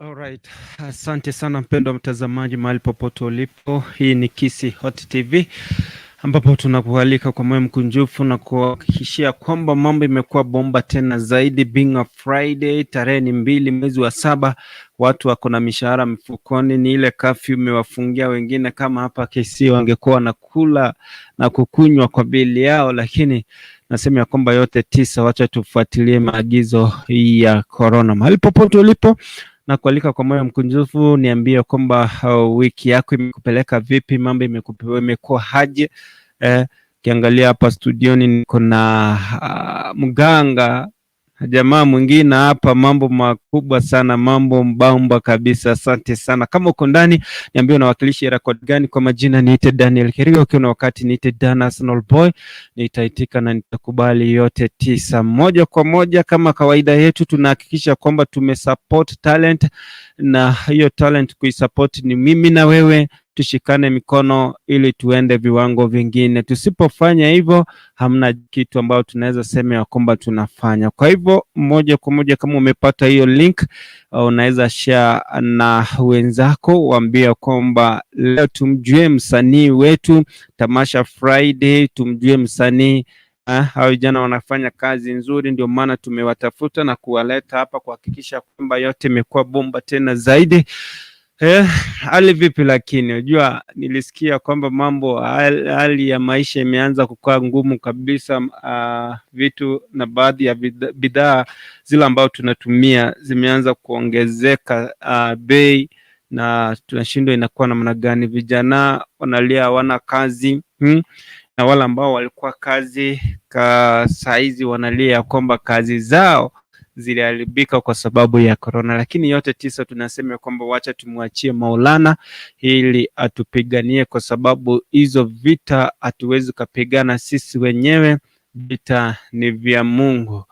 Alright. Asante sana mpendwa mtazamaji mahali popote ulipo. Hii ni Kisii Hot TV ambapo tunakualika kwa moyo mkunjufu na kuhakikishia kwamba mambo imekuwa bomba tena zaidi. Being a Friday, tarehe ni 2 mwezi wa 7, watu wako na mishahara mfukoni, ni ile curfew imewafungia wengine. Kama hapa Kisii wangekuwa wanakula na kukunywa kwa bili yao, lakini nasema ya kwamba yote tisa, wacha tufuatilie maagizo ya corona. Mahali popote ulipo na kualika kwa moyo mkunjufu, niambie kwamba wiki yako imekupeleka vipi, mambo imekuwa haje? Ukiangalia hapa studioni niko na mganga jamaa mwingine hapa, mambo makubwa sana, mambo mbamba kabisa. Asante sana. Kama uko ndani, niambie unawakilisha record gani. Kwa majina niite Daniel Kerigo, ukiwa na wakati niite Dan Arsenal Boy, nitaitika na nitakubali yote tisa. Moja kwa moja kama kawaida yetu, tunahakikisha kwamba tumesupport talent, na hiyo talent kuisupport ni mimi na wewe tushikane mikono ili tuende viwango vingine. Tusipofanya hivyo, hamna kitu ambayo tunaweza sema ya kwamba tunafanya. Kwa hivyo moja kwa moja, kama umepata hiyo link, unaweza share na wenzako, waambie kwamba leo tumjue msanii wetu Tamasha Friday, tumjue msanii. Hao vijana wanafanya kazi nzuri, ndio maana tumewatafuta na kuwaleta hapa kuhakikisha kwamba yote imekuwa bomba tena zaidi. Hali vipi lakini? Unajua nilisikia kwamba mambo hali ya maisha imeanza kukaa ngumu kabisa. Vitu na baadhi ya bidhaa zile ambazo tunatumia zimeanza kuongezeka bei na tunashindwa inakuwa namna gani. Vijana wanalia hawana kazi, Na wale ambao walikuwa kazi ka saizi wanalia kwamba kazi zao ziliharibika kwa sababu ya korona. Lakini yote tisa tunasema kwamba wacha tumwachie Maulana ili atupiganie, kwa sababu hizo vita hatuwezi kupigana sisi wenyewe, vita ni vya Mungu.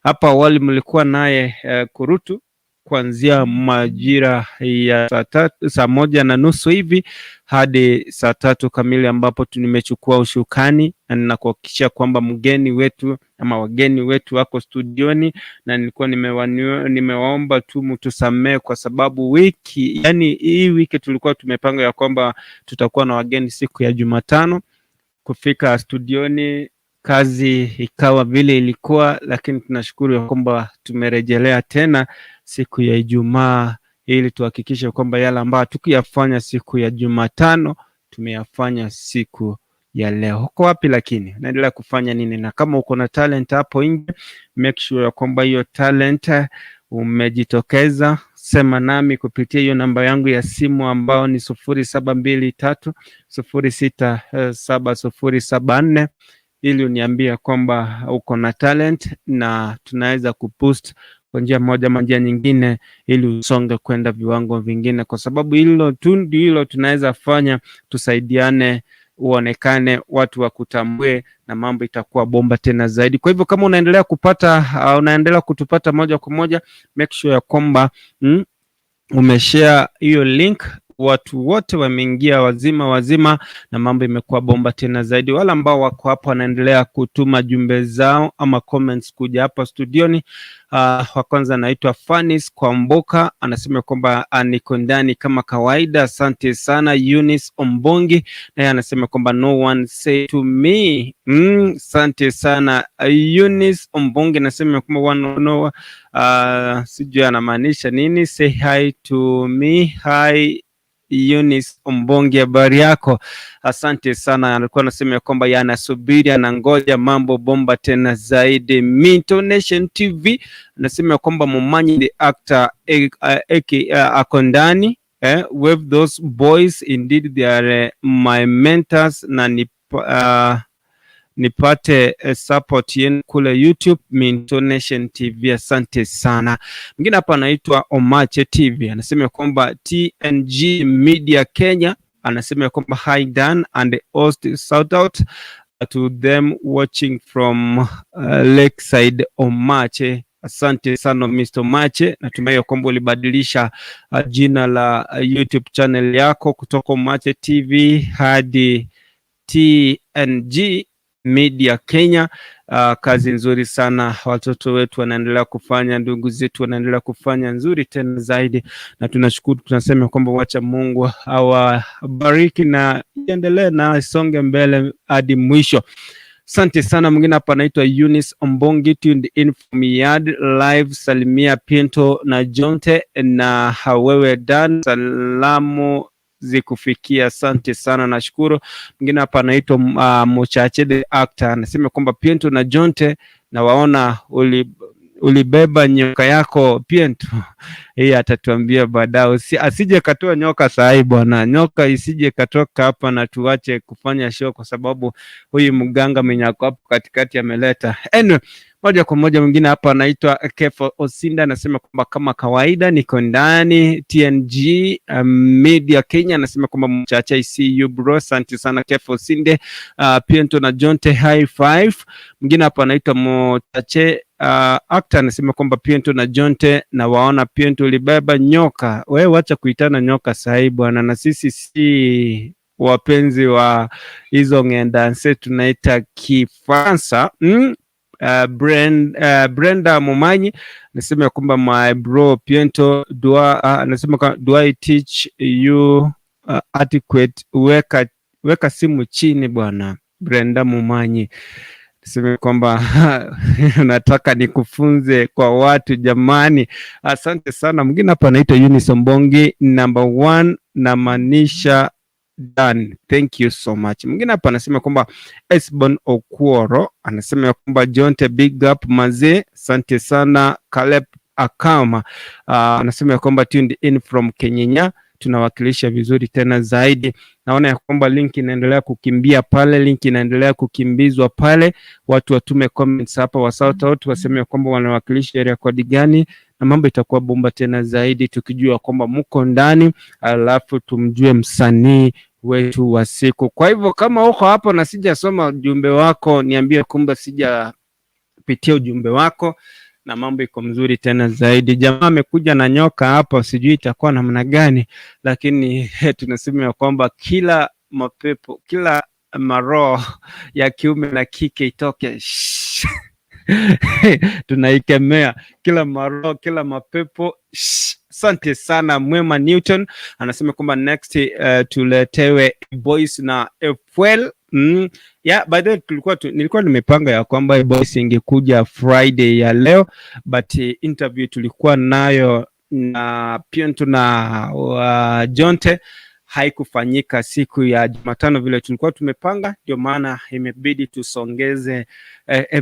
Hapa awali mlikuwa naye Kurutu kuanzia majira ya saa 3, saa 1:30 hivi hadi saa 3 kamili ambapo nimechukua ushukani na ninakuhakikishia kwamba mgeni wetu ama wageni wetu wako studioni, na nilikuwa nimewaomba tu mtusamee kwa sababu wiki, yani hii wiki tulikuwa tumepanga ya kwamba tutakuwa na wageni siku ya Jumatano kufika studioni, kazi ikawa vile ilikuwa, lakini tunashukuru ya kwamba tumerejelea tena siku ya Ijumaa ili tuhakikishe kwamba yale ambayo tukiyafanya siku ya Jumatano tumeyafanya siku ya leo. Uko wapi lakini? Unaendelea kufanya nini? Na kama uko na talent hapo nje, make sure ya kwamba hiyo talent umejitokeza, sema nami kupitia hiyo namba yangu ya simu ambao ni 0723067074 ili uniambie kwamba uko na talent na tunaweza kuboost kwa njia moja ama njia nyingine, ili usonge kwenda viwango vingine, kwa sababu hilo tu ndilo tunaweza fanya, tusaidiane, uonekane, watu wakutambue na mambo itakuwa bomba tena zaidi. Kwa hivyo kama unaendelea kupata unaendelea kutupata moja kwa moja, make sure ya kwamba umeshare hiyo link, watu wote wameingia wazima wazima na mambo imekuwa bomba tena zaidi. Wale ambao wako hapo wanaendelea kutuma jumbe zao ama comments kuja hapa studioni. Wa kwanza anaitwa Fanis Kwamboka, anasema kwamba niko ndani kama kawaida. Asante sana. Eunice Ombongi naye anasema kwamba no one say to me. Asante sana Eunice Ombongi anasema kwamba one no, sijui anamaanisha nini. Say hi to me. Hi Eunice Ombongi, habari yako? Asante sana. Alikuwa anasema ya kwamba yanasubiri, anangoja mambo bomba tena zaidi. Minto Nation TV anasema ya kwamba Momanyi the actor ako ndani with those boys indeed they are my mentors na nipate support yenu kule YouTube Minto Nation TV. Asante sana. Mwingine hapa anaitwa Omache TV anasema kwamba TNG Media Kenya, anasema kwamba hi Dan and the host, shout out to them watching from Lakeside Omache. Asante sana Mr. Omache, natumai kwamba ulibadilisha jina la YouTube channel yako kutoka Omache TV hadi TNG Media Kenya. Kazi nzuri sana watoto wetu wanaendelea kufanya, ndugu zetu wanaendelea kufanya nzuri tena zaidi, na tunashukuru, tunasema kwamba wacha Mungu awabariki na iendelee na isonge mbele hadi mwisho. Asante sana. Mwingine hapa anaitwa Eunice Ombongi, tuned in from Yard Live. Salimia Pinto na Jonte na wewe Dan, salamu zikufikia. Asante sana, nashukuru. Mwingine hapa anaitwa Muchache the actor, anasema kwamba Pinto na Jonte na waona ulibeba nyoka yako Pinto. Hii atatuambia baadaye, asije katoa nyoka saa hii bwana, nyoka isije katoka hapa na tuache kufanya show kwa sababu huyu mganga mwenye ako hapo katikati ameleta. Anyway, moja kwa moja mwingine hapa anaitwa Kefo Osinda anasema kwamba kama kawaida niko ndani TNG Media Kenya, anasema kwamba mchache, I see you bro, asante sana Kefo Osinde. Piento na Jonte, high five. Mwingine hapa anaitwa Mochache actor anasema kwamba Piento na Jonte na waona Piento ulibeba nyoka. Wewe wacha kuitana nyoka sahi bwana, na sisi si wapenzi wa hizo ngendanse tunaita Kifaransa. Brenda Momanyi anasema ya kwamba my bro Piento do anasema do I teach you adequate. Weka simu chini bwana. Brenda Momanyi sema kwamba nataka nikufunze kwa watu jamani. Asante sana. Mwingine hapa anaitwa Eunice Ombongi, number one, namaanisha done. Thank you so much. Mwingine hapa anasema kwamba Esbon Okuoro anasema ya kwamba Jonte, big up mazee, asante sana. Caleb Akama anasema ya kwamba tuned in from Kenyenya, tunawakilisha vizuri tena zaidi. Naona ya kwamba link inaendelea kukimbia pale, link inaendelea kukimbizwa pale. Watu watume comments hapa, wa shout out, waseme ya kwamba wanawakilisha area code gani, na mambo itakuwa bomba tena zaidi, tukijua kwamba mko ndani, alafu tumjue msanii wetu wa siku. Kwa hivyo kama uko hapo na sijasoma ujumbe wako, niambie kumbe sijapitia ujumbe wako na mambo iko mzuri tena zaidi. Jamaa amekuja na nyoka hapa, sijui itakuwa namna gani, lakini tunasema ya kwamba kila mapepo, kila maroho ya kiume na kike itoke. Tunaikemea kila maroho, kila mapepo. Asante sana. Mwema Newton anasema kwamba next tuletewe Boys na FL. Yeah, by the way nilikuwa nimepanga ya kwamba Boys ingekuja Friday ya leo, but interview tulikuwa nayo na Piento na Jonte haikufanyika siku ya Jumatano vile tulikuwa tumepanga, ndio maana imebidi tusongeze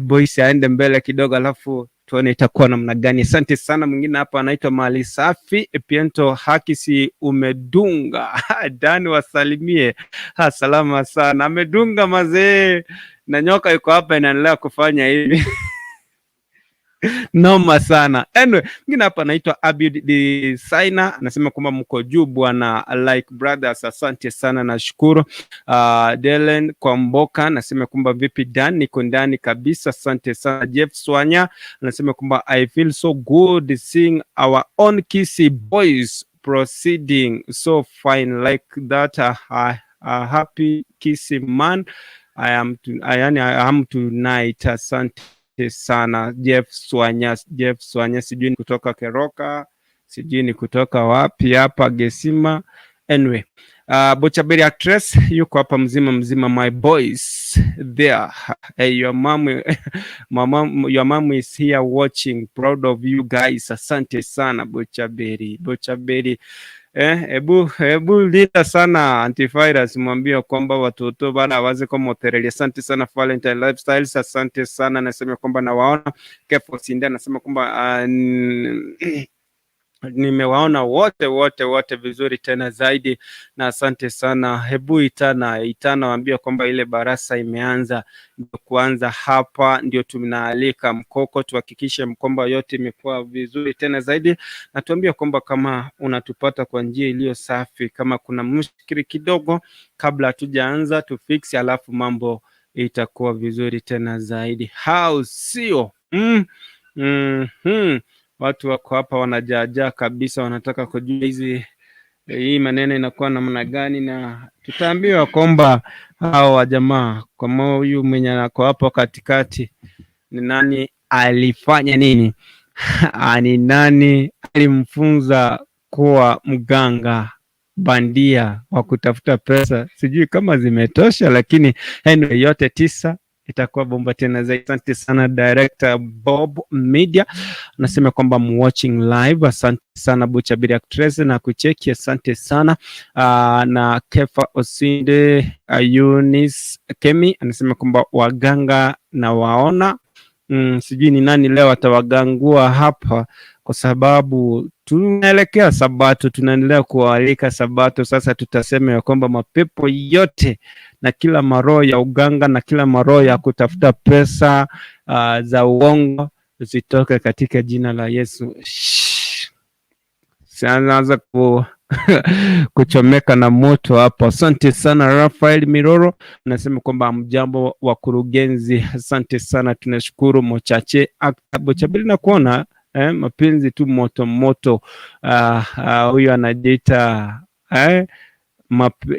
Boys aende mbele kidogo, alafu tuone itakuwa namna gani. Asante sana. Mwingine hapa anaitwa Mali Safi Piento, haki si umedunga Dani, wasalimie ha, salama sana, amedunga mazee, na nyoka yuko hapa inaendelea kufanya hivi noma sana. Anyway, mwingine hapa anaitwa Abid Designer anasema kwamba mko juu bwana, like brothers, asante sana, nashukuru. Delen Kwamboka anasema kwamba vipi Dan, niko ndani kabisa, asante sana. Jeff Swanya anasema kwamba I feel so good seeing our own Kisii boys proceeding so fine like that, a happy Kisii man I am to, yani I am tonight. Asante sana Jeff Swanya. Jeff Swanya, sijui ni kutoka Keroka, sijui ni kutoka wapi hapa Gesima. Anyway, Bochaberi actress yuko hapa mzima mzima, my boys there. Hey, your mom, mama, your mom is here watching, proud of you guys. Asante sana Bochaberi, Bochaberi. Ebu linda sana antivirus, mwambie kwamba watoto bana waze kwa moterelia. Asante sana Valentine Lifestyles, asante sana. Nasema kwamba nawaona. Kefo Sinde anasema kwamba nimewaona wote wote wote vizuri tena zaidi, na asante sana. Hebu itana itana, waambia kwamba ile barasa imeanza, ndio kuanza hapa, ndio tunaalika mkoko, tuhakikishe kwamba yote imekuwa vizuri tena zaidi, na tuambie kwamba kama unatupata kwa njia iliyo safi, kama kuna mushkili kidogo kabla hatujaanza tufix, alafu mambo itakuwa vizuri tena zaidi, how sio? Watu wako hapa wanajaajaa kabisa, wanataka kujua hizi Hii maneno inakuwa namna gani, na tutaambiwa kwamba hao wajamaa, kama huyu mwenye ako hapo katikati ni nani, alifanya nini, ni nani alimfunza kuwa mganga bandia wa kutafuta pesa. Sijui kama zimetosha, lakini anyway, yote tisa itakuwa bomba tena zaidi. Asante sana Director Bob Media, anasema kwamba I'm watching live. Asante sana Buchabiri Actress na kucheki, asante sana na Kefa Osinde, Eunice Kemi anasema kwamba waganga na waona sijui ni nani leo atawagangua hapa, kwa sababu tunaelekea Sabato, tunaendelea kualika Sabato. Sasa tutasema ya kwamba mapepo yote na kila maroho ya uganga na kila maroho ya kutafuta pesa za uongo zitoke katika jina la Yesu. Shh. Sianza kuchomeka na moto hapo. Asante sana Rafael Miroro, anasema kwamba mjambo wakurugenzi, asante sana, tunashukuru. Mochache Bochabili na kuona mapenzi tu moto moto. Huyu anajiita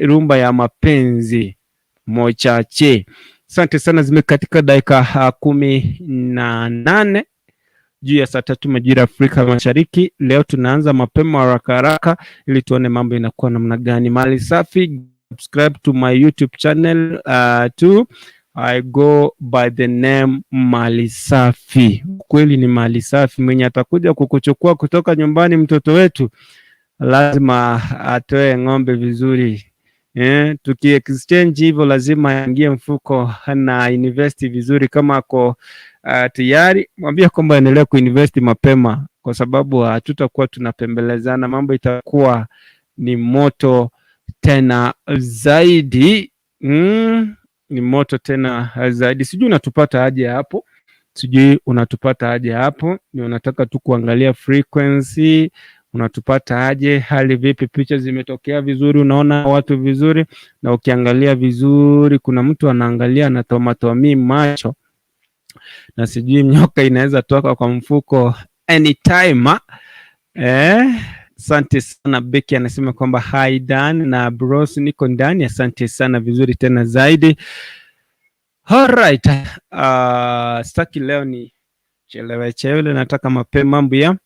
rumba ya mapenzi Mochache. Asante sana, zimekatika dakika 18 juu ya saa 3 majira Afrika Mashariki. Leo tunaanza mapema haraka haraka ili tuone mambo inakuwa namna gani. Mali safi, subscribe to my YouTube channel too. I go by the name Mali Safi. Kweli ni Mali Safi. Mwenye atakuja kukuchukua kutoka nyumbani mtoto wetu lazima atoe ng'ombe vizuri. Tuki exchange hivyo lazima aingie mfuko na invest vizuri. Kama ako tayari, mwambie kwamba endelea kuinvest mapema, kwa sababu hatutakuwa tunapembelezana, mambo itakuwa ni moto tena zaidi. Ni moto tena zaidi. Sijui unatupata aje hapo, sijui unatupata aje hapo. Ni unataka tu kuangalia frequency, unatupata aje? Hali vipi? Picha zimetokea vizuri, unaona watu vizuri? Na ukiangalia vizuri, kuna mtu anaangalia anatomatomii macho, na sijui nyoka inaweza toka kwa mfuko anytime. Asante sana Beki anasema kwamba hi Dan na bros, niko ndani. Asante sana, vizuri tena zaidi. Alright. Sitaki leo ni chelewe chelewe, nataka mapema mambo ya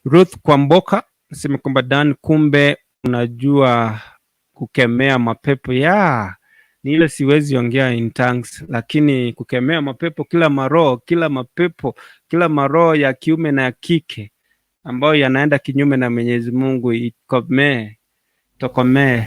Ruth Kwamboka nasema kwamba Dan, kumbe unajua kukemea mapepo ya ni ile siwezi ongea in tongues, lakini kukemea mapepo, kila maroho, kila mapepo, kila maroho ya kiume na ya kike ambayo yanaenda kinyume na Mwenyezi Mungu ikomee, tokomee.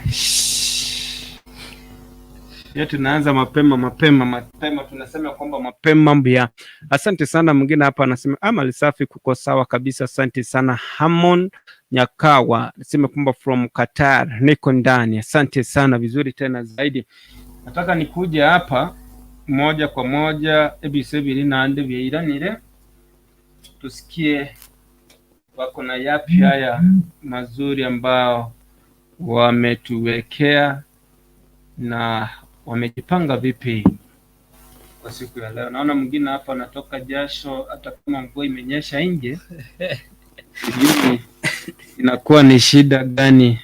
Hiyo tunaanza mapema mapema mapema, tunasema kwamba mapema mambo ya. Asante sana. Mwingine hapa anasema mali safi, kuko sawa kabisa. Asante sana Hamon Nyakawa anasema kwamba from Qatar, niko ndani. Asante sana, vizuri tena zaidi. Nataka nikuje hapa moja kwa moja ebise biri nande byeiranire, tusikie wako na yapi haya mazuri ambao wametuwekea na wamejipanga vipi kwa siku ya leo. Naona mwingine hapa anatoka jasho, hata kama mvua imenyesha nje, sijui inakuwa ni shida gani.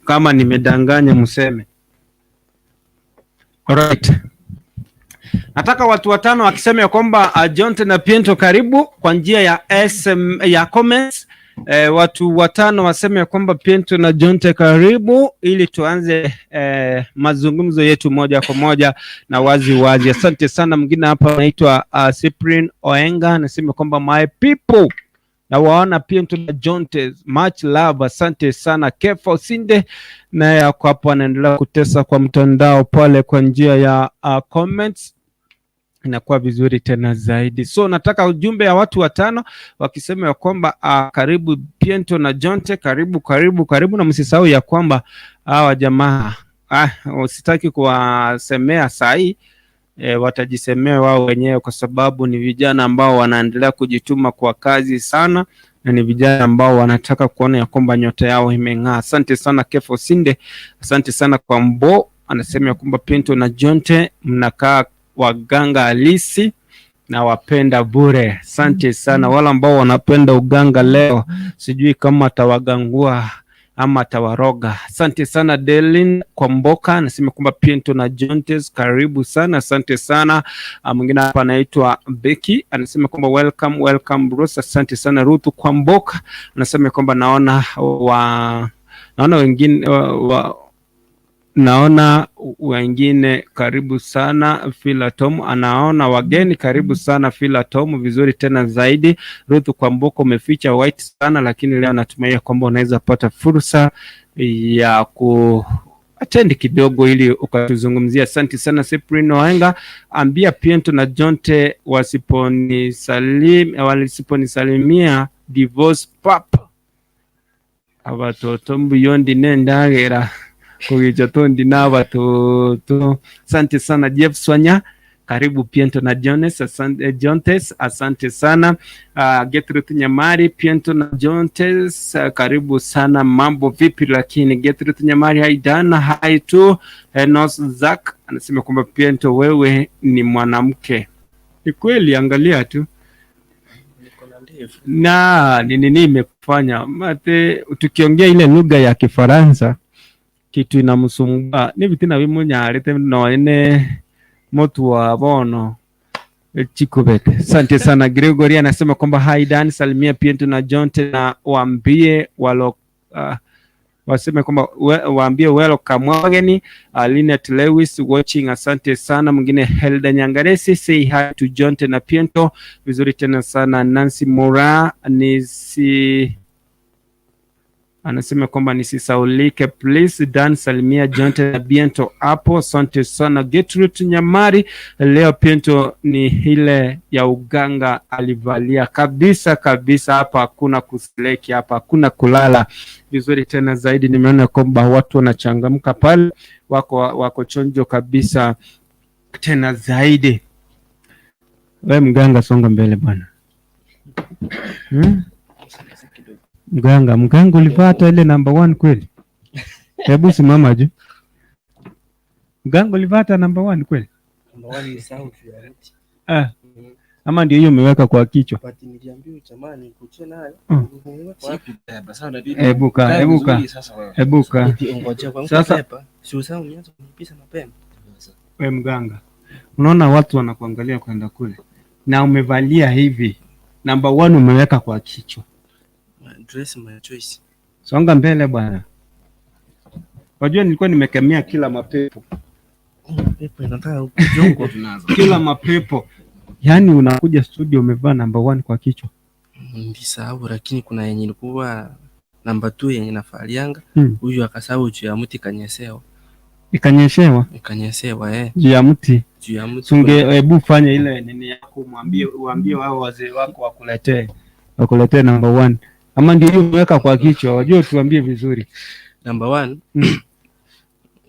Kama nimedanganya mseme. Alright. Nataka watu watano wakisema ya kwamba Jonte na Piento karibu kwa njia ya SM, ya comments. Watu watano waseme ya kwamba Piento na Jonte karibu, ili tuanze mazungumzo yetu moja kwa moja na wazi wazi. Asante sana. Mwingine hapa anaitwa Cyprian Oenga anasema kwamba my people na waona Piento na Jonte, much love. Asante sana. Kefa Osinde naye ako hapo anaendelea kutesa kwa mtandao pale kwa njia ya comments inakuwa vizuri tena zaidi. So nataka ujumbe ya watu watano wakisema ya kwamba karibu Piento na Jonte, karibu karibu karibu, na msisahau ya kwamba hawa jamaa sitaki kuwasemea sahi watajisemea wao wenyewe, kwa sababu ni vijana ambao wanaendelea kujituma kwa kazi sana, na ni vijana ambao wanataka kuona ya kwamba nyota yao imeng'aa. Asante sana Kefo Sinde, asante sana kwa Mbo, anasema ya kwamba Piento na Jonte mnakaa waganga halisi. Nawapenda bure. Asante sana wale ambao wanapenda uganga leo, sijui kama atawagangua ama atawaroga. Asante sana Delin Kwamboka, anasema kwamba Piento na Jontes, karibu sana, asante sana. Mwingine hapa anaitwa Becky anasema kwamba welcome, welcome bros, asante sana. Ruth Kwamboka anasema kwamba naona wengine karibu sana Filatom, anaona wageni karibu sana Filatom, vizuri tena zaidi. Ruth Kwamboka umeficha white sana, lakini leo natumai kwamba unaweza pata fursa ya ku attend kidogo ili ukatuzungumzia. Asante sana Cyprian Oenga, ambia Piento na Jonte wasiponisalimia divorce pap abatoto mbuyondi nendagera kugicha tondi na watoto. Asante sana Jeff Swanya, karibu Piento na Jones, asante, Jontes, asante sana Gertrude Nyamari, Piento na Jontes, karibu sana. Mambo vipi? Lakini Gertrude Nyamari, hi Dana, hi tu Enos Zak anasema kwamba Piento, wewe ni mwanamke. Ni kweli, angalia tu Niko na ndevu. Na ni nini imekufanya mate, tukiongea ile lugha ya Kifaransa kitu inamsumbua ni vitina bimunyarite noene motu wa bono Chikubete. Asante sana Gregory anasema kwamba hi Dan, salimia Piento na Jonte na waambie walo waseme kwamba waambie welcome wageni. Linet Lewis watching, asante sana. Mwingine Helda Nyangaresi, say hi to Jonte na Piento, vizuri tena sana. Nancy Mora nisi anasema kwamba nisisaulike please. Dan salimia Jonte na Piento hapo, asante sana. Gertrude Nyamari, leo Piento ni ile ya uganga alivalia kabisa kabisa, hapa hakuna kusleki, hapa hakuna kulala. Vizuri tena zaidi, nimeona kwamba watu wanachangamka pale, wako chonjo kabisa tena zaidi. We mganga, songa mbele bwana. Mganga, mganga, ulivaa hata ile number one kweli? Hebu simama juu. Mganga, ulivaa hata number one kweli? Number one ni sauti ya mti. Ah, ama ndio hiyo umeweka kwa kichwa? But niliambiwa jamani kuche nayo. Hebu kaa, hebu kaa. Hebu kaa. Eti ngoja kwa Sasa- Si usahau nianze kunipisa mapema. We mganga, unaona watu wanakuangalia kwenda kule na umevalia hivi, number one umeweka kwa kichwa. My dress, my choice. Songa mbele bwana. Wajua nilikuwa nimekemea kila mapepo, Pepo inataka ukuje huko. Kila mapepo. Yaani unakuja studio umevaa number one kwa kichwa. Nilisahau, lakini kuna yenye ilikuwa namba 2 yenye nafalianga. Huyu akasahau juu ya mti kanyesewa. Ikanyeshewa Ikanyesewa eh. juu ya mti. Juu ya mti. Sunge, hebu fanya ile nini yako, mwambie uambie wao wazee wako wakuletee number one. Ama ndio hiyo umeweka kwa kichwa, wajua tuambie vizuri. Number 1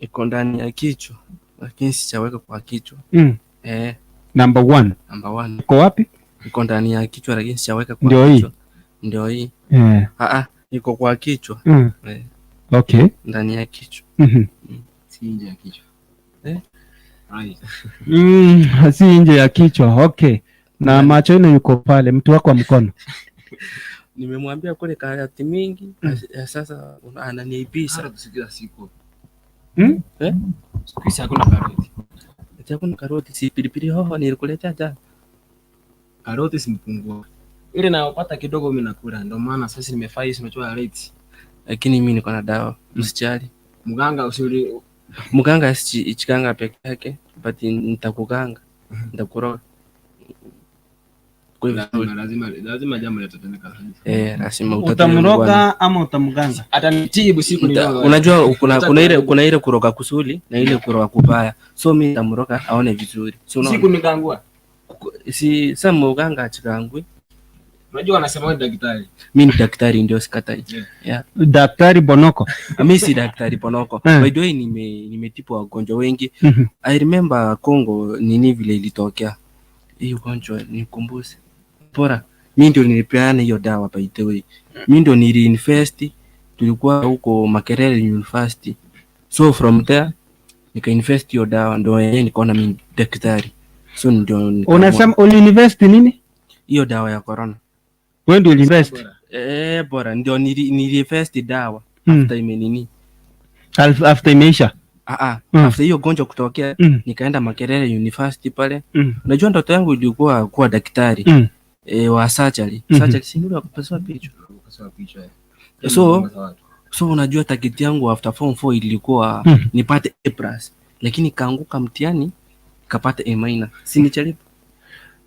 iko ndani ya kichwa lakini sijaweka kwa kichwa. Eh, Number one. Number 1 Iko wapi? Iko ndani ya kichwa lakini sijaweka kwa Ndio hii. kichwa. Ndio hii. Ah ah, iko kwa kichwa. Eh, ndani ya kichwa. Si nje ya kichwa. Eh? Right. Si nje ya kichwa. Okay. Na macho yenu yuko pale, mtu wako wa mkono. Nimemwambia kule karati mingi sasa ananiibisha. Karoti si kila siku. Eh? Siku hizi hakuna karoti. Eti hakuna karoti, si pilipili hoho nilikuletea jana. Karoti simpungua. Ile napata kidogo mimi nakula. Ndio maana sasa nimefaa hii simechua late. Lakini mimi niko na dawa, msijali. Mganga usiri Mganga si ichikanga peke yake, but nitakuganga. Nitakuroga. Kwa hivyo lazima lazima jambo litatendeka kabisa. Eh, lazima utatoe. Utamroga ama utamganga? Atanitibu siku ni Unajua kuna ile kuroga kusuli na ile kuroga kubaya. So mimi nitamroga aone vizuri. So unaona? Siku nikangua. Si sasa mganga achikangwi. Unajua wanasema wewe ni daktari. Mimi ni daktari ndio sikatai. Yeah. Daktari Bonoko. Mimi si daktari Bonoko. By the way nimetibu wagonjwa wengi. I remember Congo nini vile ilitokea. Hii ugonjwa nikumbuse. Bora mimi ndio nilipeana hiyo dawa by the way. Mimi ndio niliinvest, tulikuwa huko Makerere University. So from there nikainvest hiyo dawa ndio yenyewe nikaona mimi daktari. So ndio nikaamua. Unasema uliinvest nini? Hiyo dawa ya corona. Wewe ndio uliinvest? Bora. Eh, bora ndio niliinvest dawa after imenini. After imeisha. Ah ah, after hiyo gonjwa kutokea nikaenda Makerere University pale. Unajua ndoto yangu ilikuwa kuwa daktari wa surgery. Surgery si ndio kupasua kichwa. Kupasua kichwa. So unajua target yangu after form 4 ilikuwa nipate A plus, lakini kaanguka mtihani nikapata A minor. Si nichalipo?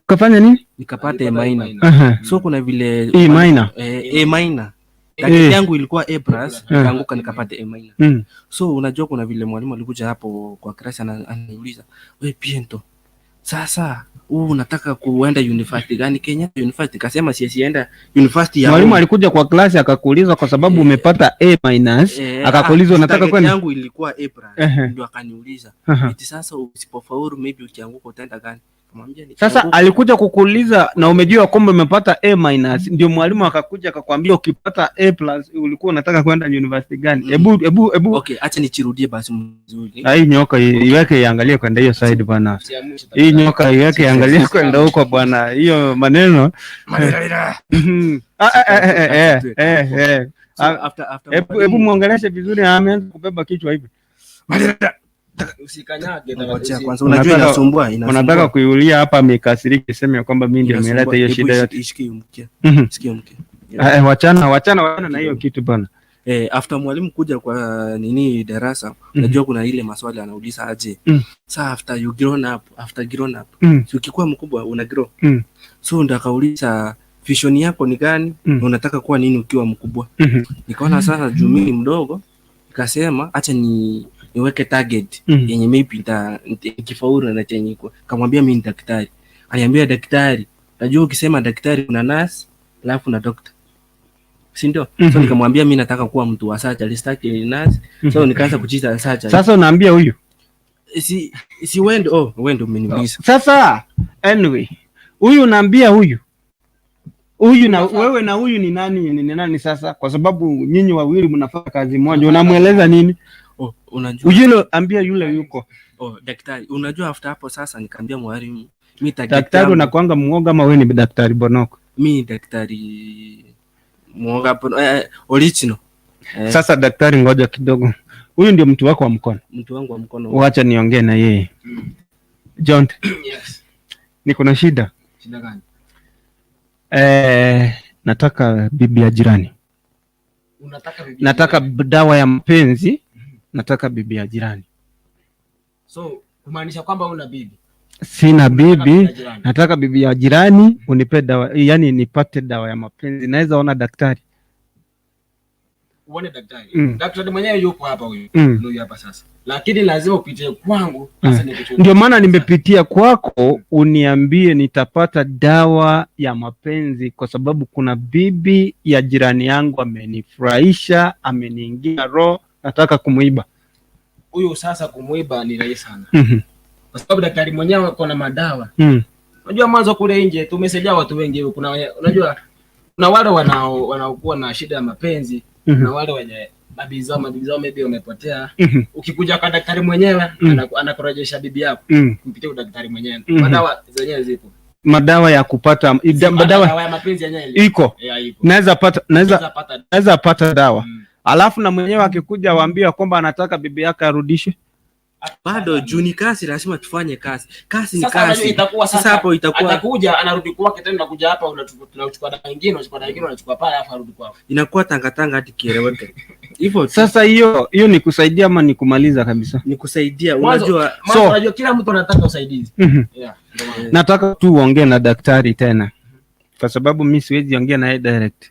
Ukafanya nini? Nikapata A minor. Aha. So kuna vile A minor. A minor. Target yangu ilikuwa A plus, nikaanguka nikapata A minor. So unajua kuna vile mwalimu alikuja hapo kwa class ananiuliza, "Wewe Piento, sasa huu unataka kuenda university gani Kenya?" University kasema sienda university ya Mwalimu Rome. alikuja kwa klasi akakuuliza kwa sababu umepata A minus, akakuuliza unataka target kwenda yangu ilikuwa A plus. Ndio akaniuliza, eti sasa usipofaulu maybe ukianguka utaenda gani? Kamwambia Sasa nikianguka- alikuja kukuuliza na umejua kwamba umepata A minus, ndio mwalimu akakuja akakwambia ukipata A plus ulikuwa unataka kwenda university gani? Hebu hebu hebu Okay, acha nichirudie basi mzuri. Hii nyoka iweke iangalie kwenda hiyo side bwana. Hii nyoka iweke iangalie kwenda huko bwana. Hiyo maneno. Ah, eh, eh, eh, eh. So, after Hebu hebu muongeleshe vizuri, ameanza kubeba kichwa hivi. Usikanyage. Ngojea kwanza, unajua inasumbua, inasumbua. Unataka kuiulia hapa amekasirika, iseme ya kwamba mimi ndio Inasumbua. nimeleta hiyo Hebu shida yote. Ishikie mkia. Ishikie mkia. Eh, wachana wachana wachana na hiyo kitu bwana. After mwalimu kuja kwa nini darasa, unajua kuna ile maswali anauliza aje. Sa after you grown up, after grown up, si ukikuwa mkubwa una grow. So ndo akauliza vision yako ni gani? Na unataka kuwa nini ukiwa mkubwa? Nikaona sasa juu mimi ni mdogo, nikasema acha ni niweke target yenye maybe nikifaulu na chenye iko. Kamwambia mimi ni daktari. Aniambia daktari. Najua ukisema daktari kuna nurse, alafu na doctor. Si ndio? So nikamwambia mimi nataka kuwa mtu wa surgery, sitaki nurse. So nikaanza kucheza surgery. Sasa unaambia huyu. Si wewe ndio, oh, wewe ndio umeniuliza. Sasa anyway, huyu unaambia huyu. Huyu na wewe na huyu ni nani ni nani sasa? Kwa sababu nyinyi wawili mnafanya kazi moja. Unamweleza nini? Oh, unajua. Yule ambia yule yuko. Oh, daktari. Unajua after hapo sasa nikaambia mwalimu mimi target Daktari yangu- unakuanga muoga ama wewe ni daktari Bonoko? mimi daktari muoga original. Sasa daktari, ngoja kidogo. Huyu ndio mtu wako wa mkono. Mtu wangu wa mkono. Wacha niongee na yeye. John, Yes. niko na shida. Shida gani? Nataka bibi ya jirani. Unataka bibi? Nataka dawa ya mapenzi. Nataka bibi ya jirani. So kumaanisha kwamba una bibi? Sina bibi. Ya jirani. Nataka bibi ya jirani unipe dawa, yani nipate dawa ya mapenzi. Naweza ona daktari? Uone daktari. Mm. Daktari mwenyewe yupo hapa huyu. Ndio hapa sasa. Lakini lazima upitie kwangu sasa nikuchukue. Ndio maana nimepitia kwako uniambie nitapata dawa ya mapenzi, kwa sababu kuna bibi ya jirani yangu amenifurahisha, ameniingia roho, nataka kumuiba. Huyu sasa kumuiba ni rahisi sana. Kwa sababu daktari mwenyewe ako na madawa. Unajua mwanzo kule nje tumesaidia watu wengi. Kuna unajua kuna wale wanaokuwa na shida ya mapenzi na wale wenye mabibi zao maybe wamepotea. Ukikuja kwa daktari mwenyewe anakurejesha bibi yako kupitia kwa daktari mwenyewe. Madawa zenyewe zipo. Madawa ya kupata madawa Madawa ya mapenzi yenyewe iko. Yeah, iko. Naweza pata naweza Naweza pata. Naweza pata dawa. Alafu na mwenyewe akikuja waambia kwamba anataka bibi yake arudishwe. Bado juu ni kazi, lazima tufanye kazi. Kazi ni Sasa unajua kazi. itakuwa Sasa sasa hapo itakuwa atakuja anarudi kwake tena, unakuja hapa tunachukua dawa nyingine, unachukua dawa nyingine, unachukua pale alafu arudi kwako. Inakuwa tangatanga hadi kieleweke. Hivyo tu. Sasa hiyo hiyo ni kusaidia ama ni kumaliza kabisa? Ni kusaidia, unajua. Mwanzo So- unajua kila mtu anataka usaidizi. Yeah, ndio maana. Nataka tu uongee na daktari tena, kwa sababu mi siwezi ongea naye direct,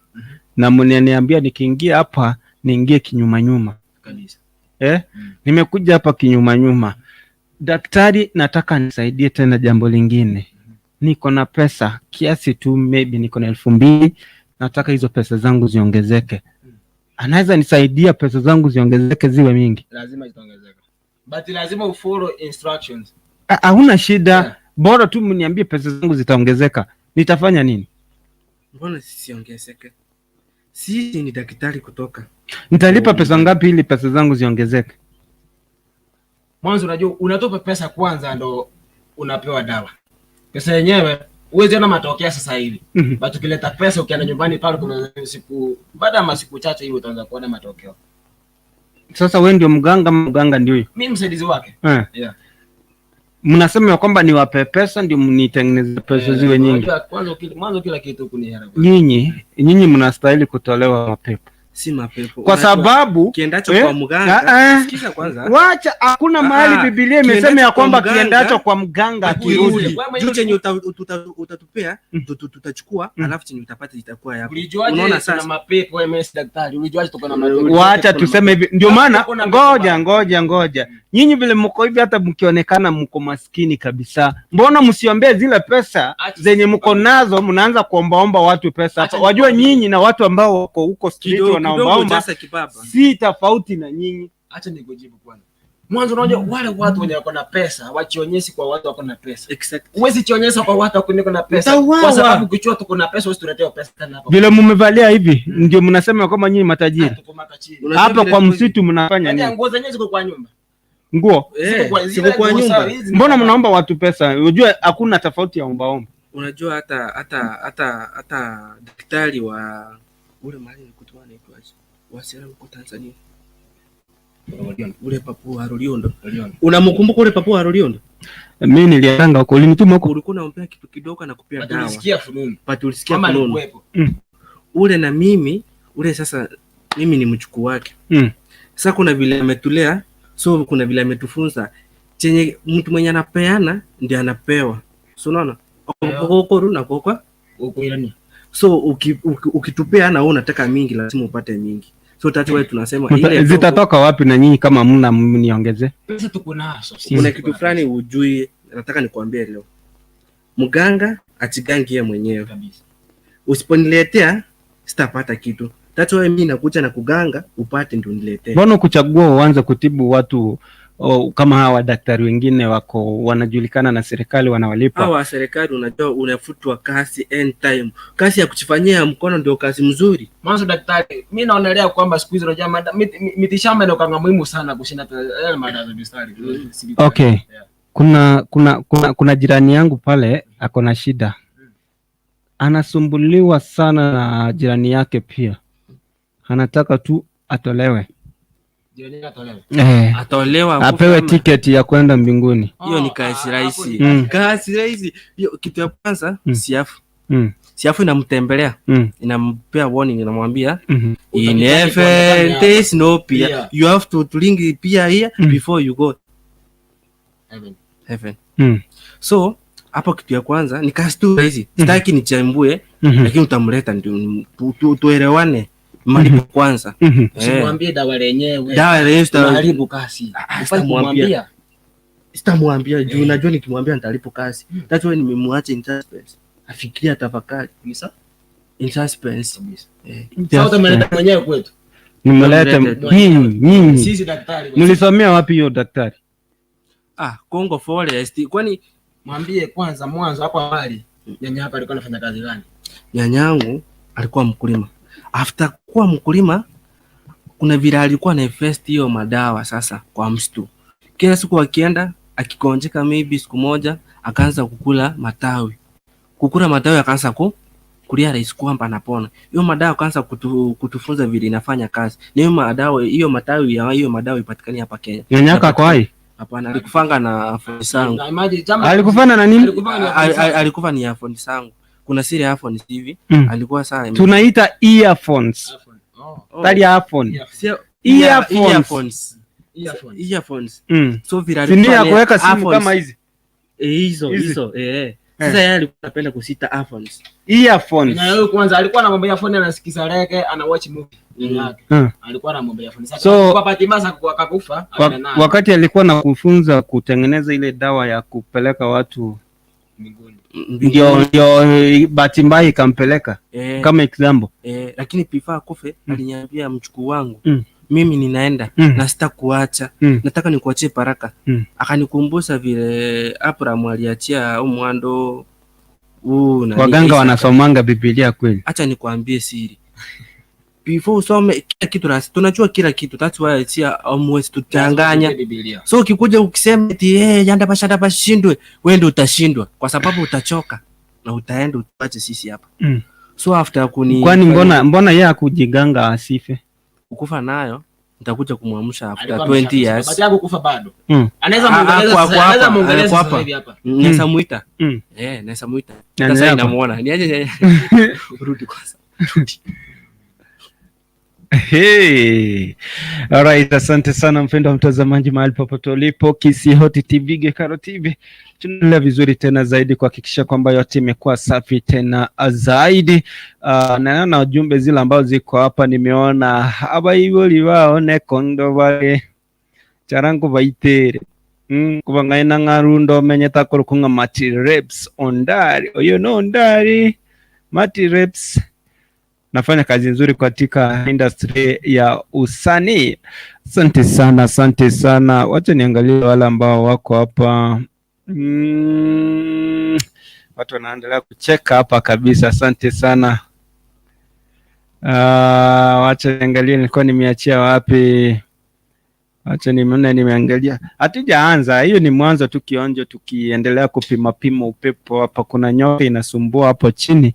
na mnaniambia nikiingia hapa niingie kinyuma nyuma. Kabisa. Eh? Nimekuja hapa kinyuma nyuma. Daktari, nataka nisaidie tena jambo lingine. Niko na pesa kiasi tu, maybe niko na 2000, nataka hizo pesa zangu ziongezeke. Anaweza nisaidia pesa zangu ziongezeke ziwe mingi? Lazima zitaongezeka. But lazima ufollow instructions. Hauna shida, bora tu mniambie pesa zangu zitaongezeka. Nitafanya nini? Mbona sisiongezeke? Sisi ni daktari kutoka. Nitalipa pesa ngapi ili pesa zangu ziongezeke? Mwanzo unajua unatupa pesa kwanza ndo unapewa dawa. Pesa yenyewe huwezi ona matokeo sasa hivi. But ukileta pesa ukienda nyumbani pale, kuna siku baada ya masiku chache hivi utaanza kuona matokeo. Sasa wewe ndio mganga, mganga ndio huyo? Mimi msaidizi wake. Yeah. Mnasema ya kwamba niwape pesa ndio mnitengeneze pesa ziwe nyingi. Kwanza mwanzo kila kitu huku ni hela. Nyinyi mnastahili kutolewa mapepo. Si mapepo. Kwa sababu kiendacho kwa mganga, sikiza kwanza. Wacha, hakuna mahali Biblia imesema ya kwamba kiendacho kwa mganga akirudi. Juu chenye utatupea tutachukua, alafu chenye utapata itakuwa yako. Unaona sasa mapepo MS daktari, ulijuaje tuko na mapepo? Wacha tuseme hivi. Ndio maana ngoja. Nyinyi vile mko hivi, hata mkionekana mko maskini kabisa, mbona msiombee zile pesa zenye mko nazo? Mnaanza kuombaomba watu pesa hapa. Wajua nyinyi na watu ambao wako huko street wanaombaomba si tofauti na nyinyi. Acha nikujibu kwanza. Mwanzo unajua wale watu wenye wako na pesa wachionyeshe kwa watu wako na pesa. Exactly. Huwezi chionyesha kwa watu wako na pesa. Kwa sababu kichwa tuko na pesa, wewe tuletea pesa tena hapo. Vile mmevalia hivi ndio mnasema kama nyinyi matajiri. Hapa kwa msitu mnafanya nini? Nguo zenyewe ziko kwa nyumba. Nguo ziko kwa nyumba. Mbona mnaomba watu pesa? Unajua hakuna tofauti ya ombaomba. Unajua hata daktari wa ule mahali nilikuwa naitwa wa Sera huko Tanzania. Ule Papu wa Ruliondo. Unamkumbuka ule Papu wa Ruliondo? Mimi nilianga huko, ulinituma huko. Ulikuwa unampea kitu kidogo na kupea dawa. Tulisikia fununu. Tulisikia fununu. Ule na mimi, ule sasa mimi ni mchukuu wake. Sasa kuna vile ametulea, so kuna vile ametufunza chenye mtu mwenye anapeana ndio anapewa. So unaona? Kokoro na kokwa. So ukitupea na wewe unataka mingi, lazima upate mingi. So tatu wewe tunasema ile zitatoka wapi na nyinyi kama mna mniongeze? Pesa tuko nazo. Kuna kitu fulani ujui, nataka nikwambie leo. Mganga achigangie mwenyewe. Kabisa. Usiponiletea sitapata kitu. Tatu wewe mimi nakuja na kuganga upate ndio niletee. Mbona kuchagua uanze kutibu watu kama hawa daktari wengine wako wanajulikana na serikali wanawalipa? Hawa serikali unajua unafutwa kazi end time. Kazi ya kujifanyia mkono ndio kazi mzuri. Mwanzo daktari, mimi naonelea kwamba siku hizi unajua mitishamba ndio kanga muhimu sana kushinda yale madawa za bistari. Okay. Yeah. Kuna jirani yangu pale ako na shida. Anasumbuliwa sana na jirani yake pia. Anataka tu atolewe. Atolewa, apewe tiketi ya kwenda mbinguni. Hiyo ni kazi rahisi. Kazi rahisi. Hiyo kitu ya kwanza siafu. Siafu inamtembelea, inampea warning, inamwambia in heaven there is no peer. You have to drink beer here before you go heaven. So hapo kitu ya kwanza ni kazi tu rahisi. Sitaki nichambue, lakini utamleta ndio tuelewane. Malipo kwanza. Usimwambie dawa lenyewe. Dawa lenyewe utaharibu kasi. Usimwambie. Sitamwambia juu najua nikimwambia nitalipo kasi. That's why nimemwacha in suspense. Afikiria tafakari. Kabisa. In suspense. Sasa utamleta mwenyewe kwetu. Nimeleta nyinyi. Sisi daktari. Mlisomea wapi hiyo daktari? Congo Forest. Kwani mwambie kwanza mwanzo hapo awali nyanya yako alikuwa anafanya kazi gani? Nyanyangu alikuwa mkulima. After kuwa mkulima kuna vile alikuwa na invest hiyo madawa sasa kwa msitu. Kila siku akienda akikonjeka maybe siku moja akaanza kukula matawi. Kukula matawi akaanza kulia rahisi kwamba anapona. Hiyo madawa akaanza kutufunza vile inafanya kazi. Ni hiyo madawa, hiyo matawi ya hiyo madawa ipatikani hapa Kenya. Nyanyaka kwa hai? Hapana, alikufanga na fundi sangu. Alikufana na nini? Alikufa ni fundi sangu. Kuna siri earphones hivi, alikuwa saa tunaita earphones. Tali earphone. Earphones. Earphones. So vile alikuwa ni kuweka simu kama hizi. Hizo. Sasa yeye alikuwa anapenda kusita earphones. Earphones. Na yeye kwanza alikuwa na mambo ya phone, anasikiza reggae, ana watch movie yake. Alikuwa na mambo ya phone. Sasa kwa bahati mbaya akakufa. Wakati alikuwa anakufunza kutengeneza ile dawa ya kupeleka watu mbinguni. Ndio bahati mbaya ikampeleka kama example. Lakini before akufe aliniambia mchukuu wangu, mimi ninaenda na sitakuacha. Nataka nikuachie baraka. Akanikumbusha vile Abraham aliachia umwando huu na waganga wanasomanga Biblia kweli. Acha nikwambie siri. Before usome kila kitu tunajua kila kitu. That's why si hamwezi tutanganya. Biblia. So ukikuja ukisema eti hey, yanda bashanda bashindwe, wewe ndio utashindwa kwa sababu utachoka na utaenda utuache sisi hapa. So after kuni Kwani mbona yeye akujiganga asife? Kukufa nayo nitakuja kumwamsha after Alikuwa 20 ameshakufa. years. Bahati yako kufa bado. Anaweza Ah, muongeleza sasa, kwa anaweza hapa, muongeleza kwa sasa hapa. hivi hapa. Naweza muita. Eh, naweza muita. Nani Sasa hapa? inamuona. Niaje rudi kwanza. Rudi. Hey. Alright, asante sana mpendwa mtazamaji mahali popote ulipo, Kisii Hot TV, Gekaro TV. Tunaendelea vizuri tena zaidi kuhakikisha kwamba yote imekuwa safi tena zaidi. Naona jumbe zile ambazo ziko hapa, nimeona abaibori baone kondo bale charangu baitere kuba ngaina ng'arundo menyeta kurukunga Mati Reps Ondari, oyo no Ondari Mati Reps nafanya kazi nzuri katika industry ya usanii. Asante sana, asante sana. Wacha niangalie wale ambao wako hapa. Watu wanaendelea kucheka hapa kabisa. Asante sana. Wacha niangalie nilikuwa nimeachia wapi. Wacha nimeona nimeangalia. Hatujaanza, hiyo ni mwanzo tu, kionjo, tukiendelea kupima pima upepo hapa. Kuna nyoka inasumbua hapo chini.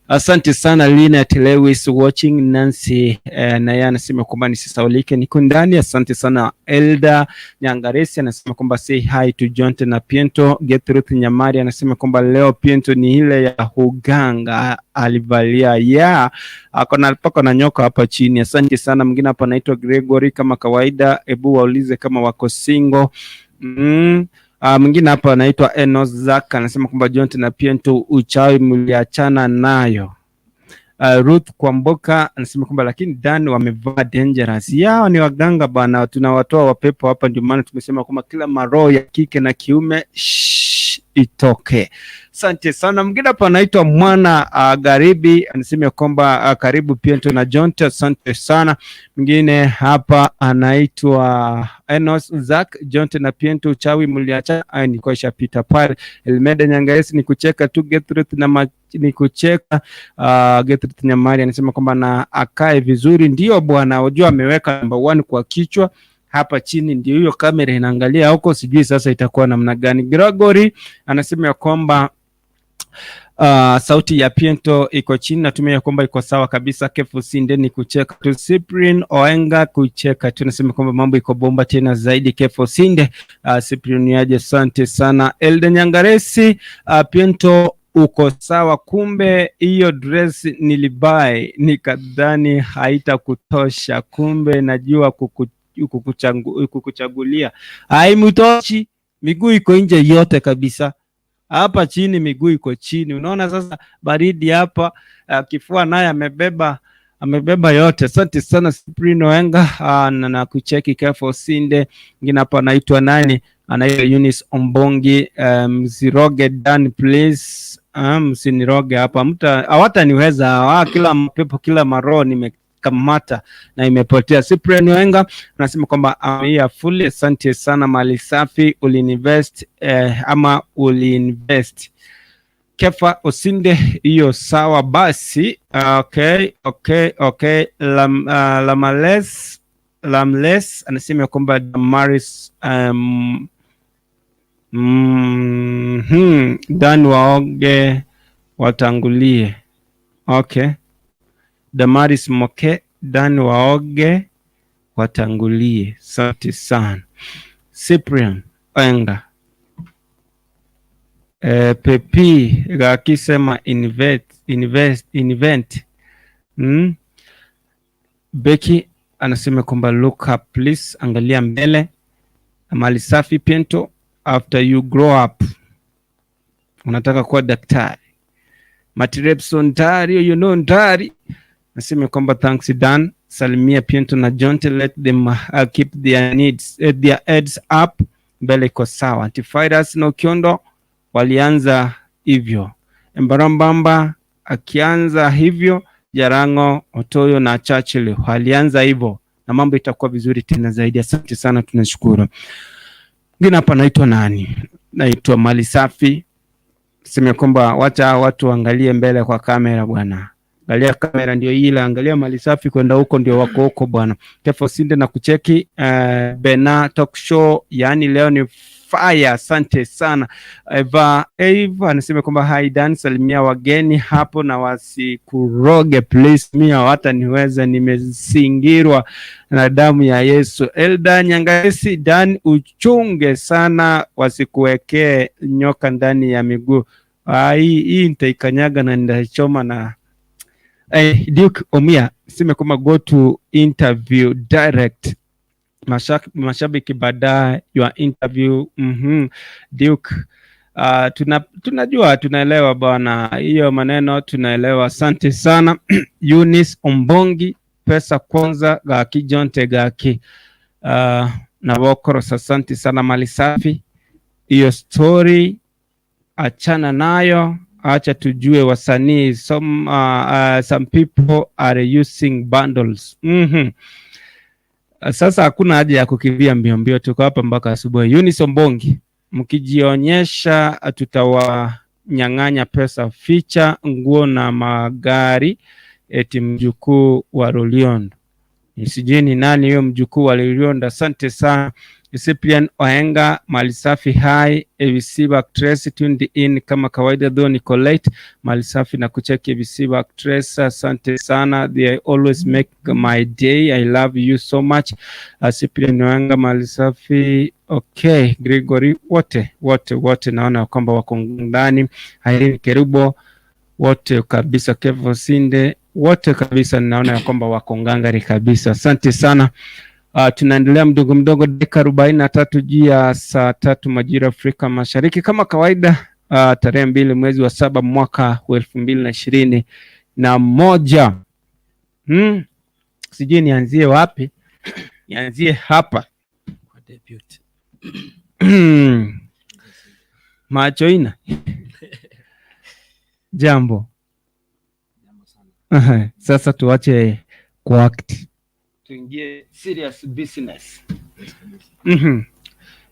Asante sana Linet Lewis watching. Nancy na yeye anasema kwamba nisisaulike, niko ndani. Asante sana Elda Nyangaresi anasema kwamba say hi to Jonte na Piento. Gertrude Nyamari anasema kwamba leo Piento ni ile ya uganga alivalia ya akona pako na nyoka hapa chini. Asante sana. Mwingine hapa anaitwa Gregory kama kawaida, hebu waulize kama wako single. Mwingine hapa anaitwa Enos Zak anasema kwamba Jonte na Piento uchawi mliachana nayo. Ruth Kwamboka anasema kwamba lakini Dan wamevaa dangerous. Yao ni waganga bana, tunawatoa wapepo hapa, ndio maana tumesema kwamba kila maroho ya kike na kiume shh, itoke. Asante sana. Mwingine hapa anaitwa Mwana Garibi anasema kwamba karibu Piento na Jonte, asante sana. Mwingine hapa anaitwa Enos Zak, Jonte na Piento uchawi mliacha. Ay, nilikuwa ishapita pale. Elmeda Nyangaesi ni kucheka tu, Gertrude na ni kucheka. Gertrude Nyamari anasema kwamba na akae vizuri, ndio bwana, unajua ameweka number one kwa kichwa hapa chini, ndio hiyo kamera inaangalia huko, sijui sasa itakuwa namna gani. Gregory anasema ya kwamba sauti ya Piento iko chini, natumia ya kwamba iko sawa kabisa. Kefu Sinde ni kucheka tu. Cyprian Oenga kucheka tu, nasema kwamba mambo iko bomba tena zaidi. Kefu Sinde, Cyprian yaje, asante sana. Elden Nyangaresi, Piento uko sawa, kumbe hiyo dress nilibuy nikadhani haitakutosha, kumbe najua kukuchagulia haimtoshi. Miguu iko nje yote kabisa hapa chini, miguu iko chini. Unaona sasa baridi hapa, kifua naye amebeba yote. Asante sana Cyprian Oenga, na kucheki Careful Sinde. Mwingine hapa anaitwa nani? Anaitwa Eunice Ombongi. Msiroge Dan please. Msiniroge hapa, mta hawataniweza hawa, kila mapepo kila maroho nimekamata na imepotea. Cyprian Oenga anasema kwamba amia fully. Asante sana, mali safi uliinvest, ama uliinvest. Kefa Osinde, hiyo sawa basi. Okay. Lamales Lamles anasema kwamba Damaris Dan waoge watangulie. Okay. Damaris Moke, Dan waoge watangulie. Asante sana. Cyprian Oenga. Pepi akisema invest, invest, invent. Becky anasema kwamba look up please, angalia mbele. Mali safi Piento, after you grow up unataka kuwa daktari. Matirepson Ndari, you know Ndari nasema kwamba thanks Dan, salimia Piento na Jonte, let them keep their needs, their heads up, mbele iko sawa. Antivirus na Ukiondo walianza hivyo, Embarambamba akianza hivyo, Jarango, Otoyo na Churchill walianza hivyo, na mambo itakuwa vizuri tena zaidi. Asante sana, tunashukuru. Mwingine hapa naitwa nani? Naitwa Mali Safi. Sema kwamba wacha watu waangalie mbele kwa kamera bwana. Angalia kamera ndio ile, angalia mali safi kwenda huko ndio wako huko bwana. Kefo Sinde na kucheki Bena Talk Show, yani leo ni fire. Asante sana Eva. Eva anasema kwamba hi Dan, salimia wageni hapo na wasikuroge please, mimi hawataniweza, nimezingirwa na damu ya Yesu. Elda Nyangaesi, Dan uchunge sana wasikuwekee nyoka ndani ya miguu. Hii nitaikanyaga na nitaichoma na Duke Omia sema kwamba go to interview direct mashabiki baadaye your interview. Duke, tunajua tunaelewa bwana, hiyo maneno tunaelewa. Asante sana Eunice Ombongi, pesa kwanza gaki jonte gaki na Wokoros, asante sana mali safi. Hiyo story achana nayo, acha tujue wasanii. Some people are using bundles. Sasa hakuna haja ya kukimbia mbio mbio, tuko hapa mpaka asubuhi. Eunice Ombongi, mkijionyesha tutawanyang'anya pesa, ficha nguo na magari, eti mjukuu wa Loliondo. Sijui ni nani huyo mjukuu wa Loliondo. Asante sana Cyprian Oenga, mali safi hi ABC actress tuned in kama kawaida, though niko late. Mali safi na kucheki ABC actress, asante sana, they always make my day, I love you so much. Cyprian Oenga, mali safi. Okay, Gregory, wote wote wote naona kwamba wako ndani. Irene Kerubo, wote kabisa, Kevo Sinde, wote kabisa naona ya kwamba wako ngangari kabisa. Asante sana. Tunaendelea mdogo mdogo, dakika 43 juu ya saa 3 majira Afrika Mashariki kama kawaida. Tarehe 2 mwezi wa 7 mwaka wa 2021. Sijui nianzie wapi, nianzie hapa Kwa debut. Macho ina jambo. Aha, sasa tuache kuact tuingie serious business.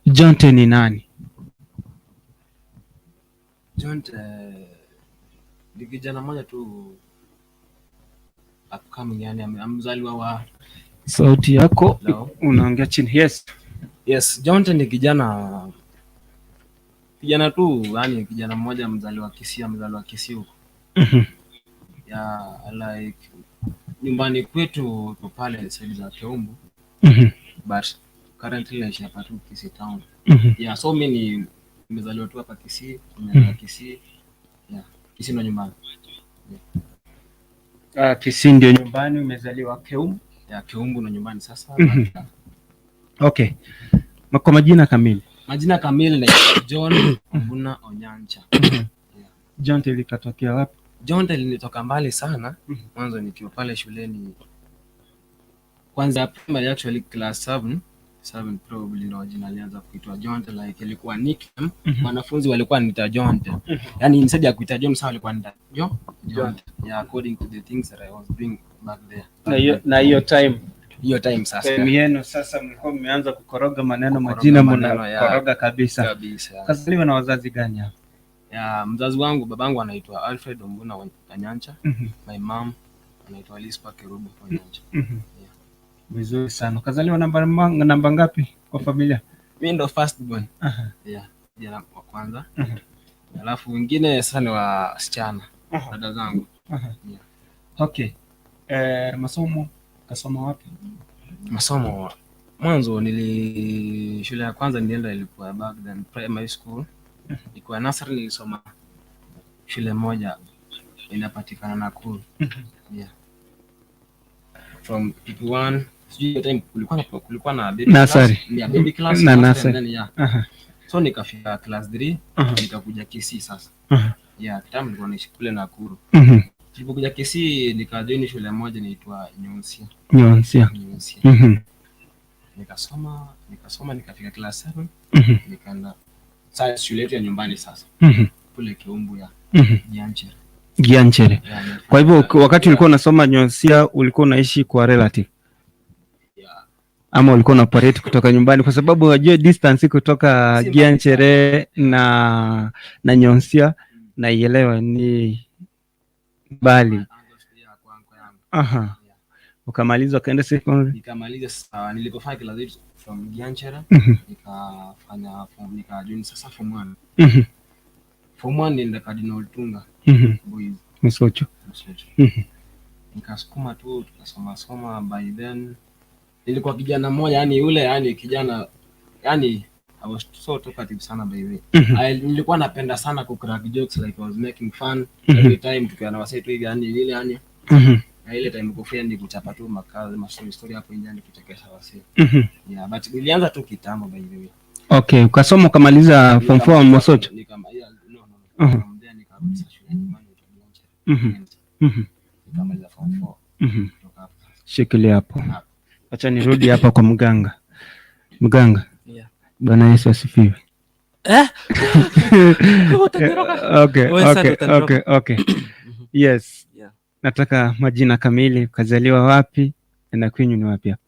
Jonte ni nani? Jonte ni kijana mmoja tu upcoming, yani amzaliwa wa Sauti yako Hello. Unaongea chini. Yes. Yes, Jonte ni kijana tu, yani kijana mmoja mzaliwa Kisii, mzaliwa Kisii huko. Yeah, like nyumbani kwetu tuko pale side za Keumbu, but currently naishi hapa tu Kisii town. Yeah, so mi ni nimezaliwa tu hapa Kisii, nimelelewa Kisii. Yeah, Kisii ndo nyumbani. Ah, Kisii ndio nyumbani, umezaliwa Keumbu. Yeah, Keumbu ndo nyumbani sasa. But, Okay. Kwa majina kamili? Majina kamili ni John Mbuna Onyancha. Jonte likatokea wapi? John linitoka mbali sana. Mwanzo nikiwa pale shuleni, kwanza primary, actually class 7 7 probably, ndo jina alianza kuitwa Jonte. Like ilikuwa nickname, wanafunzi walikuwa wananiita Jonte, yani instead ya kuita John, sawa, walikuwa wananiita Jonte, yeah, according to the things that I was doing back there. Na hiyo time Hiyo time sasa. Time yenu sasa mlikuwa mmeanza kukoroga maneno, Kukoroga majina maneno, ya. Mnakoroga kabisa. Kabisa. Kazaliwa na wazazi gani hapa? Ya, mzazi wangu, babangu anaitwa Alfred Ombuna Onyancha. My mom anaitwa Lispa Kerubo Onyancha. Yeah. Vizuri sana. Kazaliwa namba ngapi kwa familia? Mi ndo first born. Yeah, kijana wa kwanza. Alafu wengine sasa ni wasichana, dada zangu. Yeah. Okay. Masomo kasoma wapi? Masomo mwanzo nili shule ya kwanza nilienda ilikuwa back then primary school. Ilikuwa nursery, nilisoma shule moja inapatikana Nakuru. Yeah. From PP1, sijui hiyo time kulikuwa na baby Nursery. class, yeah, baby class, Na nursery, nursery. and then, yeah. So nikafika class 3, nikakuja Kisii sasa. Yeah, kitambo nilikuwa naishi kule Nakuru. Nilipokuja Kisii nikajoin shule moja inaitwa Nyonsia. Nyonsia. Nyonsia. Nikasoma nikafika class 7, nikaenda sasa shule yetu ya nyumbani sasa. Kule Keumbu ya Gianchere. Gianchere. Yeah, nilifanya- Kwa hivyo wakati ulikuwa unasoma Nyonsia ulikuwa unaishi kwa relative Yeah. ama ulikuwa una operate kutoka nyumbani? Kwa sababu unajua distance kutoka Si mbali. Gianchere na Nyonsia naielewa ni mbali. Yeah, Aha. Ukamaliza ukaenda secondary? Nikamaliza sasa, nilipofanya class 8 from Gianchere, nikafanya form, nikajoin sasa form 1. Form 1 nilienda Cardinal Tunga Boys. Mosocho. Mosocho. Nikasukuma tu, tukasoma soma. By then nilikuwa kijana mmoja, yani yule, yani kijana, yani I was so talkative sana, by the way. Nilikuwa napenda sana ku crack jokes, like I was making fun every time tukiwa na wasee tu hivi, yani ile, yani na ile time kufia ni kuchapa tu makazi, mastori story hapo nje, ni kuchekesha wasee. Yeah, but nilianza tu kitambo, by the way. Okay, ukasoma ukamaliza form 4 Mosocho? Yeah, no. From there nikarudi sasa shule nyumbani Gianchere. Nikamaliza form 4. Kutoka hapo sasa. Shikilia hapo. Hapo. Acha nirudi hapa kwa mganga. Mganga. Yeah. Bwana Yesu asifiwe. Eh? Utanitoroka. Okay, Wewe sasa utanitoroka. okay. Yes. Yeah. Nataka majina kamili, ukazaliwa wapi na kwenyu ni wapi hapa?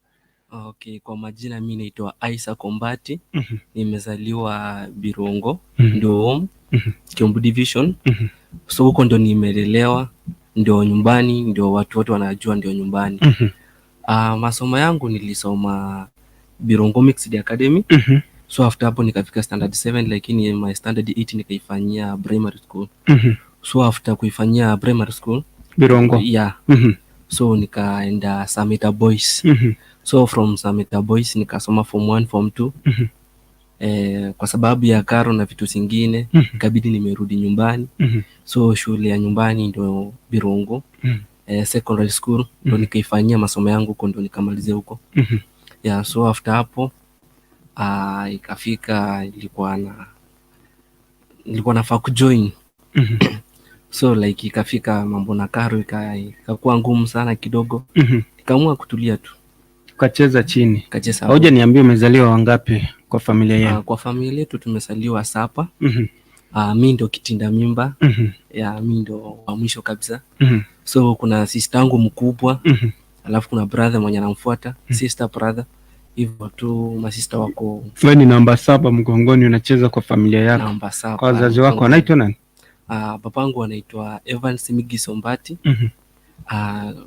Okay, kwa majina mi naitwa Isaac Ombati. Nimezaliwa Birongo, ndio home, Kiambu Division. So huko ndio nimelelewa, ndio nyumbani, ndio watu wote wanajua ndio nyumbani. Masomo yangu nilisoma Birongo Mixed Academy. So after hapo nikafika standard 7, lakini my standard 8 nikaifanyia primary school. So after kuifanyia primary school, Birongo. Yeah. So nikaenda Samita Boys. So from Samita Boys nikasoma form 1, form 2. Kwa sababu ya karo na vitu zingine, ikabidi nimerudi nyumbani. So shule ya nyumbani ndio Birongo secondary school, ndo nikaifanyia masomo yangu huko, ndo nikamalizia huko. Yeah, so after hapo ikafika nilikuwa nafaa kujoin. So like ikafika mambo na karo ikakuwa ngumu sana kidogo. Nikaamua kutulia tu. Ukacheza chini. Kacheza. Hauja niambia umezaliwa wangapi kwa familia yenu? Kwa familia yetu tumezaliwa saba. Mi ndo kitinda mimba. Ya, mi ndo wa mwisho kabisa. So kuna sister yangu mkubwa, alafu kuna brother mwenye anamfuata, sister, brother, hivyo tu, masista wako. Wewe ni namba 7 mgongoni, unacheza kwa familia yako. Namba 7. Kwa wazazi wako wanaitwa nani? Babangu anaitwa Evans Migi Sombati.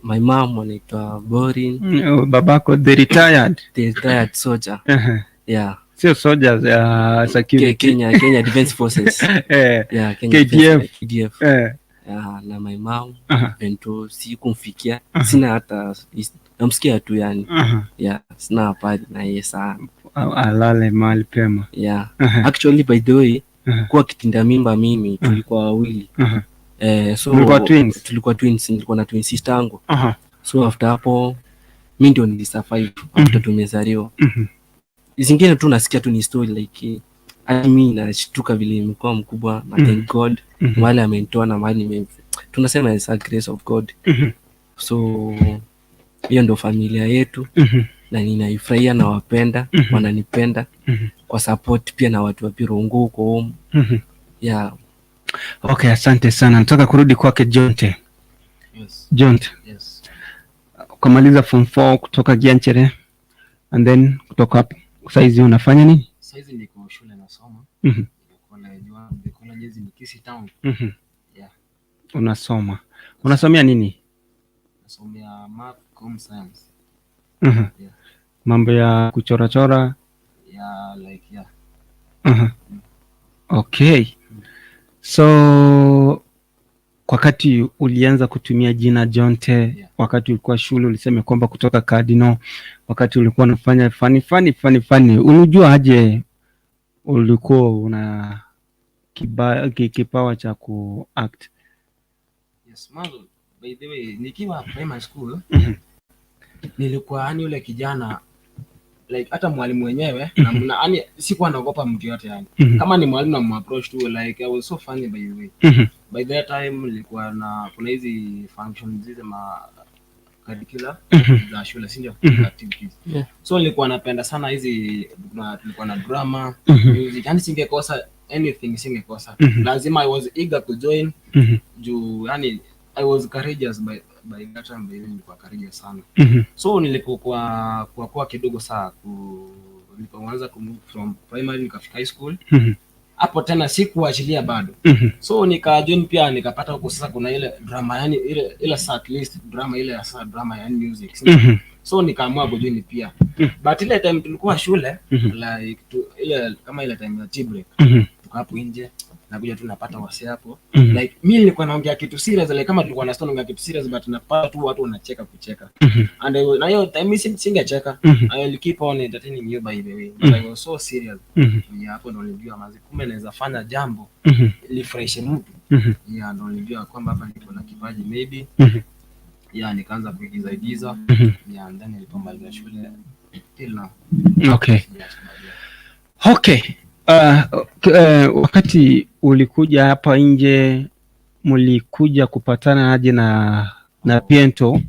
My mom anaitwa Borin. Babako the retired. The retired soldier. Yeah. Sio soldiers, security. Kenya Defense Forces. Yeah, Kenya KDF. Defense, KDF. Eh. Yeah, na my mom, Bento, sikumfikia. Sina hata, namsikia tu yani. Yeah, sina habari na yeye sana. Alale mahali pema. Yeah. Actually, by the way, kuwa kitinda mimba mimi, tulikuwa wawili. So Mlikuwa twins? Tulikuwa twins, nilikuwa na twin sister yangu. So after hapo mi ndio nilisurvive after tumezaliwa. Zingine tu nasikia tu ni story, like hadi mi nashtuka vile imekuwa mkubwa na thank God mahali amenitoa na mahali tunasema it's a grace of God. So hiyo ndo familia yetu na ninaifurahia, nawapenda, wananipenda kwa support pia na watu wa Birongo huko home. Yeah. Okay, asante sana. Nataka kurudi kwake Jonte. Yes. Jonte, Yes. ukamaliza form 4 kutoka Gianchere and then kutoka hapo saizi unafanya nini? Saizi niko shule nasoma. Niko college, one of the colleges in Kisii Town. Yeah. Unasoma. Unasomea nini? Nasomea math com science. Yeah. Mambo ya kuchorachora. Yeah, like, yeah. Okay. So wakati ulianza kutumia jina Jonte, wakati ulikuwa shule ulisema kwamba kutoka Cardinal, wakati ulikuwa unafanya fani fani fani fani, ulijua aje ulikuwa una kipawa cha ku act? Yes, mwanzo, by the way, nikiwa primary school nilikuwa yani yule kijana, like hata mwalimu wenyewe na yani sikuwa naogopa mtu yote yani. Kama ni mwalimu na approach tu, like I was so funny, by the way. By that time nilikuwa na, kuna hizi functions hizi ma curricular za shule, si ndio? Activities. Yeah. So nilikuwa napenda sana hizi, tulikuwa na drama, music, yani singekosa anything, singekosa. Lazima, I was eager to join juu yani I was courageous by that time, by then nilikuwa courageous sana. So nilipokuwa kwa kidogo saa nilipoanza ku move from primary nikafika high school. Hapo tena sikuachilia bado. So nikajoin pia, nikapata huko sasa kuna ile drama, yani ile sa at least drama ile ya sasa drama, yani music. So nikaamua kujoin pia. But ile time tulikuwa shule, like ile kama ile time ya tea break, tuka hapo nje, nakuja tu napata wase hapo. Like mi nilikuwa naongea kitu serious, like kama tulikuwa na story, naongea kitu serious, but napata tu watu wanacheka kucheka. And na hiyo time mimi singecheka. I will keep on entertaining you, by the way, but I was so serious. Yeah, hapo ndo nilijua mazi kumbe naweza fanya jambo lifurahishe mtu. Yeah, ndo nilijua kwamba hapa niko na kipaji maybe. Yeah, nikaanza kuigiza igiza. Yeah, and then nilipomaliza shule till now sijaacha bado. Okay. Wakati ulikuja hapa nje, mlikuja kupatana aje na Piento?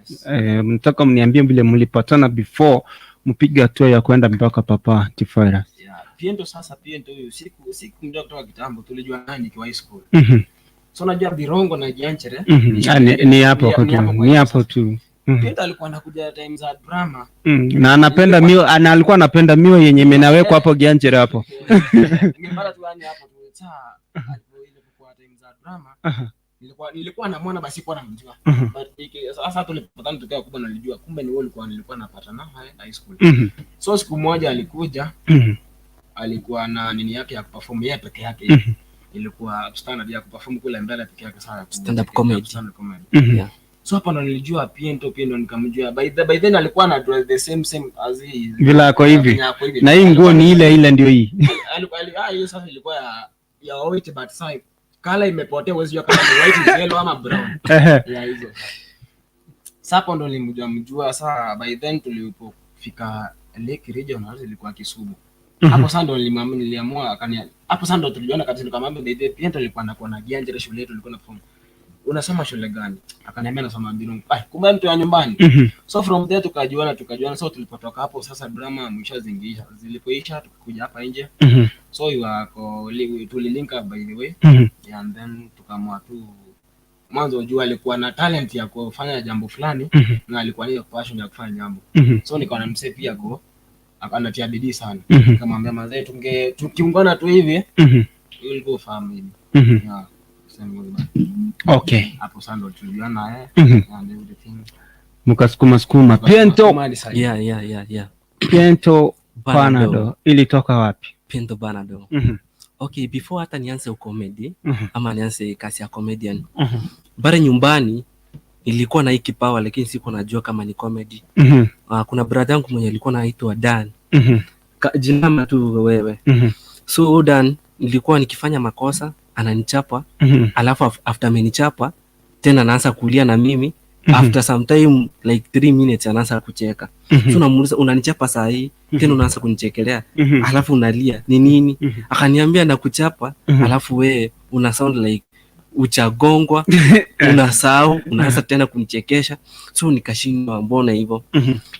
Yes. Mtaka mniambie vile mlipatana before mpiga hatua ya kwenda mpaka Papa Antivirus. Yeah, Piento sasa, Piento huyu sikumjua kutoka kitambo, tulijua naye nikiwa high school. So unajua Birongo na Gianchere Ah, ni hapo ni tu, kwa ni hapo tu. Piento alikuwa anakuja time za drama. Na anapenda miwa, na alikuwa anapenda miwa yenye imenawekwa hapo Gianchere hapo. Nilipata tu yani hapo tu saa ile kwa time za drama. Nilikuwa namuona basi sikuwa namjua. But sasa tulipatana tukiwa kubwa, nalijua kumbe ni wewe ulikuwa nilikuwa napata na high school. So siku moja alikuja, alikuwa na nini yake ya kuperform yeye peke yake. Ilikuwa standard ya kuperform kule mbele peke yake sana. Stand up comedy. Stand up comedy. Yeah. So hapo ndo nilijua Piento, Piento nikamjua. By then alikuwa na dress the same as he Vile ako hivi. Venye ako hivi. Na hii nguo ni ile ile ndio hii. Hiyo sasa ilikuwa ya white, but sasa color imepotea, huwezi jua kama ni white, yellow ama brown. Ya hizo. Sasa hapo ndo nilimjua mjua. Sasa by then tulipofika Lake Regional ilikuwa Kisumu. Hapo sasa ndo niliamua akani, hapo sasa ndo tuliona kabisa, nikamwambia, "By the way, Piento alikuwa anakuwa na Gianjere shule yetu ilikuwa na perform. Unasoma shule gani?" Akaniambia nasoma Birungu. Ai, kumbe mtu wa nyumbani. So from there tukajuana. So tulipotoka hapo sasa drama mwisho zingiisha. Zilipoisha tukakuja hapa nje. So we were tulilink up, by the way. Yeah, and then tukaamua tu mwanzo juu alikuwa na talent ya kufanya jambo fulani na alikuwa na hiyo passion ya kufanya jambo. So nikaona msee pia ko anatia bidii sana. Nikamwambia, "Mazee, tunge tukiungana tu hivi, ilikuwa ufahamu hivi." Yeah. Same way, but hapo sasa ndo tulijuana naye and everything. Mkasukuma sukuma. Piento, Sukuma hadi sasa. Yeah. Piento Panado. Panado ilitoka wapi? Piento Panado. Okay, before hata nianze ucomedy ama nianze kazi ya comedian. Bare nyumbani nilikuwa na hii kipawa lakini sikuwa najua kama ni comedy. Kuna brother yangu mwenye alikuwa anaitwa Dan. Jina tu wewe. So huyu Dan nilikuwa nikifanya makosa ananichapa, alafu after amenichapa tena anaanza kulia na mimi. After some time, like 3 minutes, anaanza kucheka. So namuuliza, "Unanichapa saa hii, tena unaanza kunichekelea, alafu unalia, ni nini?" Akaniambia, "Nakuchapa, alafu wewe una sound like uchagongwa, unasahau, unaanza tena kunichekesha." So nikashindwa mbona hivyo.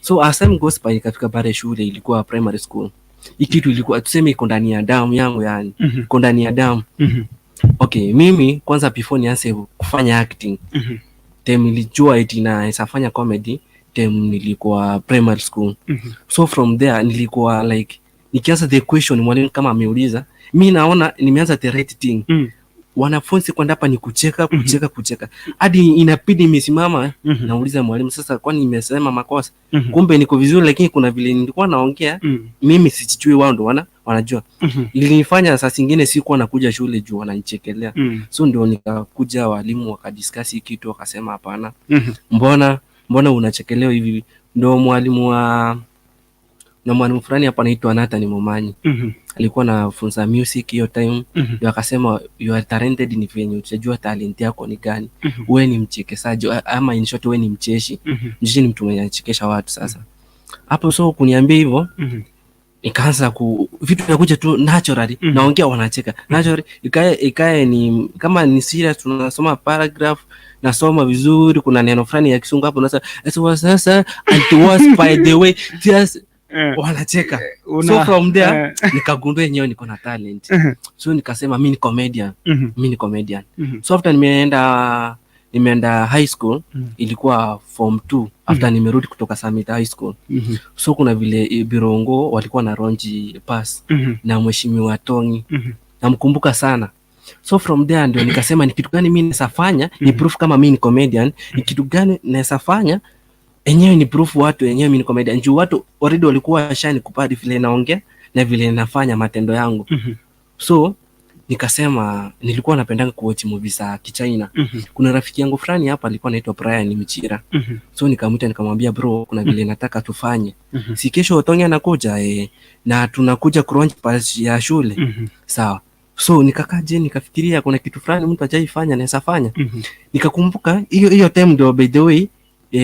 So as time goes by nikafika pale shule, ilikuwa primary school, hii kitu ilikuwa tuseme iko ndani ya damu yangu, yani iko ndani ya damu. Okay, mimi kwanza before nianze kufanya acting, time nilijua eti naweza fanya comedy, time nilikuwa primary school. So from there nilikuwa like nikianza the question, mwalimu kama ameuliza, mi naona nimeanza the right thing. Wanafunzi kwenda hapa ni kucheka, kucheka, kucheka, hadi inabidi nimesimama, nauliza mwalimu, "Sasa kwani nimesema makosa?" Kumbe niko vizuri, lakini kuna vile nilikuwa naongea mimi sijui, wao ndo wanajua. Ilinifanya saa zingine sikuwa nakuja shule juu wananichekelea. So ndio nikakuja, walimu wakadiscuss hii kitu, wakasema hapana, mbona unachekelewa hivi? Ndo mwalimu wa na mwalimu fulani hapa anaitwa Nathan Momanyi, alikuwa anafunza music hiyo time. Ndio akasema, "You are talented, ni venye utajua talent yako ni gani. Wewe ni mchekesaji, ama in short wewe ni mcheshi." Mcheshi ni mtu mwenye anachekesha watu. Sasa hapo so kuniambia hivyo, nikaanza ku vitu vinakuja tu naturally. Naongea, wanacheka naturally. Ikae ni kama ni serious, tunasoma paragraph, nasoma vizuri, kuna neno fulani ya Kisungu hapo, nasa it was sasa and it was, by the way, just wanacheka. So from there nikagundua yenyewe niko na talent. So nikasema mi ni comedian. Mi ni comedian. So after nimeenda high school, ilikuwa form 2, after nimerudi kutoka Summit High School, so kuna vile Birongo walikuwa na launch pass na mheshimiwa Tongi. Namkumbuka sana. So from there ndio nikasema ni kitu gani mimi naweza fanya ni proof kama mimi ni comedian, ni kitu gani naweza fanya enyewe ni proof watu enyewe mimi ni comedian. Juu watu already walikuwa washanikubali vile naongea na vile nafanya matendo yangu. So nikasema nilikuwa napendanga kuwatch movie za Kichina. Kuna rafiki yangu fulani hapa alikuwa anaitwa Brian Michira. So nikamwita nikamwambia, bro, kuna vile nataka tufanye. Si kesho Otongi anakuja na tunakuja kulaunch page ya shule. Sawa. So nikakaa je, nikafikiria kuna kitu fulani mtu hajaifanya naweza fanya. Nikakumbuka hiyo hiyo time ndio, by the way,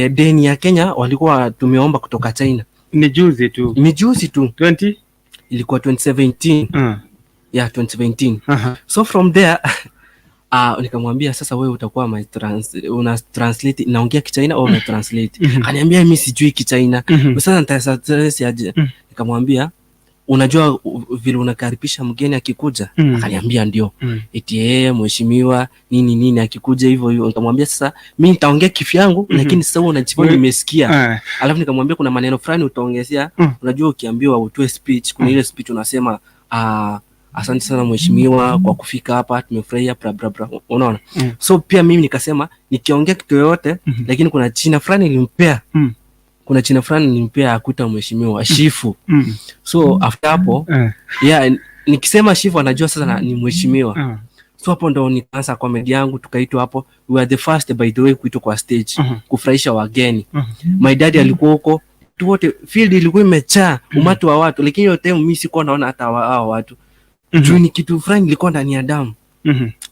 deni ya Kenya walikuwa tumeomba kutoka China. Ni juzi tu. Ni juzi tu. 20? Ilikuwa 2017. Yeah, 2017. So from there nikamwambia sasa wewe utakuwa my una translate, naongea Kichina au una translate. Akaniambia mimi sijui Kichina. Sasa nitastranslate aje? Nikamwambia unajua vile unakaribisha mgeni akikuja? Akaniambia ndio. Eti yeye mheshimiwa nini nini akikuja hivyo hivyo. Nikamwambia sasa mimi nitaongea kivyangu, lakini sasa wewe unajifanya nimesikia. Alafu nikamwambia kuna maneno fulani utaongezea. Unajua ukiambiwa utoe speech, kuna ile speech unasema asante sana mheshimiwa kwa kufika hapa, tumefurahia bla bla bla. Unaona? So pia mimi nikasema nikiongea kitu yoyote, lakini kuna jina fulani nilimpea. Kuna jina fulani nilimpea akuta mheshimiwa Shifu. So after hapo, yeah, nikisema Shifu anajua sasa ni mheshimiwa. So hapo ndo nikaanza comedy yangu, tukaitwa hapo. We were the first, by the way, kuitwa kwa stage kufurahisha wageni. My dad alikuwa huko, tu wote, field ilikuwa imejaa umati wa watu, lakini hiyo time mimi sikuwa naona hata hao watu. Juu ni kitu fulani ilikuwa ndani ya damu.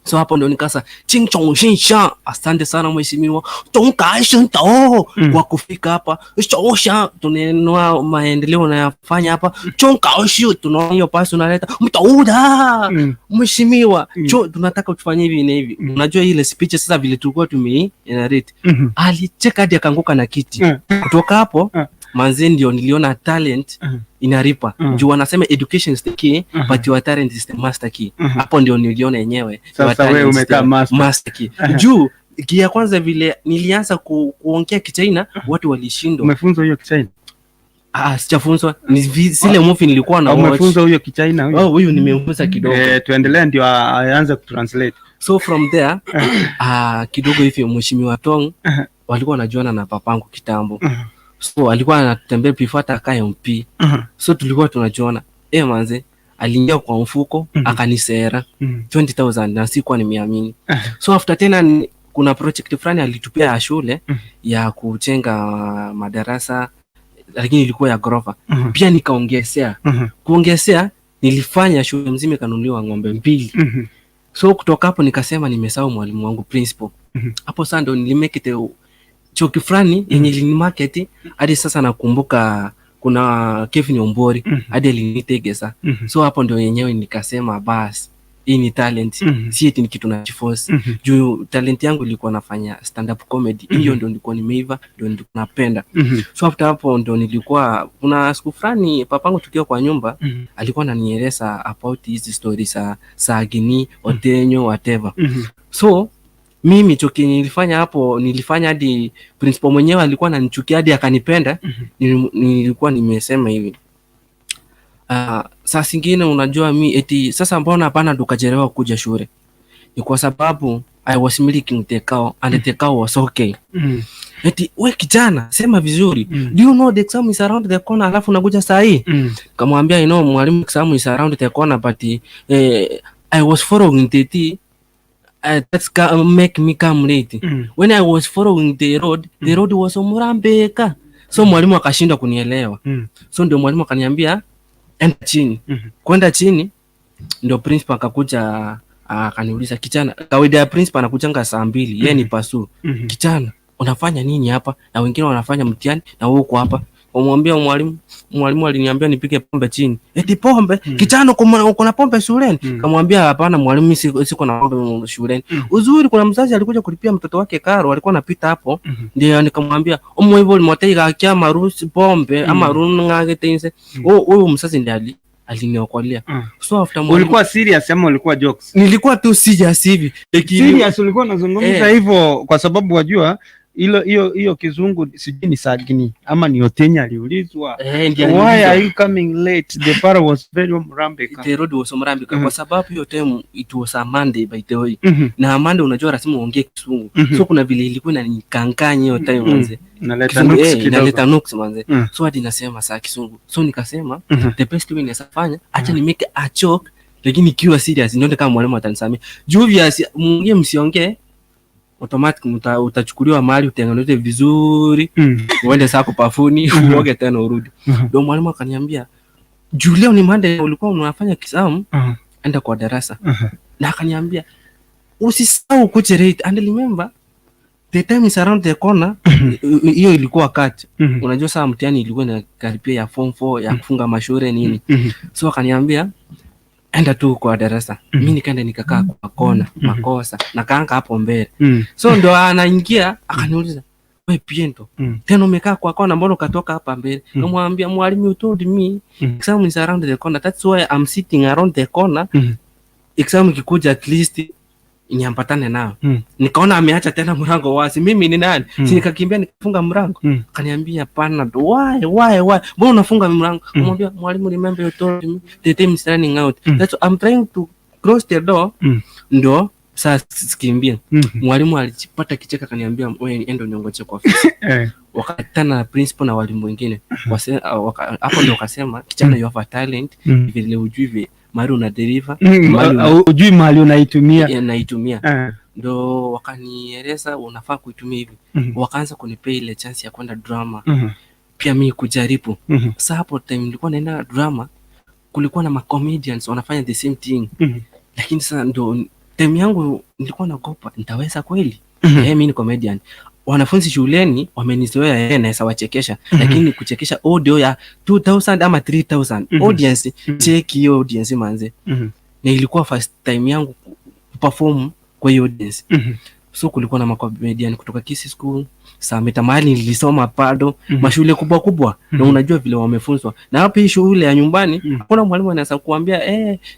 So hapo ndo nikasa ching chong shin sha, asante sana mheshimiwa tonga shin tao kwa kufika hapa, shosha tunainua maendeleo unayofanya hapa, chonga shu tunaona hiyo pasi unaleta mtauda mheshimiwa, cho tunataka tufanye hivi na hivi. Unajua ile speech sasa vile tulikuwa tumei narrate, alicheka hadi akaanguka na kiti. Kutoka hapo, manze, ndio niliona talent inaripa. Juu wanasema education is the key, but your talent is the master key. Hapo ndio niliona yenyewe Sasa your talent wewe is the umekaa master. Master key. Juu ya kwanza vile nilianza kuongea Kichina, watu walishindwa. Umefunzwa hiyo Kichina? Ah, sijafunzwa, ni zile movie nilikuwa na Au watch. umefunzwa huyo Kichina huyo? Oh, huyu nimemfunza kidogo. Eh, tuendelee ndio aanze kutranslate. So from there, kidogo hivi mheshimiwa Tong walikuwa wanajuana na papangu kitambo. So alikuwa anatembea before hata akae MP. So tulikuwa tunajuana. Eh, manze, aliingia kwa mfuko, akanisera 20,000 na sikuwa nimeamini. So after tena kuna project fulani alitupia ya shule ya kujenga madarasa, lakini ilikuwa ya ghorofa. Pia nikaongezea. Kuongezea nilifanya shule mzima ikanunuliwa ng'ombe mbili. So kutoka hapo nikasema nimesahau mwalimu wangu principal. Hapo sasa ndo nilimake it joke fulani yenye ilinimarket hadi sasa nakumbuka, kuna Kevin Ombori hadi alinitegesa. So hapo ndo yenyewe nikasema bas, hii ni talent, si eti ni kitu najiforce. Juu talent yangu ilikuwa nafanya stand up comedy, hiyo ndo nilikuwa nimeiva, ndo nilikuwa napenda. So after hapo ndo nilikuwa, kuna siku fulani papangu tukiwa kwa nyumba alikuwa ananieleza about hizi stories za Sagini, Otenyo, whatever. So mimi choki nilifanya hapo, nilifanya hadi principal mwenyewe alikuwa ananichukia hadi akanipenda. Nilikuwa nimesema hivi, saa zingine unajua mi eti sasa mbona hapana tukachelewa kuja shule, ni kwa sababu I was milking the cow and the cow was okay. Eti we kijana, sema vizuri. Do you know the exam is around the corner, alafu unakuja saa hii? Kamwambia, you know mwalimu, exam is around the corner, but I was following the tea, that's make me come late. When I was following the road, the road was Murambeka. So mwalimu akashindwa kunielewa. So ndio mwalimu akaniambia enda chini. Kwenda chini ndio principal akakuja akaniuliza, kijana, kawaida ya principal anakujanga saa 2, yeye ni pasu. Kijana, unafanya nini hapa na wengine wanafanya mtihani na wewe uko hapa? Umwambia mwalimu, mwalimu aliniambia nipige pombe chini. Eti pombe? Kijana, uko na pombe shuleni? Kamwambia hapana mwalimu, mimi siko na pombe shuleni. Uzuri kuna mzazi alikuja kulipia mtoto wake karo, alikuwa anapita hapo. Ndio nikamwambia omo hivyo limoteiga kya marusi pombe ama runga tense. Oh, huyu mzazi ndiye aliniokolea. So after mwalimu, Ulikuwa serious ama ulikuwa jokes? Nilikuwa tu serious hivi. Lakini Serious ulikuwa unazungumza Eh. hivyo kwa sababu wajua Hilo hiyo kizungu sijui ni Sagini ama ni Otenya aliulizwa. Ndiye Why aliulizwa. are you coming late? The para was very mrambika. The road was Mrambika kwa sababu hiyo time it was a Monday, by the way. Na Monday unajua lazima uongee Kisungu. So kuna vile ilikuwa inanikanganya hiyo time, manze. Naleta Kisungu, nuksi kidogo. inaleta nuksi, manze. So hadi nasema saa Kisungu. So nikasema the best way naweza fanya, acha ni make a joke lakini ikiwa serious, nione kama mwalimu atanisamea. Juu obvious mwongee msiongee, automatic utachukuliwa mahali utengenezwe vizuri, uende sako pafuni, uoge tena urudi. Ndio mwalimu akaniambia, juu leo ni Monday, ulikuwa unafanya exam, enda kwa darasa. Na akaniambia usisahau kuja late, and remember the time is around the corner. Hiyo ilikuwa wakati unajua saa mtihani ilikuwa inakaribia ya form 4 ya kufunga mashure nini. So akaniambia enda tu kwa darasa. Mi nikaenda nikakaa kwa kona, makosa nakaanga hapo mbele. So ndo anaingia akaniuliza, "We Piento, tena umekaa kwa kona, mbona ukatoka hapa mbele?" Kamwambia, "Mwalimu, you told me exam is around the corner, that's why I'm sitting around the corner. Exam ikikuja at least niambatane nao." Nikaona ameacha tena mlango wazi, mimi ni nani? Si nikakimbia nikafunga mlango. Akaniambia, "Pana, why, mbona unafunga mlango?" Kumwambia, "Mwalimu, remember you told me the time is running out. That's why I'm trying to close the door." Ndo saa sikimbia. Mwalimu alijipata kicheka, akaniambia, "Wewe enda uniongoje kwa ofisi." Wakatana na principal na walimu wengine. Hapo ndio wakasema, "Kijana, you have a talent. Vile ujui mahali una deliver, mahali Ujui mahali unaitumia. Naitumia." Ndo wakanieleza unafaa kuitumia hivi. Wakaanza kunipea ile chance ya kwenda drama, pia mi kujaribu. Sasa hapo time nilikuwa naenda drama, kulikuwa na macomedians wanafanya the same thing. Lakini sasa ndo time yangu nilikuwa nagopa, nitaweza kweli? Mi ni comedian, wanafunzi shuleni wamenizoea, naweza wachekesha, lakini kuchekesha audio ya 2000 ama 3000 audience, check hiyo audience, manze. Na ilikuwa first time yangu kuperform kwa hiyo audience. So kulikuwa na macomedian kutoka Kisii School, Samita, mahali nilisoma bado, mashule kubwa kubwa. Na unajua vile wamefunzwa, na hapo hii shule ya nyumbani, hakuna mwalimu anaweza kuambia,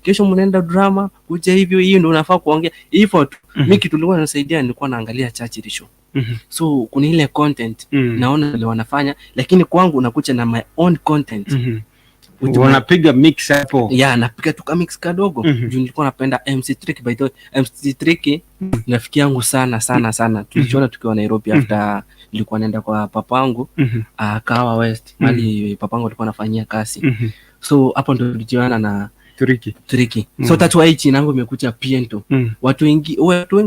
"Kesho mnaenda drama, kuja hivyo, hiyo ndio unafaa kuongea hivyo tu." Mi kitu nilikuwa nasaidia, nilikuwa naangalia Churchill Show. So kuna ile content naona vile wanafanya, lakini kwangu nakuja na my own content. With Unapiga mix hapo. Yeah, napiga tu kamix kadogo. Juu nilikuwa napenda MC Trick, by the way. MC Trick ni rafiki yangu sana sana sana. Tulijuana tukiwa Nairobi, after nilikuwa naenda kwa papangu, Kahawa West, mali papangu alikuwa anafanyia kazi. So hapo ndo tulijuana na Turiki. Tricky. So that's why jina yangu imekuja Piento. Watu wengi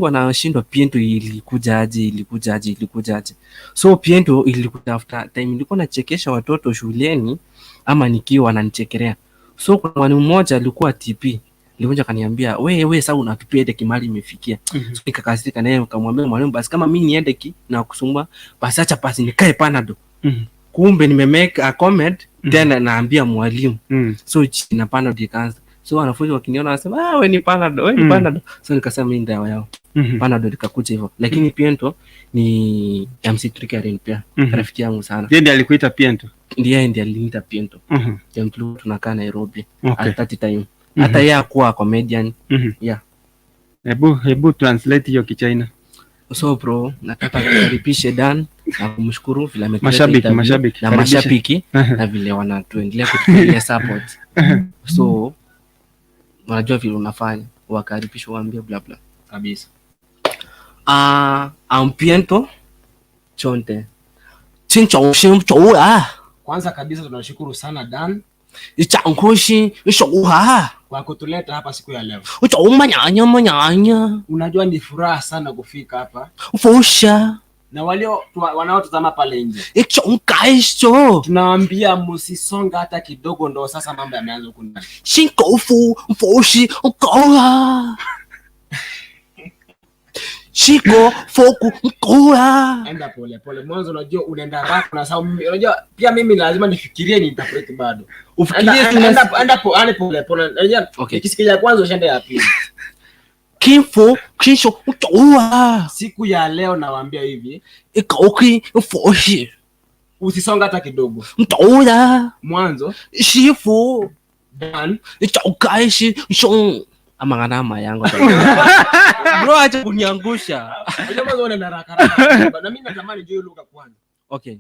wanashindwa Piento ilikuja aje, ilikuja aje, ilikuja aje. So Piento ilikuja after time nilikuwa nachekesha watoto shuleni ama nikiwa wananichekelea. So kuna mwalimu mmoja alikuwa TP, alikuja akaniambia, "We sasa unatupia headache mahali imefikia." So nikakasirika naye, nikamwambia mwalimu, "Basi kama mimi ni headache na kusumbua, basi acha basi nikae Panado." Kumbe nimemake a comment, tena naambia mwalimu. So jina Panado ikaanza. So wanafunzi wakiniona wanasema, "Ah, we ni Panado, we ni Panado." So nikasema mimi ni dawa yao. Panado likakuja hivyo, lakini Piento ni MC Tricky alinipea. Rafiki yangu sana. Yeye ndiye alikuita Piento? Ndiye aliniita Piento. Time tulikuwa tunakaa Nairobi. At that time hata yeye hakuwa comedian. Yeah. Hebu translate hiyo Kichina. So bro, nataka kukaribishe Dan na kumshukuru vile ametuleta Mashabiki, interview mashabiki, na karibisha. Mashabiki na vile wanatuendelea kutupatia support. So wanajua vile unafanya, wakaribisha, waambie bla bla. Kabisa. Ah, I'm Piento Chonte. 请走心走啊！ Kwanza kabisa tunashukuru sana Dan 掌控心手啊！ kwa kutuleta hapa siku ya leo. 走嘛呀呀嘛呀呀！ Unajua ni furaha sana kufika hapa 佛山， na walio wanaotazama pale nje, 一种解咗， tunawaambia msisonga hata kidogo, ndo sasa mambo yameanza huku ndani. 先搞副火事我講啊！先個火股講啊！ Enda pole pole, mwanzo unajua unaenda haraka na sababu mimi unajua pia mimi lazima nifikirie ni interpret bado. Ufikirie Enda pole pole. Unajua nikisikia ya kwanza ushaenda ya pili. 天火天數我走啊！ Siku ya leo nawaambia hivi, 你搞佢火事 usisonga hata kidogo. 走啦！ Mwanzo 師傅， Dan 你走解先送 Ama gharama yangu. Bro, acha kuniangusha. Unajua mwanzo unaenda haraka haraka. Na mimi natamani nijue lugha kwanza. Okay.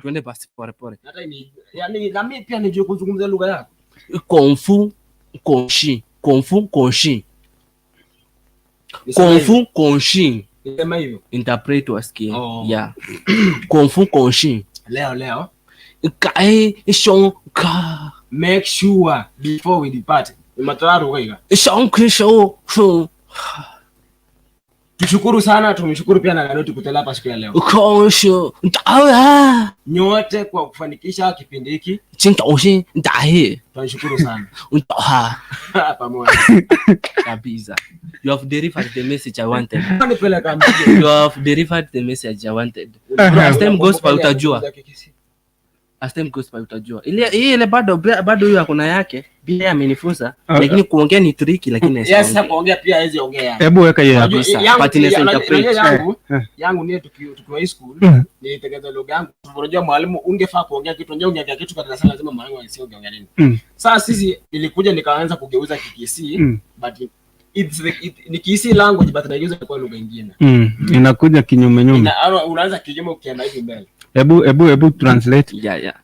Tuende basi pole pole. Hata ni yani na mimi pia nijue kuzungumza lugha yako. Kung Fu Kung Fu Kung Fu Kung Fu. Nisema hivyo. Interpret wasikie. Oh. Yeah. Kung Fu Kung Leo leo. Kai shong ka. Make sure before we depart. Matararu kaiga. Shong shong shong. Tushukuru sana, tumshukuru pia na Ganoti kutela hapa siku ya leo. Kung Fu da. Nyote kwa kufanikisha kipindi hiki. Jing da he. Tunashukuru sana. Da. Pamoja. Kabisa. You have delivered the message I wanted. Nipeleka mbio. You have delivered the message I wanted. As time goes by utajua. As time goes by utajua. Ile ile bado bado huyu akona yake, pia amenifunza, lakini kuongea ni tricky, lakini yes, sasa kuongea pia haizi ongea. Hebu weka hiyo hapo. But interpret. Yangu ni tukiwa high school, nilitengeneza lugha yangu. Unajua mwalimu ungefaa kuongea kitu, unajua ungeongea kitu katika darasa lazima mwalimu asiye ungeongea nini. Sasa sisi nilikuja nikaanza kugeuza Kikisii, but it's ni Kisii language but naigeuza kwa lugha nyingine. Inakuja kinyume nyume. Unaanza kinyume ukienda hivi mbele. Hebu translate. Yeah, yeah.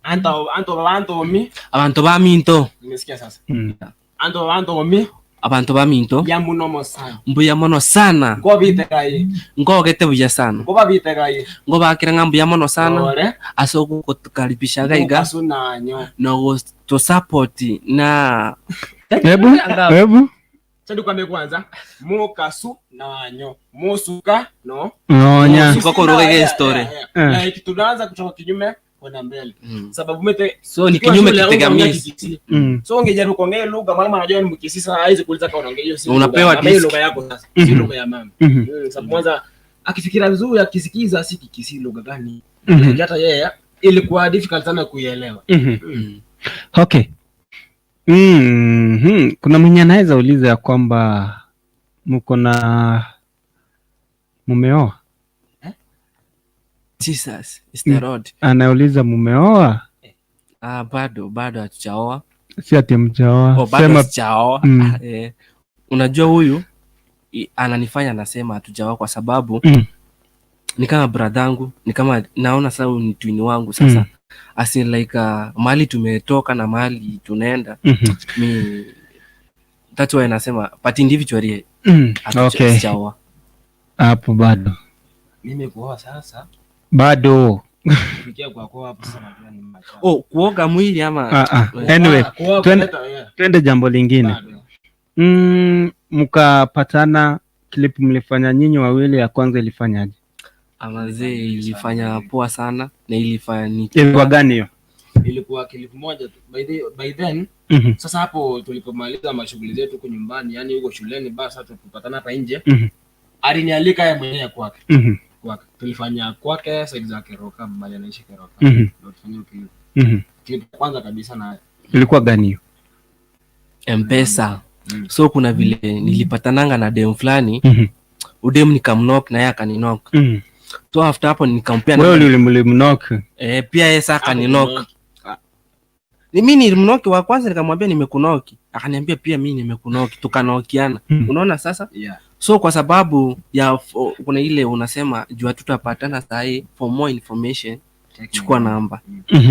Anto mi. Abantu ba minto. Nimesikia sasa. Anto mi. Abantu ba minto. Ya munomo sana. Mbuya mono sana. Ngo bitegai. Ngo gete buya sana. Ngo babitegai. Ngo bakira mbuya mono sana. Ore. Aso kutukaribisha gaiga. Kasunanyo. No to support na. Hebu. Chadu kwa kwanza. Mukasu nanyo. Musuka no. Nonya. Musuka kwa roge story. Like tunaanza kutoka kinyume kwenda mbele. Sababu mete so ni kinyume kitegemezi. So ungejaribu kuongea lugha mwalimu anajua ni Mkisii sasa haizi kuuliza kama unaongea hiyo si unapewa hiyo lugha yako sasa. Si lugha ya mama. Sababu kwanza akifikira vizuri akisikiza si Kikisii lugha gani. Hata yeye ilikuwa difficult sana kuielewa. Okay. Kuna mwenye anaweza uliza ya kwamba mko na mumeoa? Jesus is the Lord. Anauliza mumeoa? Bado hatujaoa. Si ati mjaoa. Bado sijaoa. Unajua huyu ananifanya nasema hatujaoa kwa sababu ni kama brother yangu, ni kama naona sasa ni twin wangu sasa. As in like mahali tumetoka na mahali tunaenda. Mi that's why nasema but individually okay. Sijaoa. Hapo bado. Mimi kuoa sasa bado. Kufikia kwa kuoa hapo sasa najua ni macho. Oh, kuoga mwili ama Anyway, twende jambo lingine. Mkapatana, clip mlifanya nyinyi wawili ya kwanza ilifanyaje? Amazee ilifanya poa sana na ilifanya ilikuwa gani hiyo? Ilikuwa clip moja tu. By then sasa hapo tulipomaliza mashughuli zetu huko nyumbani, yani huko shuleni, basi tulipopatana hapa nje. Alinialika yeye mwenyewe kwake. Kwake. Tulifanya kwake side za Keroka, mbali anaishi Keroka. Ndio tulifanya clip. Clip kwanza kabisa na ilikuwa gani hiyo? M-Pesa. So kuna vile nilipatananga na dem fulani. Udem nikamknock na yeye akaniknock. So after hapo nikampea na wewe ulimknock. Pia yeye sasa akaniknock. Ni mimi nilimknock wa kwanza nikamwambia nimeknock. Akaniambia pia mimi nimeknock, tukanokiana. Unaona sasa? Yeah. So kwa sababu ya kuna ile unasema jua tutapatana saa hii, for more information chukua namba.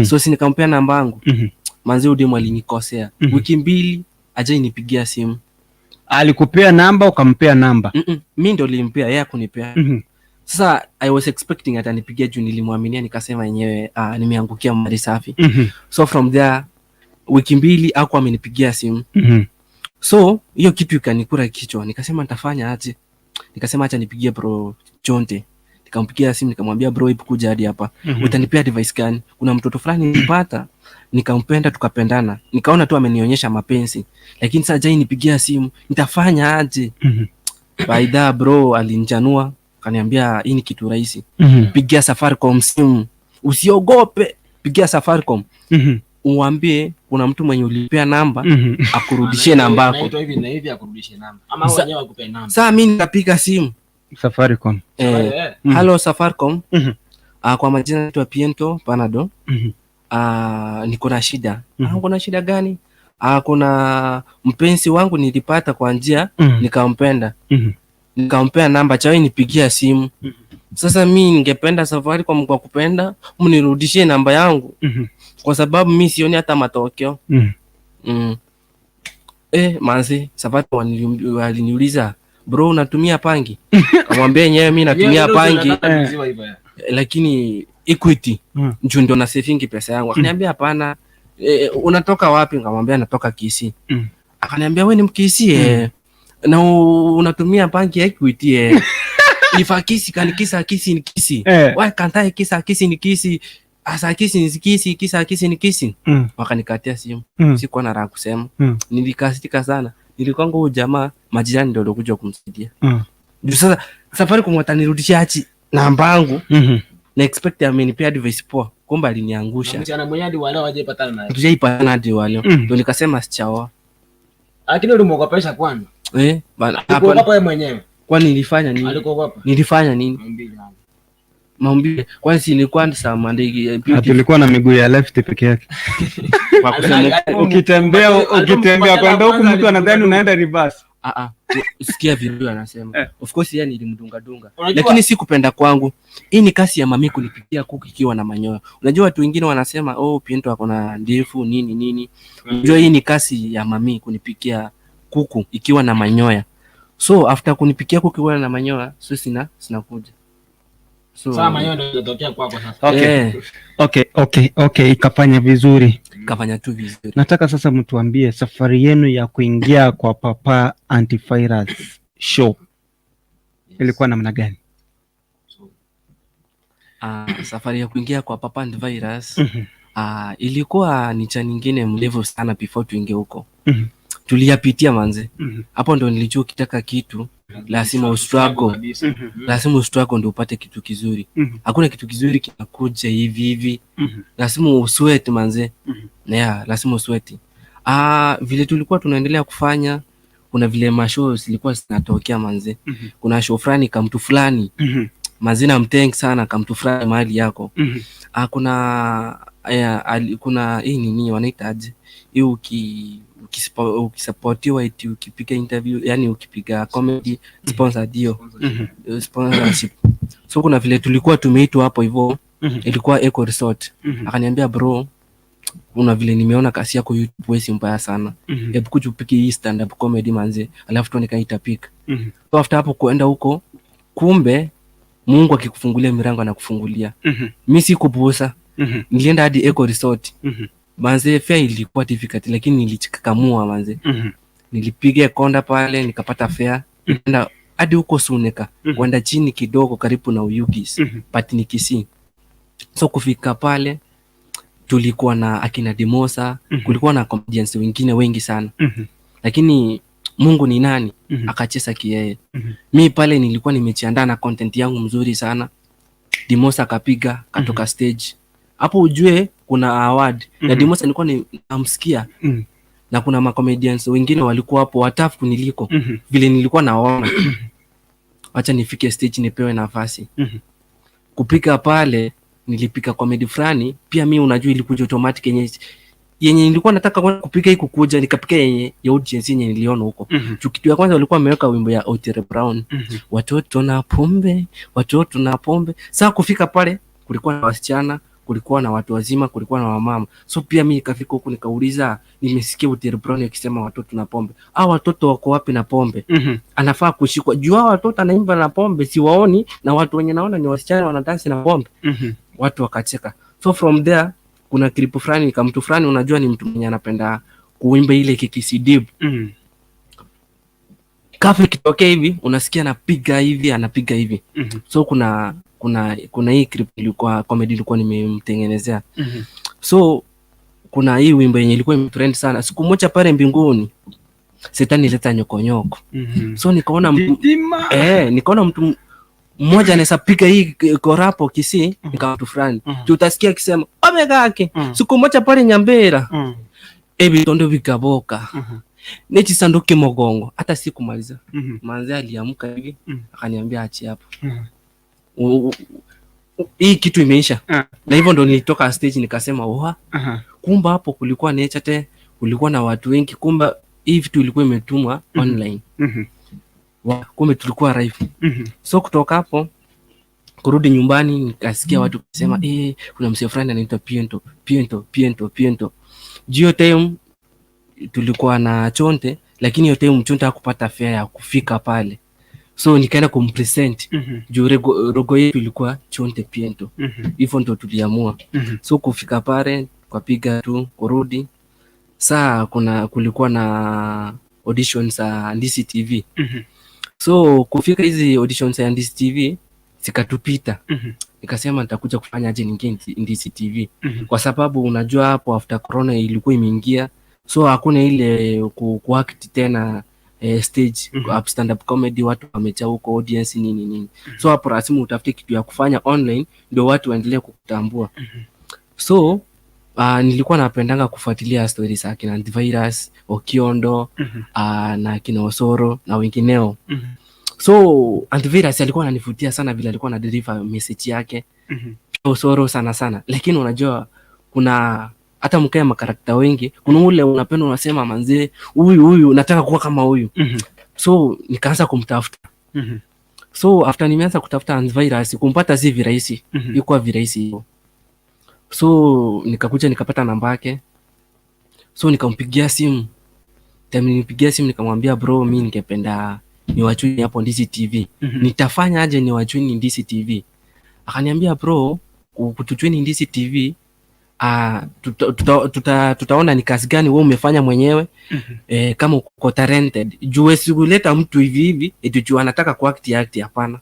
So si nikampea namba yangu. Manzi udem alinikosea. Wiki mbili aje nipigia simu. Alikupea namba ukampea namba? Mimi ndo nilimpea, yeye hakunipea. Sasa I was expecting atanipigia juu nilimwaminia, nikasema yenyewe nimeangukia mali safi. So from there wiki mbili hakuwa amenipigia simu. So hiyo kitu ikanikura kichwa, nikasema nitafanya aje? Nikasema acha nipigie bro Jonte. Nikampigia simu nikamwambia bro, ipo kuja hadi hapa. Utanipea advice gani? Kuna mtoto fulani nilipata, nikampenda tukapendana. Nikaona tu amenionyesha mapenzi. Lakini sasa hajai nipigia simu, nitafanya aje? Baida bro alinichanua, akaniambia hii ni kitu rahisi. Pigia Safaricom simu. Usiogope, pigia Safaricom. Uambie kuna mtu mwenye ulipea namba akurudishie namba yako. Naitwa hivi na hivi akurudishie namba. Ama wenyewe wakupe namba. Sasa mimi nikapiga simu Safaricom. Hello Safaricom. Kwa majina naitwa Piento Panado. Niko na shida. Uko na shida gani? Kuna mpenzi wangu nilipata kwa njia, nikampenda. Nikampea namba chao nipigia simu. Sasa mi ningependa Safaricom kwa kupenda mnirudishie namba yangu. Kwa sababu mi sioni hata matokeo. Manzi, Safaricom waliniuliza, bro unatumia pangi? Kamwambia yenyewe mi natumia pangi. Lakini Equity juu ndio na savingi pesa yangu. Akaniambia hapana. Unatoka wapi? Nikamwambia natoka Kisii. Akaniambia wewe ni Mkisii Na unatumia banki ya Equity If a Kisii can kiss a Kisii ni Kisii. Why can't I kiss a Kisii ni Kisii? Asa Kisii ni Kisii, kisa Kisii ni Kisii. Wakanikatia simu. Sikuwa na raha kusema. Nilikasirika sana. Nilikuwa huyu jamaa majirani ndio walikuja kumsaidia. Juu sasa Safaricom watanirudishia achi namba yangu. Na expect amenipea advice poa. Kumbe aliniangusha. Msichana mwenyewe hadi wale hawajapatana naye. Hatujaipatana hadi wale. Ndio nikasema sichaoa. Lakini ulimwogopesha kwanza. Bana, Alikuogopa yeye mwenyewe. Kwani nilifanya nini? Alikuogopa. Nilifanya nini? Maumbile. Maumbile. Kwani si nilikuwa Samandegi, Tulikuwa na miguu ya left peke yake. Kwa kusema Ukitembea kwenda huku mtu anadhani unaenda reverse. Sikia vile anasema. Of course yeye nilimdunga dunga. Lakini si kupenda kwangu. Hii ni kasi ya mami kunipikia kuku ikiwa na manyoya. Unajua watu wengine wanasema oh Pinto ako na ndefu nini nini. Unajua hii ni kasi ya mami kunipikia kuku ikiwa na manyoya. So after kunipikia kuku ikiwa na manyoya, so sina kuja. So sasa manyoya ndio yanatokea kwako sasa. Okay, ikafanya vizuri. Ikafanya tu vizuri. Nataka sasa mtuambie safari yenu ya kuingia kwa Papa Antivirus show. Ilikuwa namna gani? Safari ya kuingia kwa Papa Antivirus, ilikuwa ni cha nyingine mlevu sana before tuingie huko. Tuliyapitia manze. Hapo ndo nilijua ukitaka kitu lazima ustruggle. Lazima ustruggle ndio upate kitu kizuri. Hakuna kitu kizuri kinakuja hivi hivi. Lazima usweat manze. Yeah, lazima usweat. Vile tulikuwa tunaendelea kufanya, kuna vile mashow zilikuwa zinatokea manze. Kuna show fulani kama mtu fulani. Manze na mthank sana kama mtu fulani mahali yako. Kuna kuna hii nini wanaita aje? Hii ukisupportiwa eti ukipiga interview, yani ukipiga comedy sponsor deal, sponsorship. So kuna vile tulikuwa tumeitwa hapo hivyo, ilikuwa Eco Resort. Akaniambia bro, kuna vile nimeona kasi yako YouTube wewe si mbaya sana. Hebu kuja upige hii stand up comedy manze, alafu tuone kama itapika. So after hapo kuenda huko, kumbe Mungu akikufungulia milango anakufungulia. Mimi sikupuuza. Nilienda hadi Eco Resort. Manze fare ilikuwa difficult lakini nilijikakamua manze. Nilipiga konda pale nikapata fare. Nikaenda hadi huko Suneka, kwenda chini kidogo karibu na Uyugis, but ni Kisii. So kufika pale tulikuwa na akina Dimosa, kulikuwa na comedians wengine wengi sana. Lakini Mungu ni nani? Akacheza kiyeye. Mi pale nilikuwa nimejiandaa na content yangu mzuri sana. Dimosa akapiga katoka stage. Hapo ujue kuna award. Na Dimosa nilikuwa namsikia. Na kuna ma comedians wengine walikuwa hapo watafu kuniliko. Vile nilikuwa naona. Acha nifike stage nipewe nafasi. Kupika pale nilipika comedy fulani, pia mi unajua ilikuja automatic yenye nilikuwa nataka kupika ikukuja, nikapika yenye ya audience yenye niliona huko. Kitu ya kwanza walikuwa wameweka wimbo ya Otile Brown. Watoto na pombe, watoto na pombe. Sasa kufika pale kulikuwa na wasichana, kulikuwa na watu wazima, kulikuwa na wamama. So pia mimi nikafika huko nikauliza, nimesikia Otile Brown akisema watoto na pombe. Hao watoto wako wapi na pombe? Anafaa kushikwa. Juu hao watoto anaimba na pombe siwaoni, na watu wenye naona ni wasichana wanadansi na pombe. Watu wakacheka. So from there kuna clip fulani kama mtu fulani unajua ni mtu mwenye anapenda kuimba ile kikisi deep. Kafe kitokea hivi unasikia anapiga hivi, anapiga hivi. So kuna hii clip ilikuwa comedy ilikuwa nimemtengenezea. So kuna hii wimbo yenye ilikuwa imetrend sana. Siku moja pale mbinguni shetani ileta nyokonyoko. So nikaona mtu, nikaona mtu mmoja anaweza piga hii korapo Kisii, nikawa mtu fulani. Tutasikia akisema omegake. Siku moja pale Nyambera. Ebitondo bikaboka. Nechisanduki mogongo hata sikumaliza. Manze aliamka hivi, akaniambia achi hapo. Hii kitu imeisha. Na hivyo ndo nilitoka stage nikasema oha. Kumbe hapo kulikuwa nature te, Kulikuwa na watu wengi, kumbe hii vitu ilikuwa imetumwa online. Kumbe tulikuwa live. So kutoka hapo kurudi nyumbani nikasikia watu kusema, kuna msee fulani anaitwa Piento, Piento, Piento, Piento. Juu hiyo time tulikuwa na Chonte, lakini hiyo time Chonte hakupata fare ya kufika pale, so nikaenda kumpresent juu logo yetu ilikuwa Chonte Piento. Hivyo ndo tuliamua. So kufika pale tukapiga tu kurudi, saa kulikuwa na auditions za Ndisi TV. So kufika hizi auditions za Ndisi TV zikatupita. Nikasema nitakuja kufanya aje ningie Ndisi TV? Kwa sababu unajua hapo after corona ilikuwa imeingia, so hakuna ile kuact tena stage, stand up comedy, watu wamejaa huko audience, nini nini. So hapo lazima utafute kitu ya kufanya online ndio watu waendelee kukutambua. So nilikuwa napendanga kufuatilia stories za kina Antivirus, Okiondo, na kina Osoro na wengineo. So Antivirus alikuwa ananivutia sana vile alikuwa ana deliver message yake. Osoro sana sana, lakini unajua kuna hata mkae macharacter wengi, kuna ule unapenda unasema, manzee, huyu huyu nataka kuwa kama huyu. So nikaanza kumtafuta. So after nimeanza kutafuta Antivirus, kumpata si virahisi. Ikuwa virahisi hivyo, so nikakuja nikapata namba yake, so nikampigia simu. Time nilipigia simu nikamwambia, "Bro, mi ningependa niwajoin hapo Ndisi TV. Nitafanya aje niwajoin Ndisi TV?" Akaniambia, "Bro, kutujoin Ndisi TV, tutaona ni kazi gani wewe umefanya mwenyewe, kama uko talented, juu sikuleta mtu hivi hivi eti juu anataka kuact act, hapana."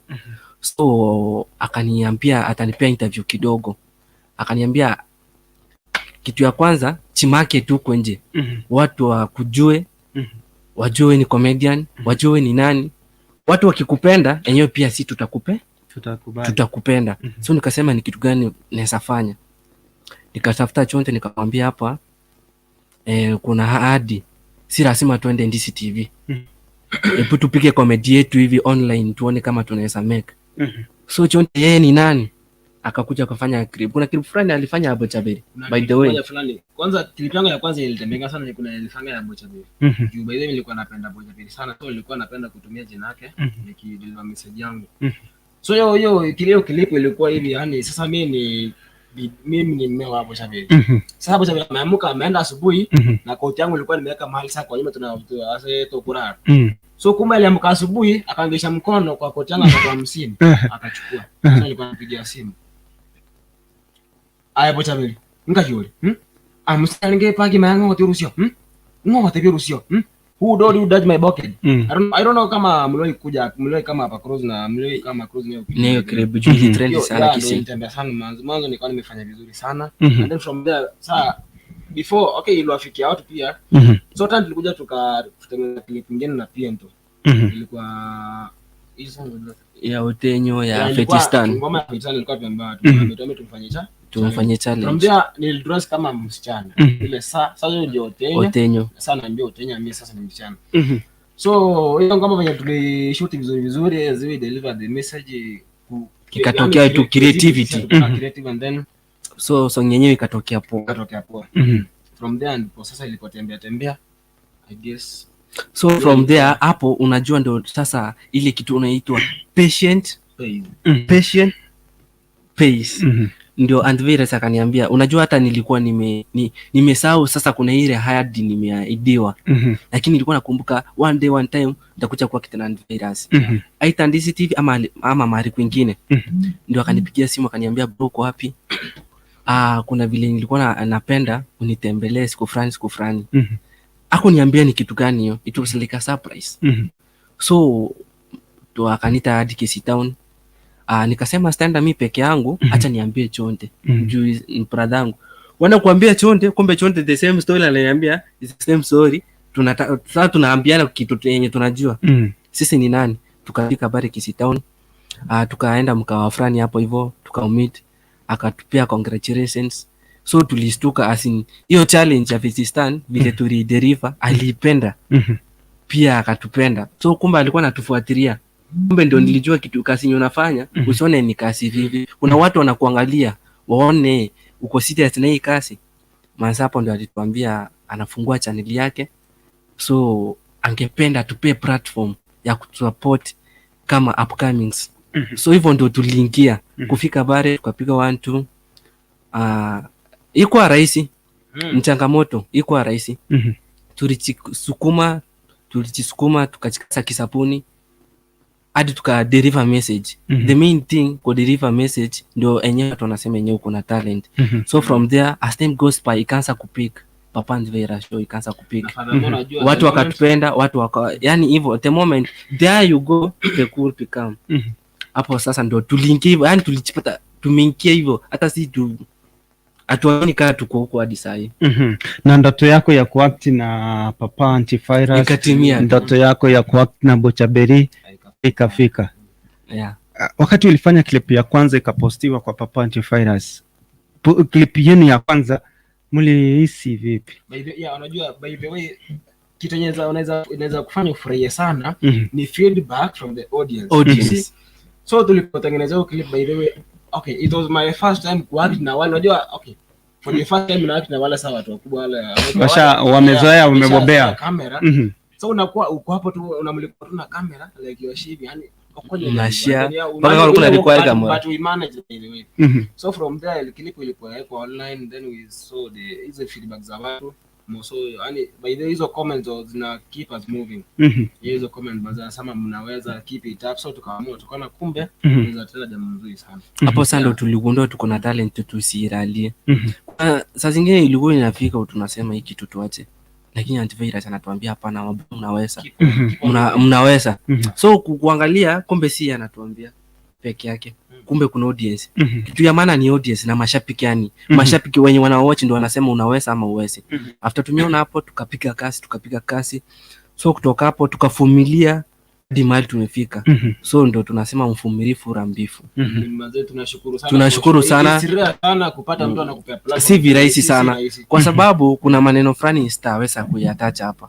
So akaniambia atanipea interview kidogo. Akaniambia kitu ya kwanza, jimarket huko nje, watu wakujue, wajue ni comedian, wajue ni nani. Watu wakikupenda enyewe pia si Tutakubali. Tutakupenda. So nikasema ni kitu gani naweza fanya? Nikatafuta Chonte, nikamwambia hapa kuna ahadi, si lazima tuende Ndisi TV. Hebu tupige comedy yetu hivi online tuone kama tunaweza make. So Chonte yeye ni nani, akakuja akafanya clip. Kuna clip fulani alifanya hapo Chaberi. Kuna By clip the way, moja fulani, kwanza clip yangu ya kwanza ilitembea sana ni kuna ilifanya ya Bochaberi. Juu by the way nilikuwa napenda Bochaberi sana, so nilikuwa napenda kutumia jina yake nikideliver message yangu. So hiyo hiyo kilio clip ilikuwa hivi, yani sasa mimi ni mume wa Bochaberi. Sasa Bochaberi ameamka ameenda asubuhi na koti yangu ilikuwa nimeweka mahali sasa kwa nyuma tuna sasa tokura. So kumbe aliamka asubuhi akaangisha mkono kwa koti yangu akatoa 50 akachukua. So nilikuwa napigia simu. Aya Bochaberi, nkajuri. Amusalinge pagi mayango ngoti rusio. Ngo ngoti rusio. Who do you dodge my bucket? I don't know kama mliwahi kuja, mliwahi kama hapa cruise na mliwahi kama cruise nayo. Ni hiyo clip juu ilitrend Hiyo, sana yeah, ndio Kisii. ilitembea sana mwanzo. Mwanzo nilikuwa nimefanya vizuri sana. And then from there saa before, okay, iliwafikia watu pia. So tena tulikuja tukatengeneza clip nyingine na Piento. Ilikuwa hizo Ya Otenyo ya Yeah, ilikuwa Fetistan. Ngoma ya Fetistan ilikuwa tumeambiwa tumfanyie cha Tumfanyie From challenge. there nilidress kama msichana. Ile saa sasa hiyo ndio Otenyo. Otenyo. Sasa naambia Otenyo mimi sasa ni msichana. So hiyo ngoma venye tulishoot vizuri vizuri as we deliver the message Ikatokea yani tu creativity. Creative and then So song yenyewe ikatokea poa. Ikatokea poa. From there ndipo sasa ilipotembea tembea, I guess. So from there hapo unajua ndio sasa ile kitu unaitwa patient Pays. Patient pays. Ndio Antivirus akaniambia, unajua hata nilikuwa nimesahau sasa kuna ile ahadi nimeahidiwa, lakini nilikuwa nakumbuka one day, one time nitakuja kuwa kitana Antivirus, aidha Ndisi TV ama mahali kwingine. Ndio akanipigia simu akaniambia, "Bro, uko wapi? Ah, kuna vile nilikuwa napenda unitembelee siku fulani siku fulani." Hakuniambia ni kitu gani hiyo, it was like a surprise. So ndo akaniita hadi Kisii Town. Ah, nikasema stand mi peke yangu, acha niambie Chonte juu ni brother yangu. Wana kuambia Chonte, kumbe Chonte the same story ananiambia is the same story. Sasa tunaambiana kitu yenye tunajua sisi ni nani. Tukafika pale Kisii Town, tukaenda mkawa fulani hapo hivyo, tukameet, akatupia congratulations. So tulistuka, as in hiyo challenge ya Fetistan vile tulideliver aliipenda, pia akatupenda. So kumbe alikuwa anatufuatilia. Kumbe ndio nilijua kitu kazi yenye unafanya, usione ni kazi hivi, kuna watu wanakuangalia waone uko serious na hii kazi. Manze hapo ndio alituambia anafungua channel yake, so angependa tupee platform ya kutusupport kama upcomings. So hivyo ndio tuliingia. Kufika pale tukapiga 1 2, ikuwa rahisi. Changamoto ikuwa rahisi. Tulijisukuma tukachikaza kisabuni hadi tuka deliver message. The main thing ku deliver message ndio enyewe watu wanasema enyewe uko na talent. So from there, as time goes by, ikaanza kupick. Papa Antivirus Show ikaanza kupick. Na furthermore, unajua, Watu the moment- wakatupenda, watu waka, yani hivyo, the moment there you go, the cool become. Hapo sasa ndio tuliingia hivyo, yani tulijipata tumeingia hivyo, hata si tu hatuoni kaa tuko huko hadi sahii. Na ndoto yako ya kuact na Papa Antivirus, Ikatimia. Ndoto yako ya kuact na Bochaberi ikafika. Yeah. Wakati ulifanya clip ya kwanza ikapostiwa kwa Papa Antivirus, clip yenu ya kwanza mlihisi vipi? By the, yeah, unajua, by the way, kitu yenye unaweza inaweza kufanya ufurahie sana ni feedback from the audience. Audience. You see? So tulipotengeneza hiyo clip, by the way, okay, it was my first time kuact na wale, unajua, okay, for the first time na act na wale, sawa, watu wakubwa wale Wamezoea, wamebobea. Kamera. So unakuwa uko hapo tu, unamulika tu na kamera like you are shivering, yani uko Mna share. Mpaka walikuwa na require camera. But we managed, by the way. So from there, clip ilipowekwa online, then we saw the hizo feedback za watu so, yani, by the way, hizo comments zina keep us moving. Hizo comments zinasema mnaweza, keep it up. So tukaamua, tukaona kumbe tunaweza tena jambo mzuri sana. Hapo sasa ndo tuligundua tuko na talent, tusiiralie. Saa zingine ilikuwa inafika tunasema hii kitu tuache, lakini Antivirus anatuambia hapana, mnaweza. Keep on Mnaweza. So kuangalia kumbe si anatuambia peke yake, kumbe kuna audience. Kitu ya maana ni audience na mashabiki, yani mashabiki wenye wanawatch ndo wanasema unaweza ama uwezi. After tumeona hapo, tukapiga kasi, tukapiga kasi. So kutoka hapo tukavumilia hadi mahali tumefika. So ndo tunasema mvumilivu hula mbivu. Mazee, tunashukuru sana. Tunashukuru sana. It's rare sana kupata mtu anakupea platform. Si virahisi Si sana. rahisi. Kwa sababu kuna maneno fulani sitaweza kuyatacha hapa.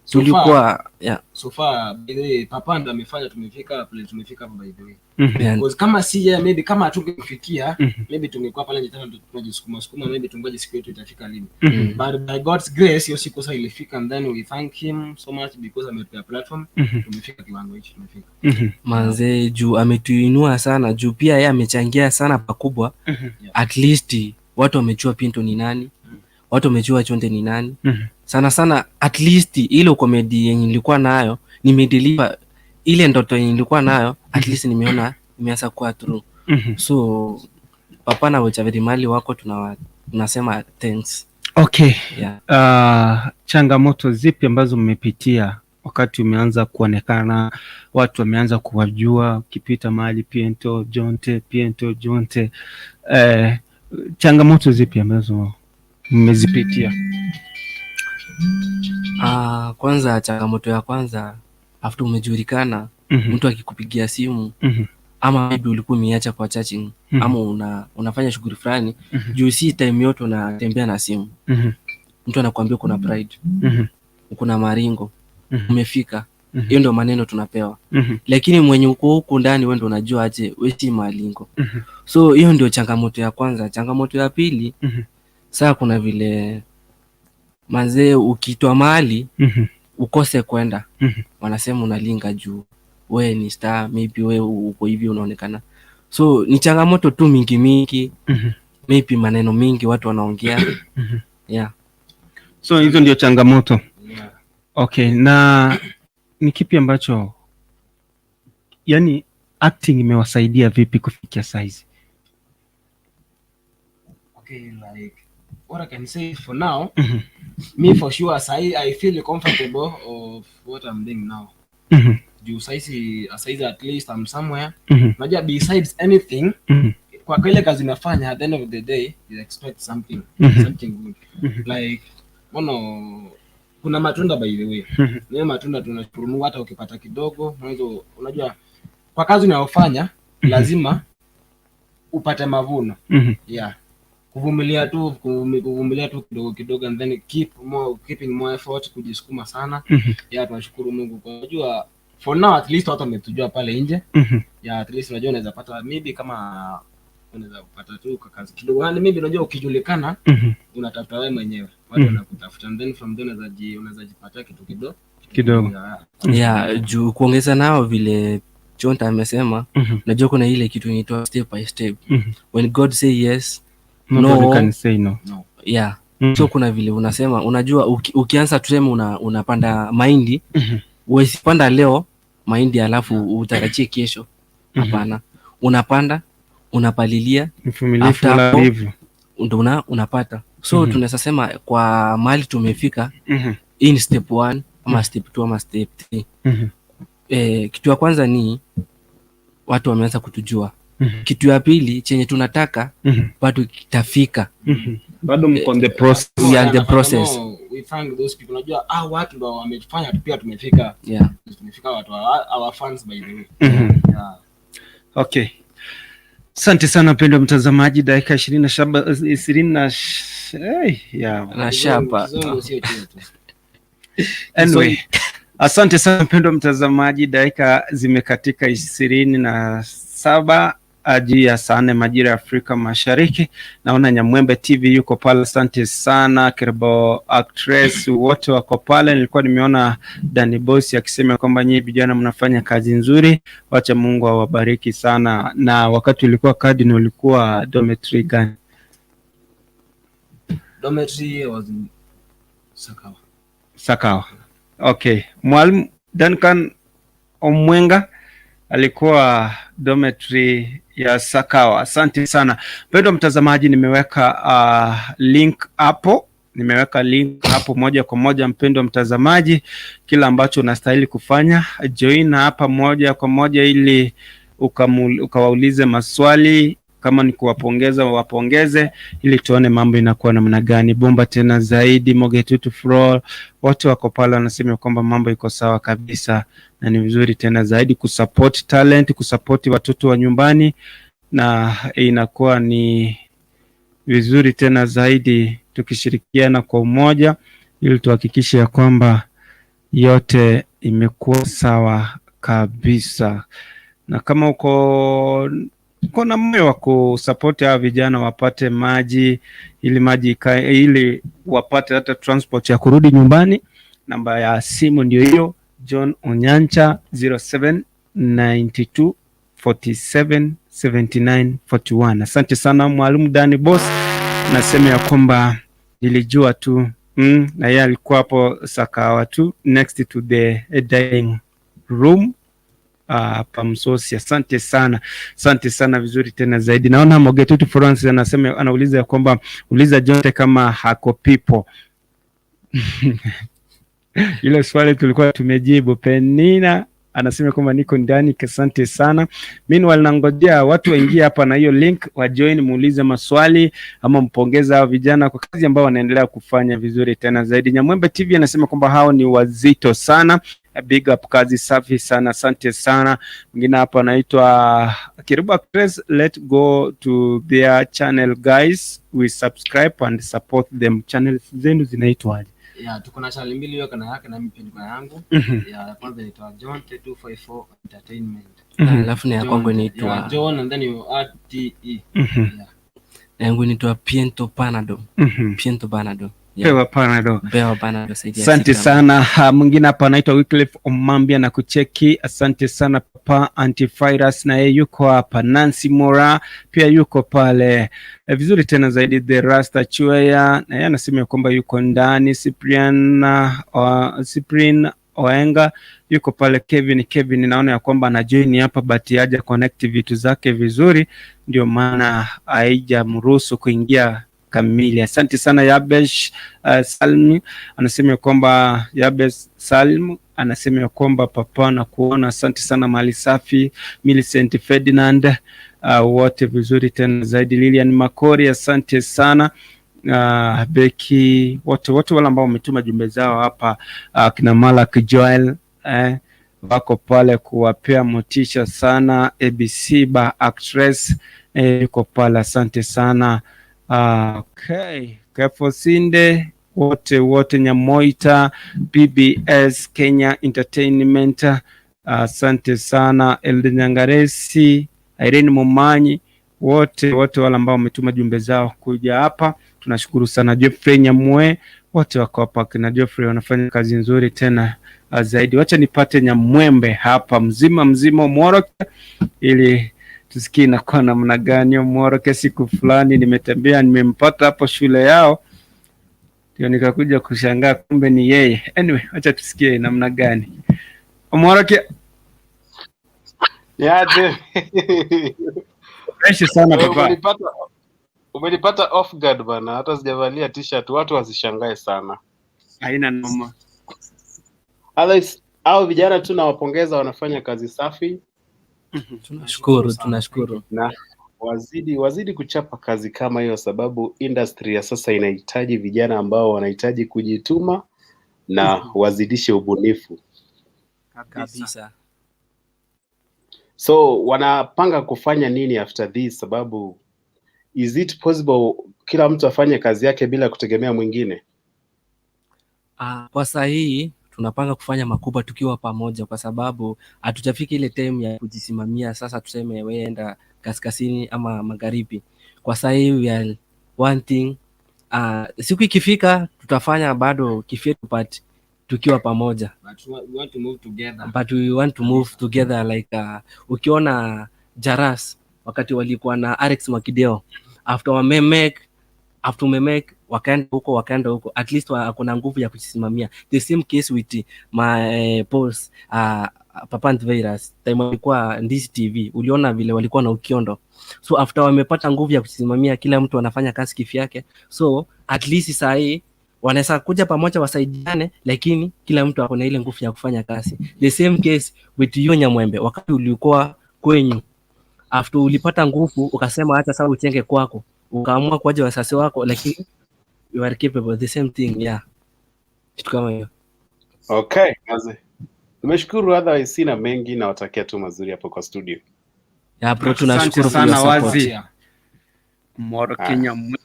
So far, Tulikuwa, yeah, so far, by the way, Papa ndo amefanya tumefika place tumefika hapa, by the way. Yeah, Because kama si yeye, maybe kama hatungemfikia, maybe tungekuwa pale nje tena tunajisukuma sukuma, maybe tungoje siku yetu itafika lini. But by God's grace, hiyo siku sasa ilifika, and then we thank him so much because ametupea platform. Tumefika kiwango hichi tumefika. Manze, juu ametuinua sana, juu pia yeye amechangia sana pakubwa. At least watu wamejua Pinto ni nani, watu wamejua Chonde ni nani. Sana sana, at least ile comedy yenye nilikuwa nayo nimedeliver, ile ndoto yenye nilikuwa nayo at least nimeona imeanza kuwa true. So Papa na Wechaverimali wako tunasema thanks. Okay. Yeah. Changamoto zipi ambazo mmepitia wakati umeanza kuonekana, watu wameanza kuwajua, ukipita mahali Piento Jonte, Piento Jonte, changamoto zipi ambazo mmezipitia? Kwanza changamoto ya kwanza, after umejulikana, mtu akikupigia simu ama maybe ulikuwa umeiacha kwa charging ama unafanya shughuli fulani, juu si time yote unatembea na simu, mtu anakuambia kuna pride, kuna maringo, umefika. Hiyo ndio maneno tunapewa, lakini mwenye uko huku ndani, wewe ndio unajua aje we si malingo. So hiyo ndio changamoto ya kwanza. Changamoto ya pili, saa kuna vile manzee ukiitwa mahali ukose kwenda, wanasema unalinga juu we ni star, maybe we uko hivi unaonekana. So ni changamoto tu mingi mingi, maybe maneno mingi watu wanaongea. Yeah. So hizo ndio changamoto. Yeah. Okay, na ni kipi ambacho, yani, acting imewasaidia vipi kufikia saizi? Okay, like what I can say for now, me for sure, sahi I feel comfortable of what I'm doing now. Juu saizi at least I'm somewhere. Unajua, besides anything, kwa ile kazi unafanya, at the end of the day you expect something, something good. Like mono kuna matunda, by the way. Niyo matunda tunashukuru Mungu, hata ukipata kidogo, mwanzo unajua kwa kazi unayofanya lazima upate mavuno. Yeah. Kuvumilia tu, kuvumilia tu kidogo kidogo and then keep more, keeping more effort, kujisukuma sana. Yeah, tunashukuru Mungu kwa, unajua, for now at least watu wametujua pale nje. Yeah, at least unajua unaweza pata maybe kama Unaweza kupata tu kwa kazi kidogo. Yani maybe unajua ukijulikana, unatafuta wewe mwenyewe, watu wanakutafuta, and then from there unaweza jipatia kitu kidogo. Kidogo. Yeah. Yeah, juu kuongeza nao vile Jonta amesema, najua kuna ile kitu inaitwa step by step. When God say yes, Nobody no. can say no. No. Yeah. So kuna vile unasema, unajua ukianza tuseme unapanda mahindi, huwezi panda leo mahindi alafu utarajie kesho. Hapana, unapanda, unapalilia, Mvumilivu after wala hapo, mvivu. ndo unapata. So tunaweza sema kwa mahali tumefika, hii ni step 1 ama step 2 ama step 3. Kitu ya kwanza ni watu wameanza kutujua. Kitu ya pili chenye tunataka bado kitafika. Bado mko on the process. We are in the process. No, we thank those people. Unajua hao watu ndo wamefanya pia tumefika. Tumefika watu our fans, by the way. Yeah. Okay. Asante sana mpendwa mtazamaji, dakika 27, ishirini na hey, yeah. Na shapa. Kizungu sio chetu. Anyway, asante sana mpendwa mtazamaji, dakika zimekatika 27 juu ya saa 4 majira ya Afrika Mashariki. Naona Nyamwembe TV yuko pale, asante sana. Kirbo actress wote wako pale. Nilikuwa nimeona Danny Boss akisema kwamba nyinyi vijana mnafanya kazi nzuri, wacha Mungu awabariki sana. Na wakati ulikuwa Cardinal ulikuwa dormitory gani? Dormitory was in Sakawa. Sakawa. Okay. Mwalimu Duncan Omwenga alikuwa dormitory ya Sakawa. Asante sana mpendwa mtazamaji, nimeweka link hapo, nimeweka link hapo moja kwa moja. Mpendwa mtazamaji, kila ambacho unastahili kufanya, join hapa moja kwa moja ili ukawaulize maswali, kama ni kuwapongeza wapongeze, ili tuone mambo inakuwa namna gani. Bomba tena zaidi, Mogetutu Floor, wote wako pale wanasema kwamba mambo iko sawa kabisa, na ni vizuri tena zaidi kusupport talent, kusupport watoto wa nyumbani, na inakuwa ni vizuri tena zaidi tukishirikiana kwa umoja, ili tuhakikishe ya kwamba yote imekuwa sawa kabisa. Na kama uko na moyo wa kusupport hawa vijana wapate maji, ili maji ikae, ili wapate hata transport ya kurudi nyumbani, namba ya simu ndio hiyo, John Onyancha 0792 47 79 41. Asante sana Mwalimu Dani Boss, nasema ya kwamba nilijua tu na yeye alikuwa hapo Sakawa tu next to the dining room Pamsosi. Asante sana, asante sana, vizuri tena zaidi. Naona Mogetutu Florence anasema, anauliza ya kwamba uliza Jonte kama hako pipo. Ile swali tulikuwa tumejibu. Penina anasema kwamba niko ndani, asante sana. Meanwhile nangojea watu waingie hapa na hiyo link wa join, muulize maswali ama mpongeza hao vijana kwa kazi ambao wanaendelea kufanya vizuri tena zaidi. Nyamwembe TV anasema kwamba hao ni wazito sana. Big up, kazi safi sana, asante sana. Mwingine hapa anaitwa Kiruba Press, let go to their channel guys, we subscribe and support them. Channels zenu zinaitwaje? Yeah, tuko na channel mbili, hiyo kana yake na mimi pia niko na yangu. Ya kwanza inaitwa John T254 Entertainment. Alafu na ya kwangu inaitwa Yeah, John and then you add T E. Yeah. Na yangu inaitwa Piento Panado. Piento Panado. Yeah. Pewa Panado. Pewa Panado saidia Asante sita. sana. Mwingine hapa anaitwa Wycliffe Omambia na kucheki. Asante sana papa Antivirus, na yeye yuko hapa. Nancy Mora pia yuko pale. Vizuri tena zaidi The Rasta Chuea na yeye anasema ya kwamba yuko ndani. Cyprian Oenga yuko pale. Kevin naona ya kwamba ana join hapa but haja connect vitu zake vizuri, ndio maana haijamruhusu kuingia kamili. Asante sana Yabesh Salmi anasema ya kwamba Yabesh Salm anasema ya kwamba papa na kuona. Asante sana mali safi Millicent Ferdinand, wote vizuri tena zaidi. Lilian Makori asante sana. Beki wote wale ambao wametuma jumbe zao hapa, kina Malak Joel wako pale kuwapea motisha sana. ABC ba actress yuko pale, asante sana. Okay, Kefo Sinde wote Nyamoita BBS Kenya Entertainment, asante sana. Elden Nyangaresi, Irene Momanyi Wote wote wale ambao wametuma jumbe zao kuja hapa, tunashukuru sana. Geoffrey Nyamwe, wote wako hapa kina Geoffrey wanafanya kazi nzuri tena zaidi. Wacha nipate Nyamwembe hapa mzima mzima Mworoke ili tusikie inakuwa namna gani. Mworoke, siku fulani nimetembea nimempata hapo shule yao, ndio nikakuja kushangaa kumbe ni yeye. Anyway, wacha tusikie namna gani. Mworoke, Niaje? Fresh sana papa. Umenipata off guard bana, hata sijavalia t-shirt, watu wasishangae sana. Haina noma. Otherwise, hao vijana tu nawapongeza, wanafanya kazi safi. Tunashukuru, tunashukuru. Na wazidi kuchapa kazi kama hiyo, sababu industry ya sasa inahitaji vijana ambao wanahitaji kujituma na wazidishe ubunifu. Kabisa. So wanapanga kufanya nini after this? Sababu is it possible kila mtu afanye kazi yake bila kutegemea mwingine? Kwa saa hii tunapanga kufanya makubwa tukiwa pamoja, kwa sababu hatujafika ile time ya kujisimamia. Sasa tuseme wewe enda kaskazini ama magharibi. Kwa saa hii we are one thing. Siku ikifika tutafanya bado kifyetu, but tukiwa pamoja. But we want to move together. But we want to move together like ukiona Jaras wakati walikuwa na Alex Mwakideo, after wamemake after umemake wakaenda huko, at least kuna nguvu ya kujisimamia. The same case with my boss, Papa Antivirus, time walikuwa Ndizi TV, uliona vile walikuwa na Ukiondo. So after wamepata nguvu ya kujisimamia, kila mtu anafanya kazi kivyake, so at least saa hii wanaweza kuja pamoja wasaidiane, lakini kila mtu ako na ile nguvu ya kufanya kazi. The same case with you Nyamwembe, wakati ulikuwa kwenyu, after ulipata nguvu ukasema hata sasa uchenge kwako, ukaamua kuaja wasasi wako, lakini you are capable. The same thing, yeah, kitu kama hiyo. Okay, kazi. Nimeshukuru, otherwise sina mengi, nawatakia tu mazuri hapo kwa studio. Yeah, bro, Asante tunashukuru for sana your support. wazi. Moro Ah. Kenya Mwenge.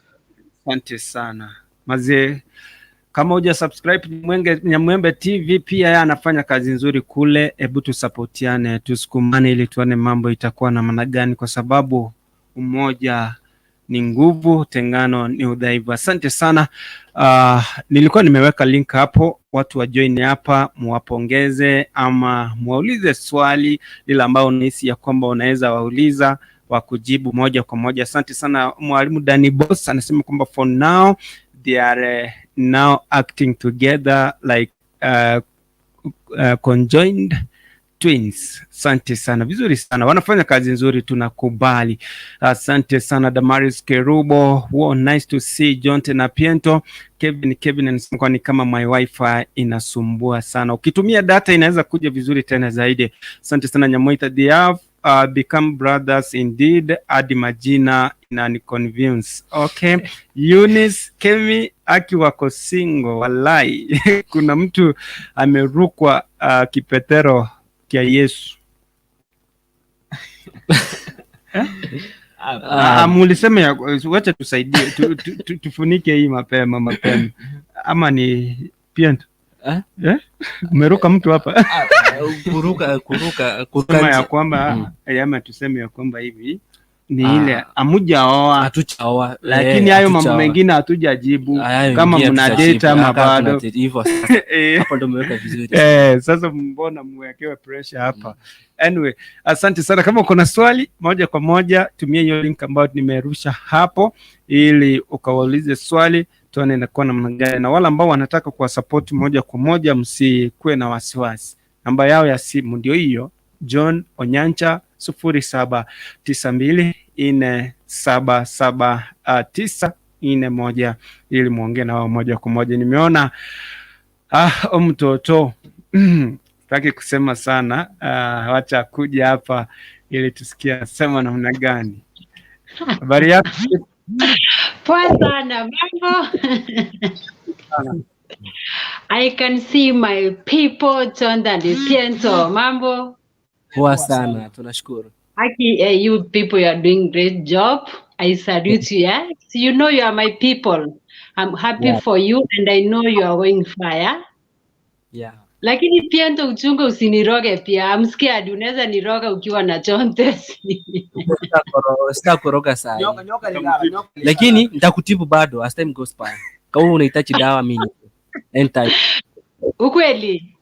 Asante sana mazee, kama huja subscribe Mwenge, Nyamwembe TV pia yeye anafanya kazi nzuri kule. Hebu tusapotiane, tusukumane ili tuone mambo itakuwa namna gani, kwa sababu umoja ni nguvu, tengano ni udhaifu. Asante sana. Nilikuwa nimeweka link hapo, watu wa join hapa, muwapongeze ama muwaulize swali lile ambao unahisi ya kwamba unaweza wauliza wa kujibu moja kwa moja. Asante sana mwalimu Danny Boss anasema kwamba for now they are now acting together like conjoined twins. Asante sana, vizuri sana, wanafanya kazi nzuri, tunakubali. Asante sana Damaris Kerubo, wow, nice to see John Tenapiento. Kevin anasema kwa ni kama my wifi inasumbua sana, ukitumia data inaweza kuja vizuri tena zaidi. Asante sana Nyamoita, they have become brothers indeed, hadi majina inani convince. Okay, Eunice Kemi aki wako single walai. Kuna mtu amerukwa kipetero kya Yesu. Ah. Mulisema ya, wacha tusaidie tufunike hii mapema mapema, ama ni Piento? Eh? Eh? Umeruka mtu hapa. Kuruka kuruka kuruka Sema ya nje. kwamba ama tuseme ya kwamba hivi ni ile amujaoa, Hatujaoa, lakini hayo mambo hatujaoa. mengine hatujajibu Hayo kama mengine mna hatujajibu. date ama Kama tuna bado. date, hivyo sasa. Hapo ndo umeweka vizuri. Sasa mbona mwekewe pressure hapa? Anyway, asante sana. Kama uko na swali moja kwa moja, tumia hiyo link ambayo nimerusha hapo ili ukawaulize swali, tuone inakuwa namna gani. Na wale ambao wanataka kuwasupport moja kwa moja, msikuwe na wasiwasi. Namba yao ya simu ndio hiyo, John Onyancha 0792477941 ili muongee na wao moja kwa moja. Nimeona mtoto sitaki kusema sana, wacha kuja hapa ili tusikie anasema namna gani. Habari yako? Poa sana, mambo. I can see my people Chonda and Piento. Mambo. Poa sana, tunashukuru. Aki, you people, you are doing great job. I salute you. Yeah? So you know you are my people. I'm happy for you and I know you are going fire. Lakini pia ndo uchunge usiniroge pia. I'm scared unaweza niroga ukiwa na Jonte. Sitakoroga saa hii. Nyoka nyoka lilala, nyoka lilala. Lakini nitakutibu bado as time goes by. Kama unahitaji dawa mimi anytime. Ukweli?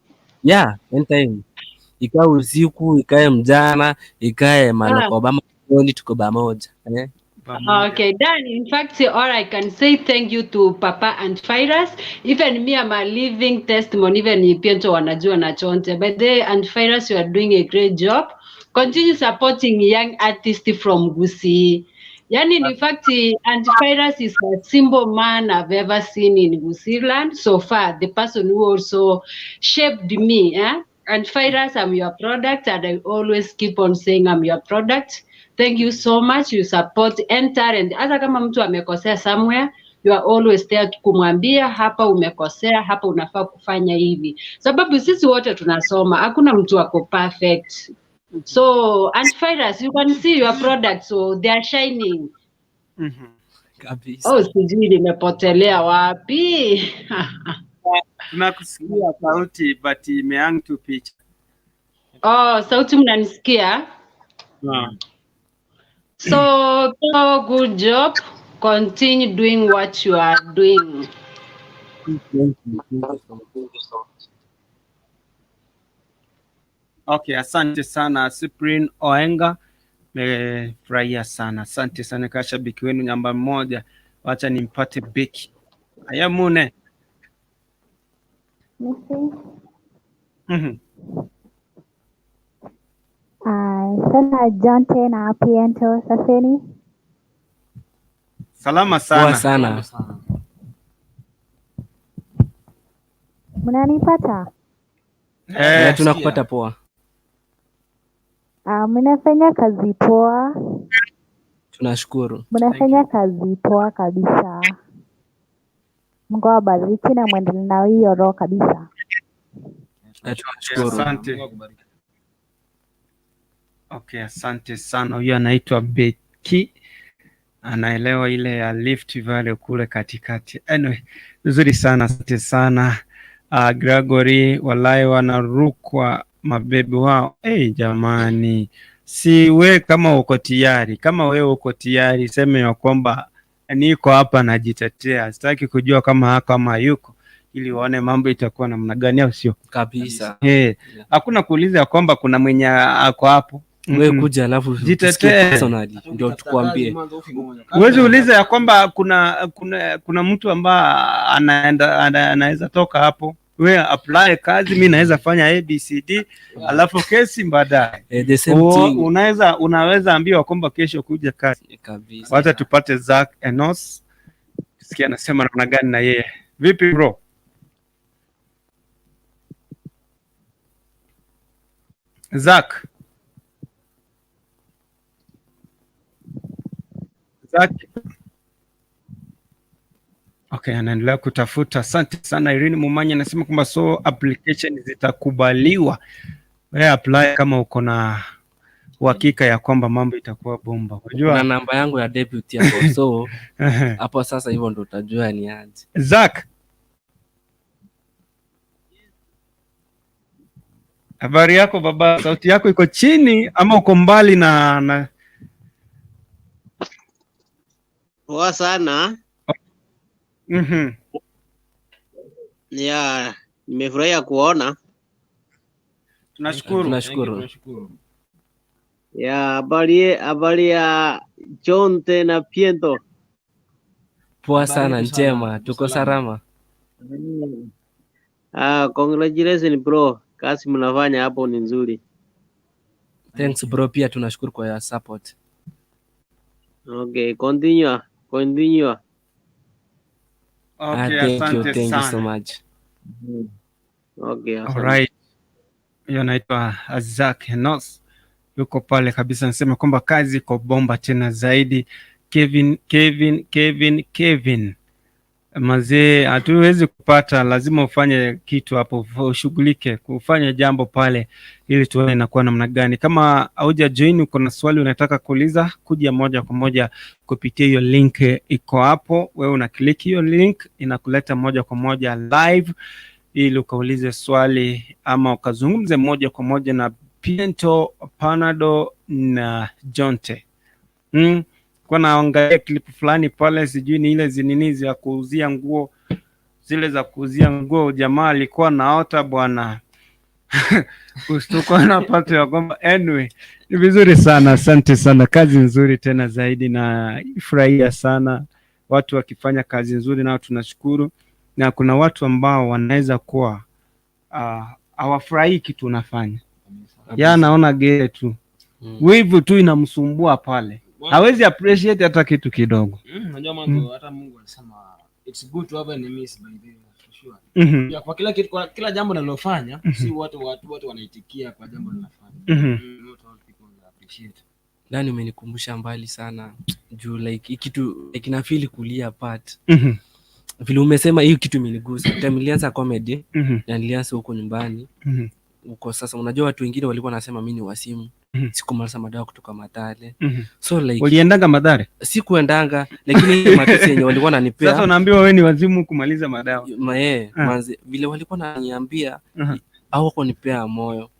Yeah, anytime. Ikae usiku, ikae mjana, ikae Maloko Obama jioni tuko pamoja. Eh? Pamoja. Okay, done. In fact, all I can say thank you to Papa and Virus. Even me, I'm a living testimony. Even Piento wanajua na Chonte. But they and Virus, you are doing a great job. Continue supporting young artists from Gusii. Yani, in fact, Antivirus is a simple man I've ever seen in Gusii land so far. The person who also shaped me. Eh? Antivirus, I'm your product, and I always keep on saying I'm your product. Thank you so much. You support and talent. Hata kama mtu amekosea somewhere, you are always there kumwambia hapa umekosea, hapa unafaa kufanya hivi. Sababu sisi wote tunasoma, hakuna mtu ako perfect. So, antivirus, you can see your products, so they are shining. Kabisa. Oh, sijui limepotelea wapi. Tunakusikia sauti but imehang tu picha. Oh, sauti mnanisikia? Ah. So good job. Continue doing what you are doing. Thank you. Thank you so much. Okay, asante sana Cyprian Oenga, nimefurahia sana, asante sana kwa shabiki wenu namba moja. Wacha nimpate beki Ayamune. Misi. Sana Jonte na Piento, saseni. Salama Poa sana. sana. Mnanipata? Yeah, Eh, tunakupata poa. Mnafanya kazi poa. Tunashukuru. Mnafanya kazi poa kabisa. Mungu awabariki na mwendelee na hiyo roho kabisa. Eh, tunashukuru. Asante. Mungu akubariki. Okay, asante sana. Huyu anaitwa Beki, anaelewa ile ya Rift Valley kule katikati. Anyway, vizuri sana, asante sana. Gregory walai wanarukwa mabebi wao. Hey, jamani, si we kama uko tayari, kama wewe uko tayari, seme ya kwamba niko hapa najitetea, sitaki kujua kama hako ama yuko, ili waone mambo itakuwa namna gani, au sio? Kabisa. Hey, hakuna kuuliza ya kwamba kuna mwenye ako hapo. Wewe Mm-mm. kuja alafu Jitetee. tusikie personally ndio tukwambie. Huwezi uliza ya kwamba kuna mtu ambaye anaenda anaweza toka hapo. We apply kazi, mi naweza fanya ABCD, alafu kesi baadaye. Eh, the same thing. Unaweza ambiwa kwamba kesho kuja kazi. Kabisa. Wacha tupate Zack Enos, tusikie anasema namna gani na yeye. Vipi bro? Zack. Zack. Okay, anaendelea kutafuta. Asante sana Irene Mumanya anasema kwamba so application zitakubaliwa. Wewe apply kama uko na uhakika ya kwamba mambo itakuwa bomba. Kuna Unajua namba yangu ya deputy hapo. So hapo sasa hivyo ndo utajua ni aje. Zack. Habari yako baba? Sauti yako iko chini ama uko mbali na Poa sana. Ya, nimefurahia kuona. Tunashukuru. Tunashukuru. Tunashukuru. Ya, habari ya Jonte na Piento. Poa Habari sana, yetu sana. njema, tuko Salama. salama. Congratulations bro. Kazi mnafanya hapo ni nzuri. Thanks bro, pia tunashukuru kwa your support. Okay, continue. Continue. Okay, Thank you, asante thank you so sana. much. Okay, asante. Alright. Huyo anaitwa Zack Enos. Yuko pale kabisa, anasema kwamba kazi iko bomba tena zaidi. Kevin, Kevin, Kevin, Kevin. Mazee, hatuwezi kupata, lazima ufanye kitu hapo, ushughulike kufanya jambo pale ili tuone inakuwa namna gani. Kama hauja join, uko na swali unataka kuuliza, kuja moja kwa moja kupitia hiyo link iko hapo. Wewe una click hiyo link, inakuleta moja kwa moja live. ili ukaulize swali ama ukazungumze moja kwa moja na Piento, Panado na Jonte. Kwa naangalia clip fulani pale, sijui ni ile zinini za kuuzia nguo, zile za kuuzia nguo, jamaa alikuwa naota bwana kushtuka napata ya kwamba anyway, ni vizuri sana, asante sana, kazi nzuri tena zaidi, na furahia sana watu wakifanya kazi nzuri, nao tunashukuru. Na kuna watu ambao wanaweza kuwa hawafurahii kitu unafanya, ya anaona gere tu, wivu tu inamsumbua pale, hawezi appreciate hata kitu kidogo. Unajua mwanzo hata Mungu alisema it's good to have enemies, by the way, for sure. Yeah, kwa kila kitu, kwa kila jambo nalofanya, si watu wote wanaitikia kwa jambo ninalofanya. Not all people will appreciate. Ndani umenikumbusha mbali sana juu like hii kitu like nafeel kulia part vile umesema hiyo kitu imenigusa. Time nilianza comedy na nilianza huko nyumbani huko. Sasa unajua watu wengine walikuwa wanasema mimi ni wazimu, sikumaliza madawa kutoka Mathare. So like Uliendaga Mathare? Sikuendanga, lakini ile matusi yenye walikuwa wananipea. Sasa unaambiwa wewe ni wazimu kumaliza madawa. Manze, vile walikuwa wananiambia hawakunipea moyo.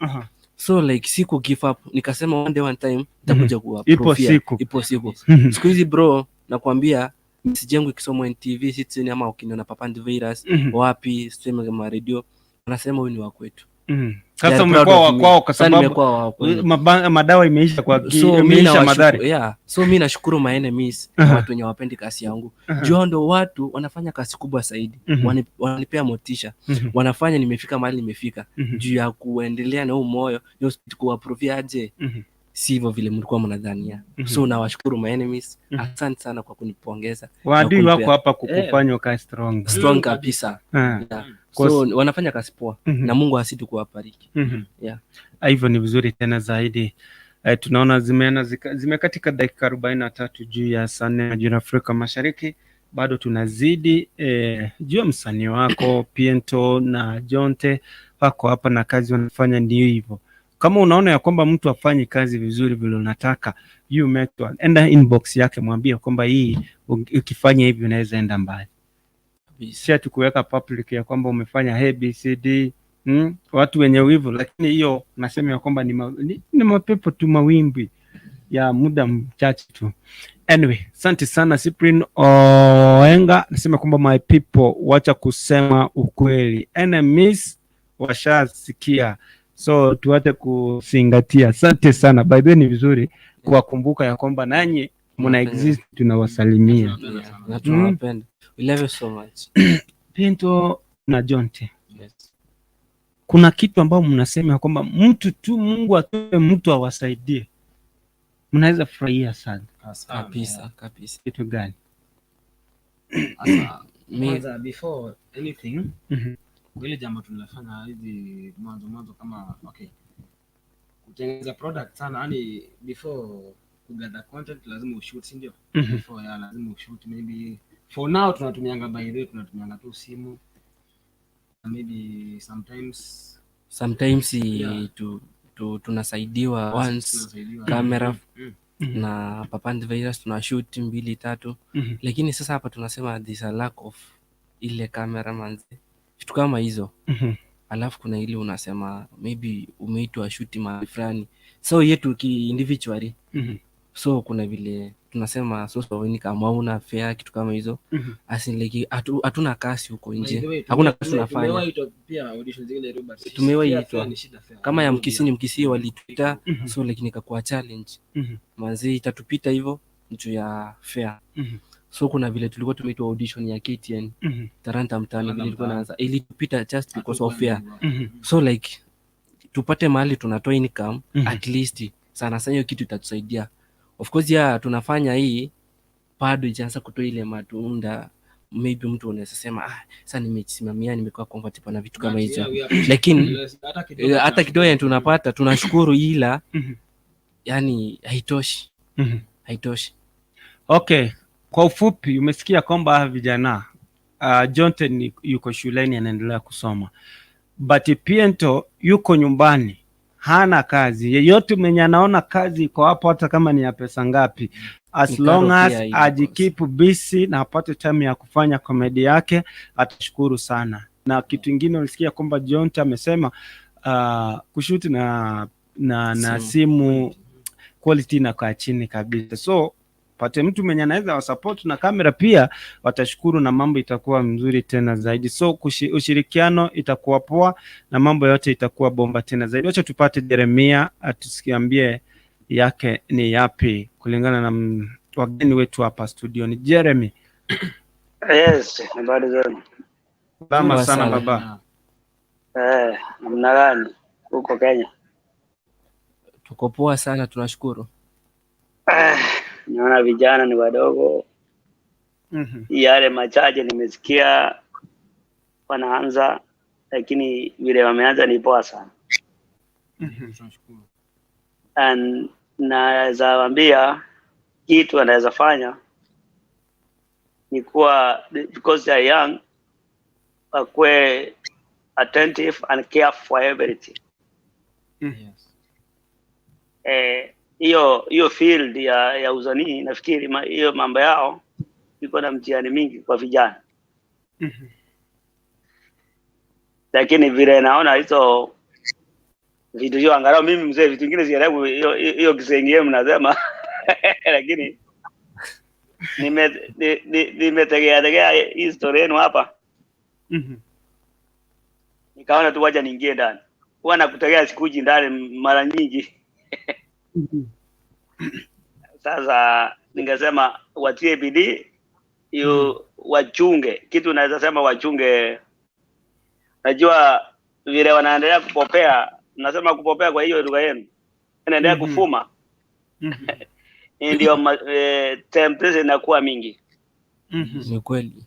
So like siku give up, nikasema one day, one time nitakuja kuwa Ipo profia. siku. Ipo siku. Siku hizi bro, nakwambia message yangu ikisomwa NTV, Citizen ama ukiniona Papa Antivirus wapi sema kama radio, wanasema huyu ni wa kwetu. Sasa They are umekuwa proud of wa me. kwao kwa Sasa sababu nimekuwa wa kwenu. Madawa imeisha kwa So mi imeisha Mathare. Yeah. So mi nashukuru my enemies, watu wenye wapendi kazi yangu, juu hao ndo watu wanafanya kazi kubwa zaidi. Wananipea motisha, wanafanya nimefika mahali nimefika, juu ya kuendelea na huu moyo kuwaprovia aje si hivyo vile mlikuwa mnadhania. So nawashukuru my enemies. Asante sana kwa kunipongeza na Waadui kunipea wako hapa kukufanya ukae strong. Strong kabisa. Yeah. So wanafanya kazi poa na Mungu azidi kuwabariki. Yeah. Hivyo ni vizuri tena zaidi. Tunaona zimekatika dakika 43 juu ya saa 4 majira Afrika Mashariki. Bado tunazidi juu ya msanii wako Piento na Jonte wako hapa na kazi wanafanya ndio hivyo. Kama unaona ya kwamba mtu afanyi kazi vizuri vile unataka, you make one. Enda inbox yake mwambie kwamba hii ukifanya hivi unaweza enda mbali. Si ati kuweka public ya kwamba umefanya A, B, C, D. Watu wenye wivu, lakini hiyo nasema ya kwamba ni mapepo tu, mawimbi ya muda mchache tu. Anyway, asante sana Cyprian Oenga, nasema kwamba my people, wacha kusema ukweli, enemies washasikia, so tuache kuzingatia. Asante sana. By the way, ni vizuri kuwakumbuka ya kwamba nanyi mna exist, tunawasalimia. Yeah, na tunawapenda. We love you so much. Pinto na Jonte, Yes. kuna kitu ambao mnasema ya kwamba mtu tu Mungu atoe mtu awasaidie, mnaweza furahia sana. Kabisa, kabisa. Kitu gani? Sasa Mi kwanza before anything, kwa ile jambo tunafanya hizi mwanzo mwanzo kama okay kutengeneza product sana, yani before kugather content lazima ushoot, si ndio? Before ya lazima ushoot. Maybe for now tunatumianga, by the way, tunatumianga tu simu, maybe sometimes. Sometimes tunasaidiwa once tunasaidiwa. Camera na Papa Antivirus, tuna shoot mbili tatu. Lakini sasa hapa tunasema there's a lack of ile camera manze, vitu kama hizo. Alafu kuna ile unasema maybe umeitwa shoot mahali fulani, so yetu ki individually. So kuna vile tunasema source of income hauna fare, kitu kama hizo. As in like hatuna kazi huko By the nje, way, hakuna kazi tunafanya. tumewahi itwa pia audition zingine Nairobi, but Tumewahi pia itwa. fare ni shida, fare. Kama ya Mkisii, ni Mkisii walituita. So like nikakuwa challenge, manzi itatupita hivyo juu ya fare. So kuna vile tulikuwa tumeitwa audition ya KTN, Talanta Mtaani, vile ilikuwa Mtaani. inaanza, ilitupita just because of fare. Hatukuwa So like tupate mahali tunatoa income, at least sana sana hiyo kitu itatusaidia. Of course ya tunafanya hii bado ijaanza kutoa ile matunda, maybe mtu unaweza sema, ah, sasa nimejisimamia, nimekuwa comfortable na vitu kama But hizo. yeah, we appreciate. Lakini hata kidogo hata kidogo yenye tunapata tunashukuru, ila yani haitoshi. Haitoshi. Okay, kwa ufupi umesikia kwamba hawa vijana, Jonte yuko shuleni anaendelea kusoma, but Piento yuko nyumbani hana kazi. Yeyote mwenye anaona kazi iko hapo, hata kama ni ya pesa ngapi, as Ni karo long as pia hiyo. Ajikeep busy na apate time ya kufanya comedy yake, atashukuru sana. Na kitu ingine ulisikia kwamba Jonte amesema kushoot na Simu. Simu quality inakaa chini kabisa, so pate mtu mwenye anaweza wasupport na kamera pia watashukuru na mambo itakuwa mzuri tena zaidi. So ushirikiano itakuwa poa na mambo yote itakuwa bomba tena zaidi. Wacha tupate Jeremia atusikiambie yake ni yapi kulingana na wageni wetu hapa studioni. Jeremy. Yes, habari zenu? Salama Poa sana sana. baba. Namna gani huko Kenya? Tuko poa sana, tunashukuru. Naona vijana ni wadogo, yale machache nimesikia wanaanza, lakini vile wameanza ni poa sana. Tunashukuru. And naweza waambia kitu anaweza fanya ni kuwa, because they are young, wakuwe attentive and care for everything. Hiyo field ya usanii nafikiri hiyo mambo yao iko na mtihani mingi kwa vijana, lakini vile naona hizo vitu hiyo, angalau mimi mzee, vitu vingine sielewi hiyo hiyo Kiswahili yenu mnasema, lakini nimetegea tegea hii story yenu hapa, nikaona tu wacha niingie ndani. Huwa nakutegea, sikuji ndani mara nyingi. Sasa ningesema watie bidii wachunge kitu, naweza sema wachunge. Najua vile wanaendelea kupopea, nasema kupopea kwa hiyo lugha yenu, inaendelea kufuma, ndio temptation inakuwa mingi. Ni kweli.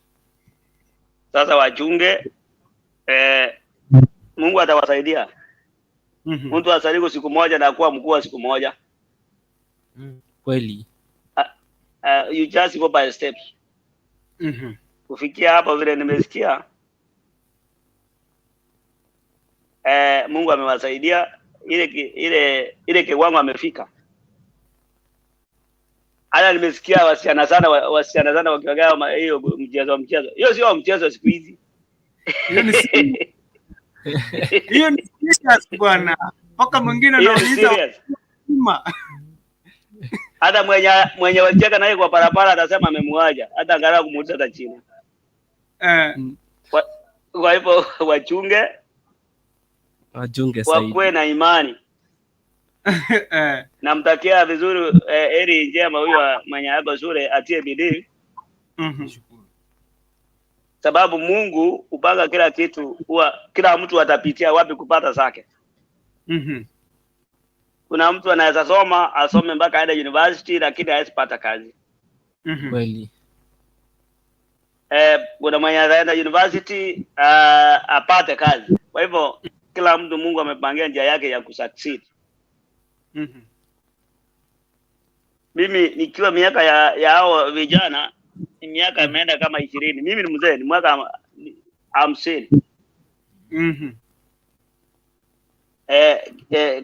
Sasa wachunge, Mungu atawasaidia. Mtu asaliku siku moja na kuwa mkuu wa siku moja. Kweli. You just go by steps. Kufikia hapo vile nimesikia, Mungu amewasaidia ile kiwango amefika. Hata nimesikia wasichana sana wakiongea hiyo mchezo. Hiyo sio mchezo siku hizi. Hiyo ni serious bwana, mpaka mwingine Hiyo ni anauliza serious. ma. Hata mwenye walicheka naye kwa barabara atasema amemwaja, hata angalau kumuuliza hata chini. Kwa hivyo wachunge, Wachunge zaidi. wakuwe na imani. Namtakia vizuri, heri njema huyo mwenye ako shule atie bidii, sababu Mungu upanga kila kitu, huwa kila mtu atapitia wapi kupata zake. Kuna mtu anaweza soma asome mpaka aende university, lakini hawezi pata kazi. Kweli. Kuna mwenye ataenda university apate kazi. Kwa hivyo kila mtu Mungu amepangia njia yake ya kusucceed. Mimi nikiwa miaka ya hao vijana ni miaka imeenda kama 20. Mimi ni mzee, ni mwaka 50.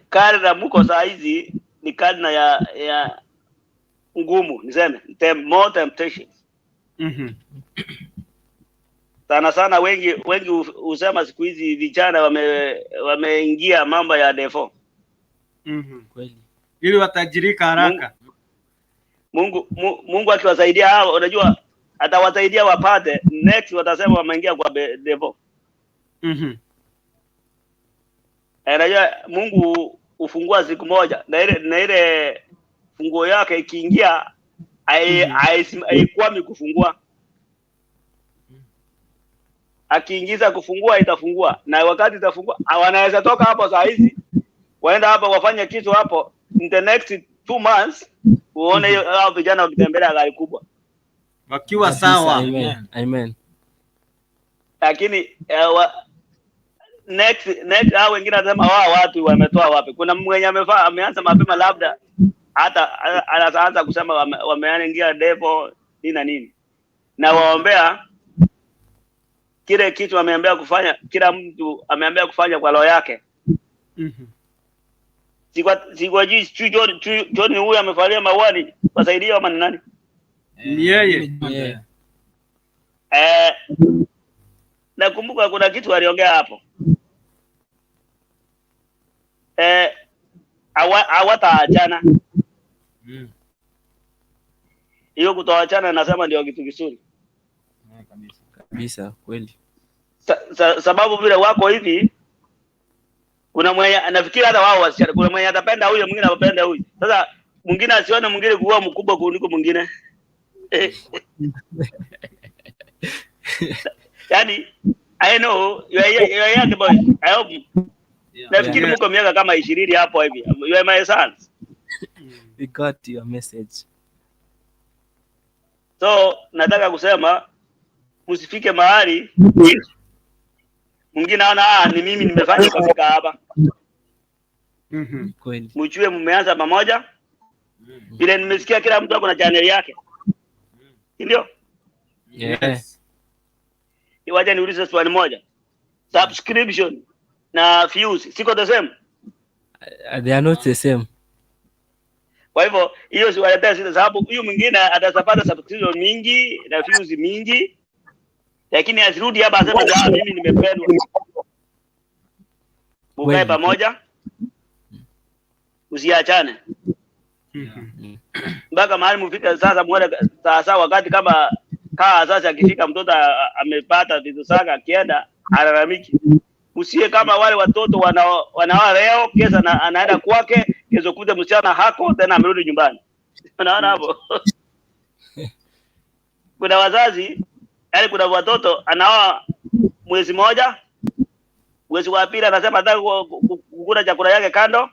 Karne muko saa hizi ni karne ya ngumu, niseme more temptations. Sana sana wengi wengi husema siku hizi vijana wameingia mambo ya devil. Kweli. Ili watajirika haraka. Mungu akiwasaidia hao, unajua atawasaidia wapate, next watasema wameingia kwa devil. Unajua Mungu hufungua siku moja na ile funguo yake ikiingia haikwami kufungua. Akiingiza kufungua itafungua, na wakati itafungua wanaweza toka hapo saa hizi waenda hapo wafanye kitu hapo, in the next 2 months uone hiyo hao vijana wakitembelea gari kubwa. Wakiwa Kabisa, sawa. Amen. Amen. Lakini next next hao wengine wanasema wao watu wametoa wapi? Kuna mwenye amefaa ameanza mapema, labda hata anaanza kusema wameingia devil nini na nini, na waombea kile kitu ameambia kufanya, kila mtu ameambia kufanya kwa roho yake. Sikwa John huyu amevalia mawani wasaidia ama ni nani? Ni yeye. Yeah. Nakumbuka kuna kitu aliongea hapo. Hawataachana. Hiyo kutoachana nasema ndio kitu kizuri. Kabisa kweli. Sababu vile wako hivi, kuna mwenye nafikiri hata wao wasichana, kuna mwenye atapenda huyo, mwingine atapenda huyu. Sasa mwingine asione mwingine kuwa mkubwa kuliko mwingine. Yaani I know you are young boys. I hope nafikiri mko miaka kama 20 hapo hivi. You are my sons. We got your message. So nataka kusema msifike mahali mwingine aona ni mimi nimefanya kufika hapa. Kweli. Mjue mmeanza pamoja. Vile nimesikia kila mtu ako na channel yake. Ndio? Yes. Wacha niulize swali moja. Subscription na views siko the same? They are not the same. Kwa hivyo hiyo si waletea shida, sababu huyu mwingine atapata subscription mingi na views mingi, lakini asirudi hapa aseme mimi nimependwa. Mukae pamoja, usiachane mpaka mahali mfike sasa, muone sasa wakati kama kaa sasa akifika mtoto amepata vitu zake, akienda alalamiki. Usiye kama wale watoto wanaoa leo, kesho anaenda kwake, kesho kuja msichana hako tena amerudi nyumbani. Unaona hapo? Kuna wazazi, yaani kuna watoto anaoa mwezi moja, mwezi wa pili anasema anataka kukula chakula yake kando,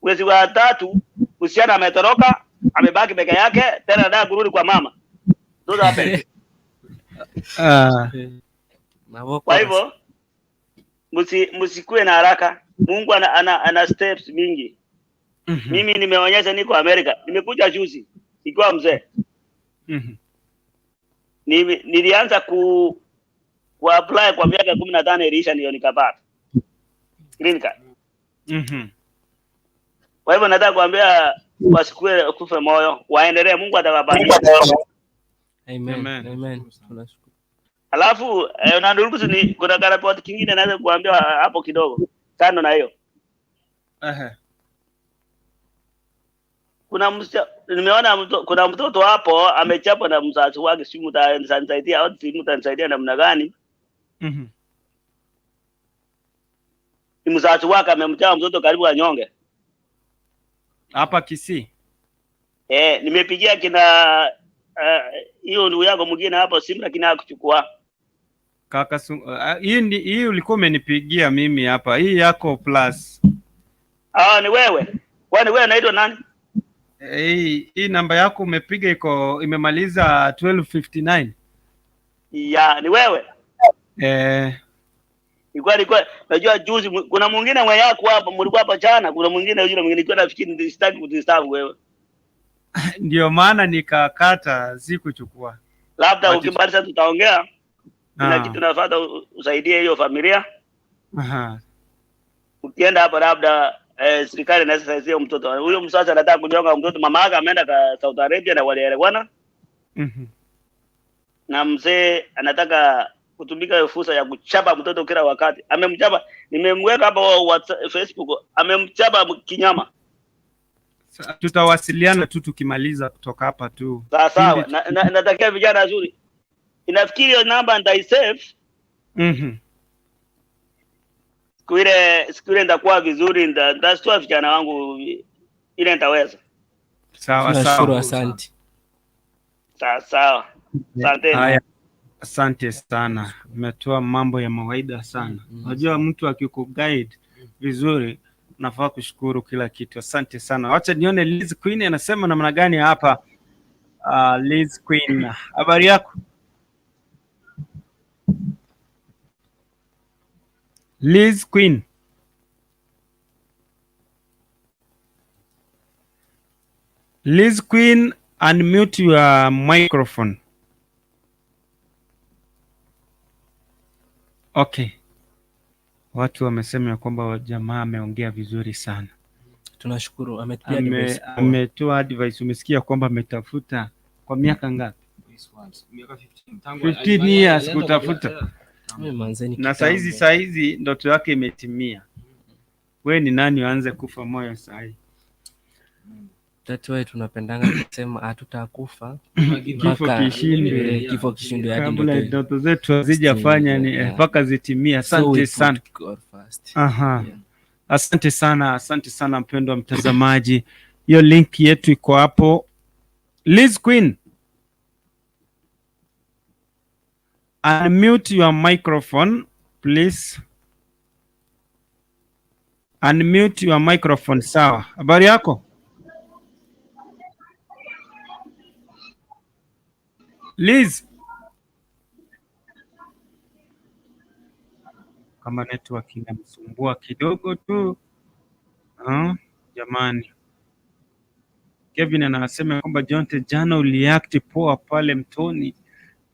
mwezi wa tatu msichana ametoroka, amebaki peke yake, tena anataka kurudi kwa mama. Those happen. Kwa hivyo msikue na haraka. Mungu ana steps mingi. Mimi nimeonyesha niko Amerika. Nimekuja juzi nikiwa mzee. Nilianza ku apply kwa miaka 15 iliisha ndio nikapata green card. Kwa hivyo nataka kuambia wasikue kufe moyo, waendelee, Mungu atawabariki. Amen. Amen. Tunashukuru. Alafu unaniruhusu ni kuna report kingine naweza kuambia hapo kidogo kando na hiyo. Kuna nimeona kuna mtoto hapo amechapwa na mzazi wake, si mtanisaidia au si mtanisaidia namna gani? Ni mzazi wake amemchapa mtoto karibu anyonge. Hapa Kisii. Nimepigia kina hiyo ndugu yako mwingine hapo simu lakini hakuchukua. Kaka hii ulikuwa umenipigia mimi hapa. Hii yako plus. Ni wewe. Kwani wewe unaitwa nani? Hii namba yako umepiga iko imemaliza 1259. Ya, ni wewe. Nilikuwa najua juzi kuna mwingine mwenye yako hapa, mlikuwa hapa jana, kuna mwingine yule mwingine nilikuwa nafikiri sitaki kudisturb wewe. Ndio maana nikakata sikuchukua. Labda ukimaliza tutaongea. Kuna kitu nafuata usaidie hiyo familia. Ukienda hapa labda serikali inaweza saidia mtoto. Huyo mzazi anataka kunyonga mtoto, mama yake ameenda ka Saudi Arabia na walielewana. Na mzee anataka kutumika fursa ya kuchapa mtoto kila wakati. Amemchapa, nimemweka hapo WhatsApp, Facebook, amemchapa kinyama. Tutawasiliana tu tukimaliza kutoka hapa tu. Sawa sawa. Natakia vijana wazuri. Inafikiri hiyo namba nitaisave. Siku ile nitakuwa vizuri, nitatoa vijana wangu ile nitaweza. Sawa sawa. Asante. Sawa sawa. Asante. Haya. Asante sana. Umetoa mambo ya mawaida sana. Unajua mtu akikuguide vizuri nafaa kushukuru kila kitu. Asante sana. Wacha nione Liz Queen anasema namna gani hapa. Liz Queen, habari yako? Liz Queen. Liz Queen, unmute your microphone. Okay. Watu wamesema ya kwamba jamaa ameongea vizuri sana. Tunashukuru, ametupia advice. Ametoa advice. Umesikia kwamba ametafuta kwa miaka ngapi? Miaka 15. 15 years kutafuta. Mimi manze ni Na saizi kitambo. saizi ndoto yake imetimia. We ni nani uanze kufa moyo sahii? That's why tunapendanga kusema hatutakufa Kifo mpaka kishindwe. Kifo kishindwe hadi Kabla ndoto ndoto zetu hazijafanya ni Yeah. mpaka zitimie. So Asante we put sana. God first. Aha. Yeah. Asante sana, asante sana mpendwa mtazamaji. Hiyo link yetu iko hapo. Liz Queen. Unmute your microphone, please. Unmute your microphone. Sawa. Habari yako? Liz. Kama network inamsumbua kidogo tu. Ah, jamani. Kevin anasema kwamba Jonte, jana uliact poa pale mtoni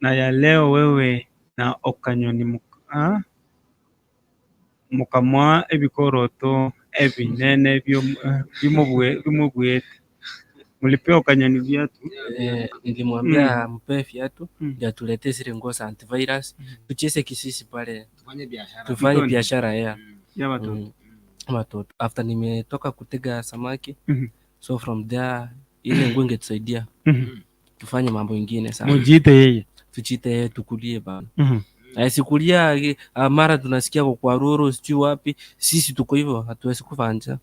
na ya leo wewe na Okanyoni mukamwa ebikoroto ebinene bimubwete mulipewa Okanyoni viatu. Nilimwambia mpe viatu ndio atuletee zile nguo za antivirus, tucheze kisisi pale, Tufanye biashara. tufanye Mtoni. biashara ya Ya watoto. Watoto. After nimetoka kutega samaki, so from there ile nguo ingetusaidia tufanye mambo ingine sana. Mujiite yeye. Tuchite yeye, tukulie bana. Sikulia mara tunasikia kwa ruru sijui wapi, sisi tuko hivyo hatuwezi kufa njaa.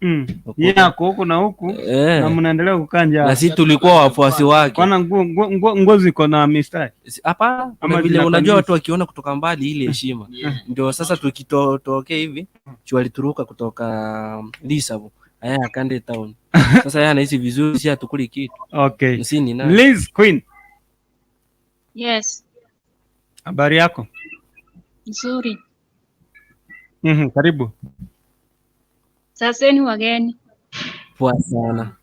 Yeye ako huku na huku na mnaendelea kukaa njaa. Na sisi tulikuwa wafuasi wake. Kwana nguo ziko na mistari. Hapana, Ama kuna vile zina unajua kanisa. watu wakiona kutoka mbali ile heshima. Ndio sasa tukitokea hivi, juu alituruka kutoka Lisabo, haya akande town. Sasa yeye anahisi vizuri, si hatukuli kitu. Okay. Si ni nani? Liz Queen, Yes, habari yako? nzuri. Karibu. Saseni wageni. Poa sana.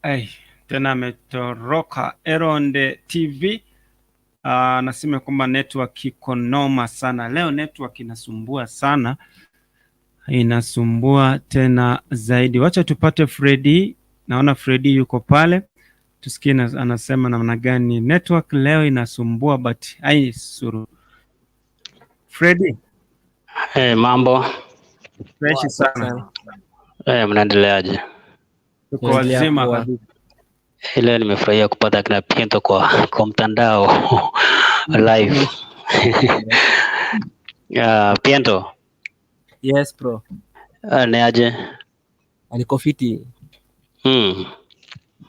Ai, tena ametoroka Eronde TV. Anasema kwamba network iko noma sana leo, network inasumbua sana, inasumbua tena zaidi. Wacha tupate Freddy, naona Freddy yuko pale, tusikie anasema namna gani network leo inasumbua, but ai suru. Freddy. Hey, mambo. Fresh sana. Hey, mnaendeleaje? Tuko wazima kabisa. Leo nimefurahia kupata kina Pinto kwa mtandao live. Pinto. Yes bro. Ni aje? Niko fiti.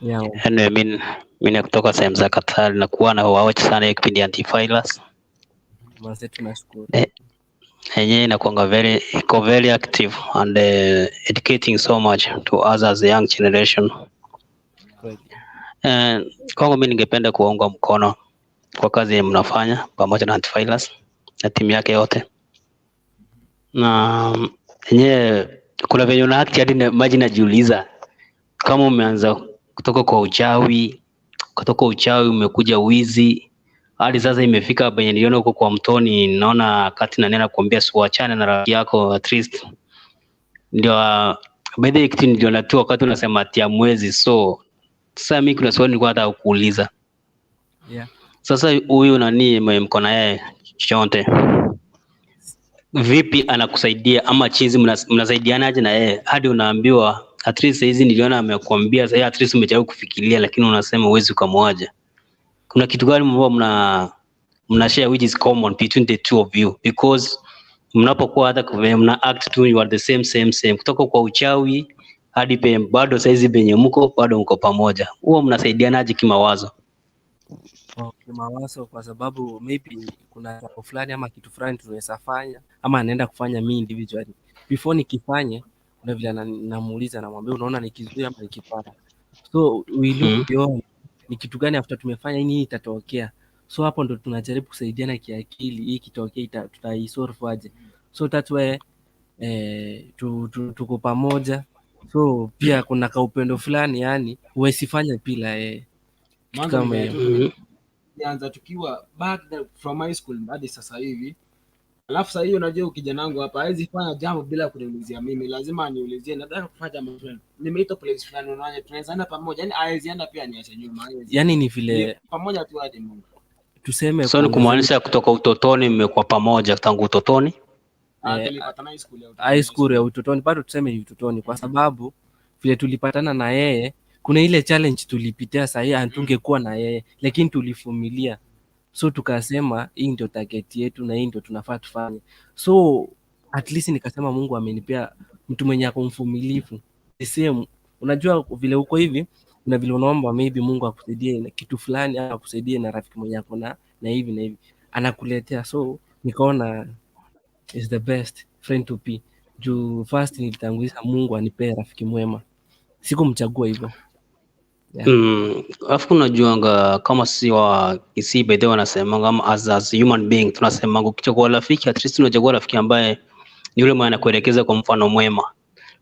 Yeah. Anyway, mimi kutoka sehemu za Qatar na kuwa na watch sana hiyo kipindi antivirus. Manze tunashukuru. Yenyewe inakuanga very, iko very active and educating so much to us as a young generation. Kwangu mimi ningependa kuwaunga mkono kwa kazi mnafanya pamoja na antivirus na timu yake yote. Na yenyewe kuna venye una act hadi maji najiuliza kama umeanza kutoka kwa uchawi, kutoka uchawi umekuja wizi, hadi sasa imefika penye niliona huko kwa mtoni, naona kati na nena kuambia siuachane na rafiki yako at least. Ndio by the way, kitu niliona tu wakati unasema ati ya mwezi. So sasa mimi kuna swali nilikuwa nataka kukuuliza. Yeah. Sasa huyu nani mwenye mko na yeye Chonte, vipi anakusaidia ama chizi mnasaidianaje na yeye hadi unaambiwa at least hizi niliona amekuambia sasa, at least umejaribu kufikiria, lakini unasema huwezi ukamwacha. Kuna kitu gani ambao mna share which is common between the two of you, because mnapokuwa hata mna act tu you are the same same same, kutoka kwa uchawi hadi bado saizi penye mko bado mko pamoja, huwa mnasaidianaje kimawazo? Kimawazo kwa sababu maybe kuna jambo fulani ama kitu fulani tunaweza fanya ama anaenda kufanya mi individually. Before nikifanye kuna vile namuuliza, namwambia unaona ni kizuri ama ni kibaya. So we look beyond ni kitu gani after tumefanya nini itatokea. So hapo ndo tunajaribu kusaidiana kiakili, hii kitokea tutaisolve aje. So that's why tuko pamoja. So pia kuna kaupendo fulani, yani huwezi fanya bila yeye. Kitu Mwanzo kama hiyo. Tulianza tukiwa back then from high school hadi sasa hivi. Alafu sasa hiyo unajua kijana wangu hapa hawezi fanya jambo bila kuniulizia mimi, lazima aniulizie nataka kufanya jambo fulani. Nimeitwa place fulani, unaona tunaweza enda pamoja. Yaani hawezi enda pia niache nyuma, hawezi. Yani ni Ni vile pamoja tu hadi Mungu. Tuseme So ni kuongezea kumaanisha kutoka utotoni mmekuwa pamoja tangu utotoni? Ah, eh, tulipatana high school ya high utotoni. School ya utotoni, bado tuseme ni utotoni, kwa sababu vile tulipatana na yeye, kuna ile challenge tulipitia sahii hatungekuwa na yeye, lakini tulivumilia. So tukasema hii ndio target yetu na hii ndio tunafaa tufanye. So at least nikasema Mungu amenipea mtu mwenye ako mvumilivu. The same, unajua vile uko hivi, kuna vile unaomba maybe Mungu akusaidie na kitu fulani au akusaidie na rafiki mwenye ako na hivi na hivi anakuletea. So nikaona is the best friend to be, juu first nilitanguliza Mungu anipee rafiki mwema, sikumchagua hivyo, yeah. Alafu unajuanga kama si wa Kisii, by the way, wanasemanga ama as human being tunasemanga ukichagua rafiki, at least unachagua rafiki ambaye ni yule mwenye anakuelekeza kwa mfano mwema.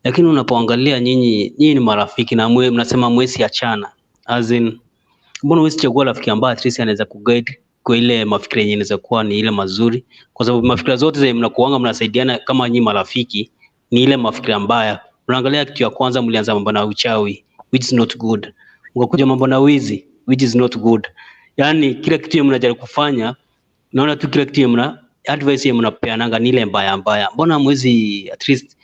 Lakini unapoangalia nyinyi ni marafiki na mnasema mwezi achana. As in, mbona huwezi chagua rafiki ambaye at least anaweza kuguide kwa ile mafikira yenye inaweza kuwa ni ile mazuri, kwa sababu mafikira zote zenye mnakuanga mnasaidiana kama nyinyi marafiki ni ile mafikira mbaya. Unaangalia kitu ya kwanza, mlianza mambo na uchawi, which is not good, mkakuja mambo na wizi, which is not good. Yani kila kitu yenye mnajaribu kufanya, naona tu kila kitu yenye mna advice yenye mnapeananga ni ile mbaya mbaya. Mbona hamwezi at least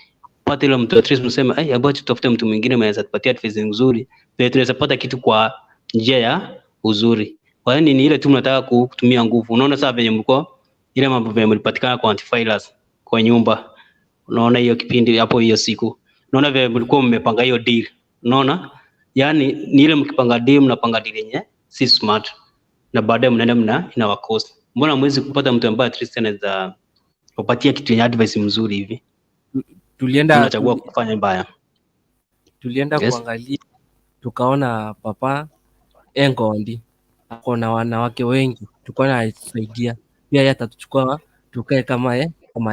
pata ile mtu, at least mseme, "Ai, hebu acha tutafute mtu mwingine mwenye anaweza tupatia advice nzuri, pia tunaweza pata kitu kwa njia ya uzuri." Kwa hiyo ni ile tu mnataka kutumia nguvu. Unaona sasa venye mlikuwa ile mambo venye mlipatikana kwa antivirus kwa nyumba, unaona hiyo kipindi hapo, hiyo siku, unaona vile mlikuwa mmepanga hiyo deal, unaona yani ni ile mkipanga deal, mnapanga deal yenye si smart, na baadaye mnaenda mna inawakosa. Mbona mwezi kupata mtu ambaye at least anaweza kupatia kitu yenye advice mzuri hivi? Tulienda Mnachagua kufanya mbaya. Tulienda kuangalia, tukaona Papa Engondi ako na wanawake wengi, tukaona aitusaidia pia, yeye atatuchukua tukae kama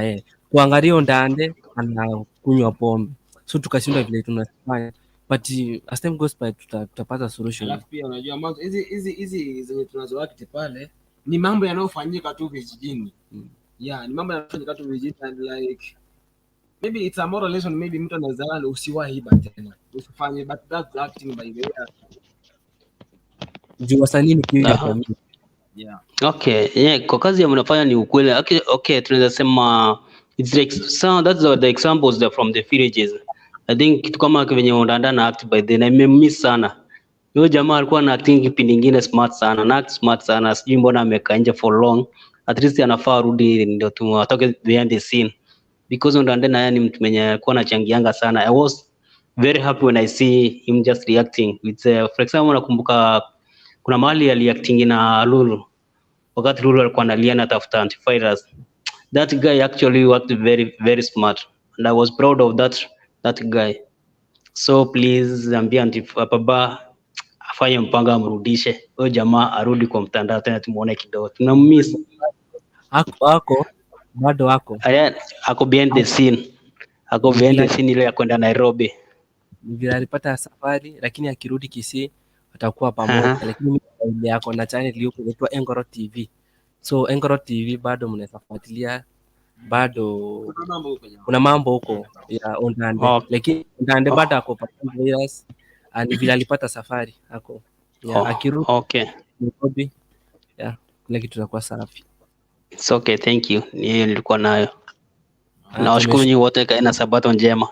yeye. Kuangalia Ndande anakunywa pombe, so tukashindwa vile tunafanya, but as time goes by tutapata solution. Alafu pia unajua mwanzo hizi zenye tunazoact pale ni mambo yanayofanyika tu vijijini. Yeah, ni mambo yanayofanyika tu vijijini, and like maybe it's a moral lesson, maybe mtu anaweza learn usiwahi iba tena. Usifanye, but that's acting, by the way. Juu wasanii ni kitu ya jamii. Okay, yeah, kwa kazi ya mnafanya ni ukweli. Okay, tunaweza sema it's like some, that's the examples that from the villages. I think kitu kama venye Ondanda na act by then, I miss sana. Huyo jamaa alikuwa na acting kipindi ingine smart sana, na act smart sana. Sijui mbona amekaa nje for long. At least anafaa arudi ndio tu atoke behind the scene. Because Ondanda naye ni mtu mwenye alikuwa anachangianga sana. I was very happy when I see him just reacting with for example, nakumbuka kuna mahali aliacting na Lulu wakati Lulu alikuwa analia na tafuta antivirus. That guy actually worked very very smart and I was proud of that guy. So please ambia anti baba afanye mpango amrudishe huyo jamaa, arudi kwa mtandao tena tumuone kidogo, tunammiss. Ako bado ako Aya, ako behind the scene, ako behind the scene ile ya kwenda Nairobi. Vile alipata safari, lakini akirudi Kisii watakuwa pamoja. Lakini mimi yako na channel yuko inaitwa Engoro TV, so Engoro TV bado mnaweza fuatilia bado. Kuna mambo huko, jamaa. Kuna mambo huko ya Ondande, lakini Ondande bado ako virus, ni vile alipata safari ako, yeah, akirudi Nairobi, yeah, kila kitu itakuwa safi. It's okay, thank you. Ni hiyo nilikuwa nayo. Ah, Nawashukuru nyinyi wote, kae na sabato njema.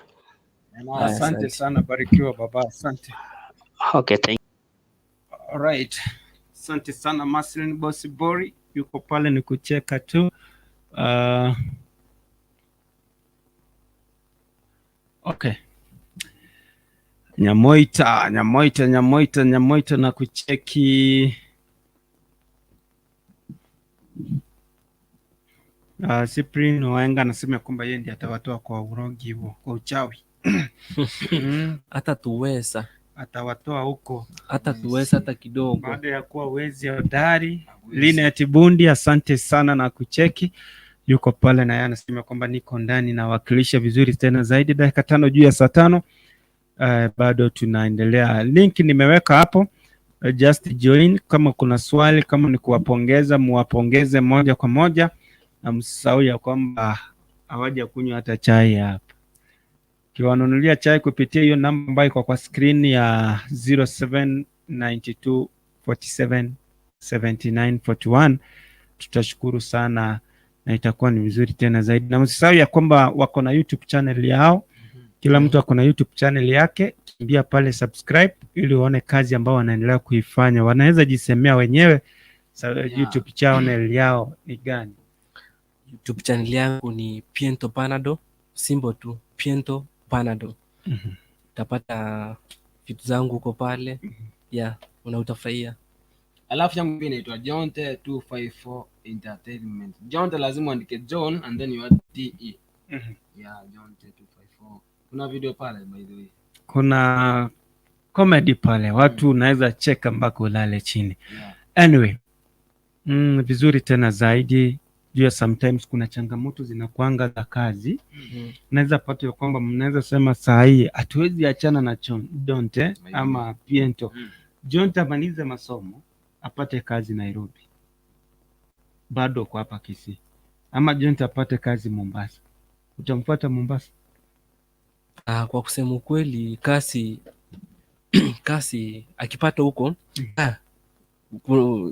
Haya, Asante asante. sana, barikiwa baba, asante. Okay, thank Alright. Asante sana Marcelin Bosibori, yuko pale ni kucheka tu. Okay. Nyamoita, Nyamoita, Nyamoita, Nyamoita na kucheki. Cyprian Waenga anasema kwamba yeye ndiye atawatoa kwa urogi huo, kwa uchawi. Hata tuweza Atawatoa huko hata tuweza hata kidogo. Baada ya kuwa wezi hodari. Linet Bundi, asante sana na kucheki, yuko pale na yeye anasema kwamba niko ndani nawakilisha vizuri tena zaidi. Dakika 5 juu ya saa 5. Bado tunaendelea. Link nimeweka hapo. Just join. Kama kuna swali, kama ni kuwapongeza, muwapongeze moja kwa moja. Na msisahau ya kwamba hawaja kunywa hata chai hapa. Ukiwanunulia chai kupitia hiyo namba ambayo iko kwa screen ya 0792 47 79 41, tutashukuru sana na itakuwa ni vizuri tena zaidi. Na msisahau ya kwamba wako na YouTube channel yao. Kila mtu ako na YouTube channel yake, kimbia pale subscribe ili uone kazi ambao wanaendelea kuifanya. Wanaweza jisemea wenyewe YouTube channel yao ni gani? YouTube channel yangu ni Piento Panado, simple tu, Piento Panado. Utapata vitu zangu huko pale. Yeah, una utafurahia. Alafu yangu pia inaitwa Jonte 254 Entertainment. Jonte lazima uandike John and then you add TE. Yeah, Jonte 254. Kuna video pale, by the way. Kuna comedy pale, watu unaweza cheka mpaka ulale chini. Anyway, vizuri tena zaidi juu ya sometimes kuna changamoto zinakuanga za kazi. Naweza pata ya kwamba mnaweza sema saa hii hatuwezi achana na Jonte ama Piento. Jonte amalize masomo apate kazi Nairobi, bado kwa hapa Kisii, ama Jonte apate kazi Mombasa, utamfuata Mombasa? Ah, kwa kusema ukweli, kasi akipata huko,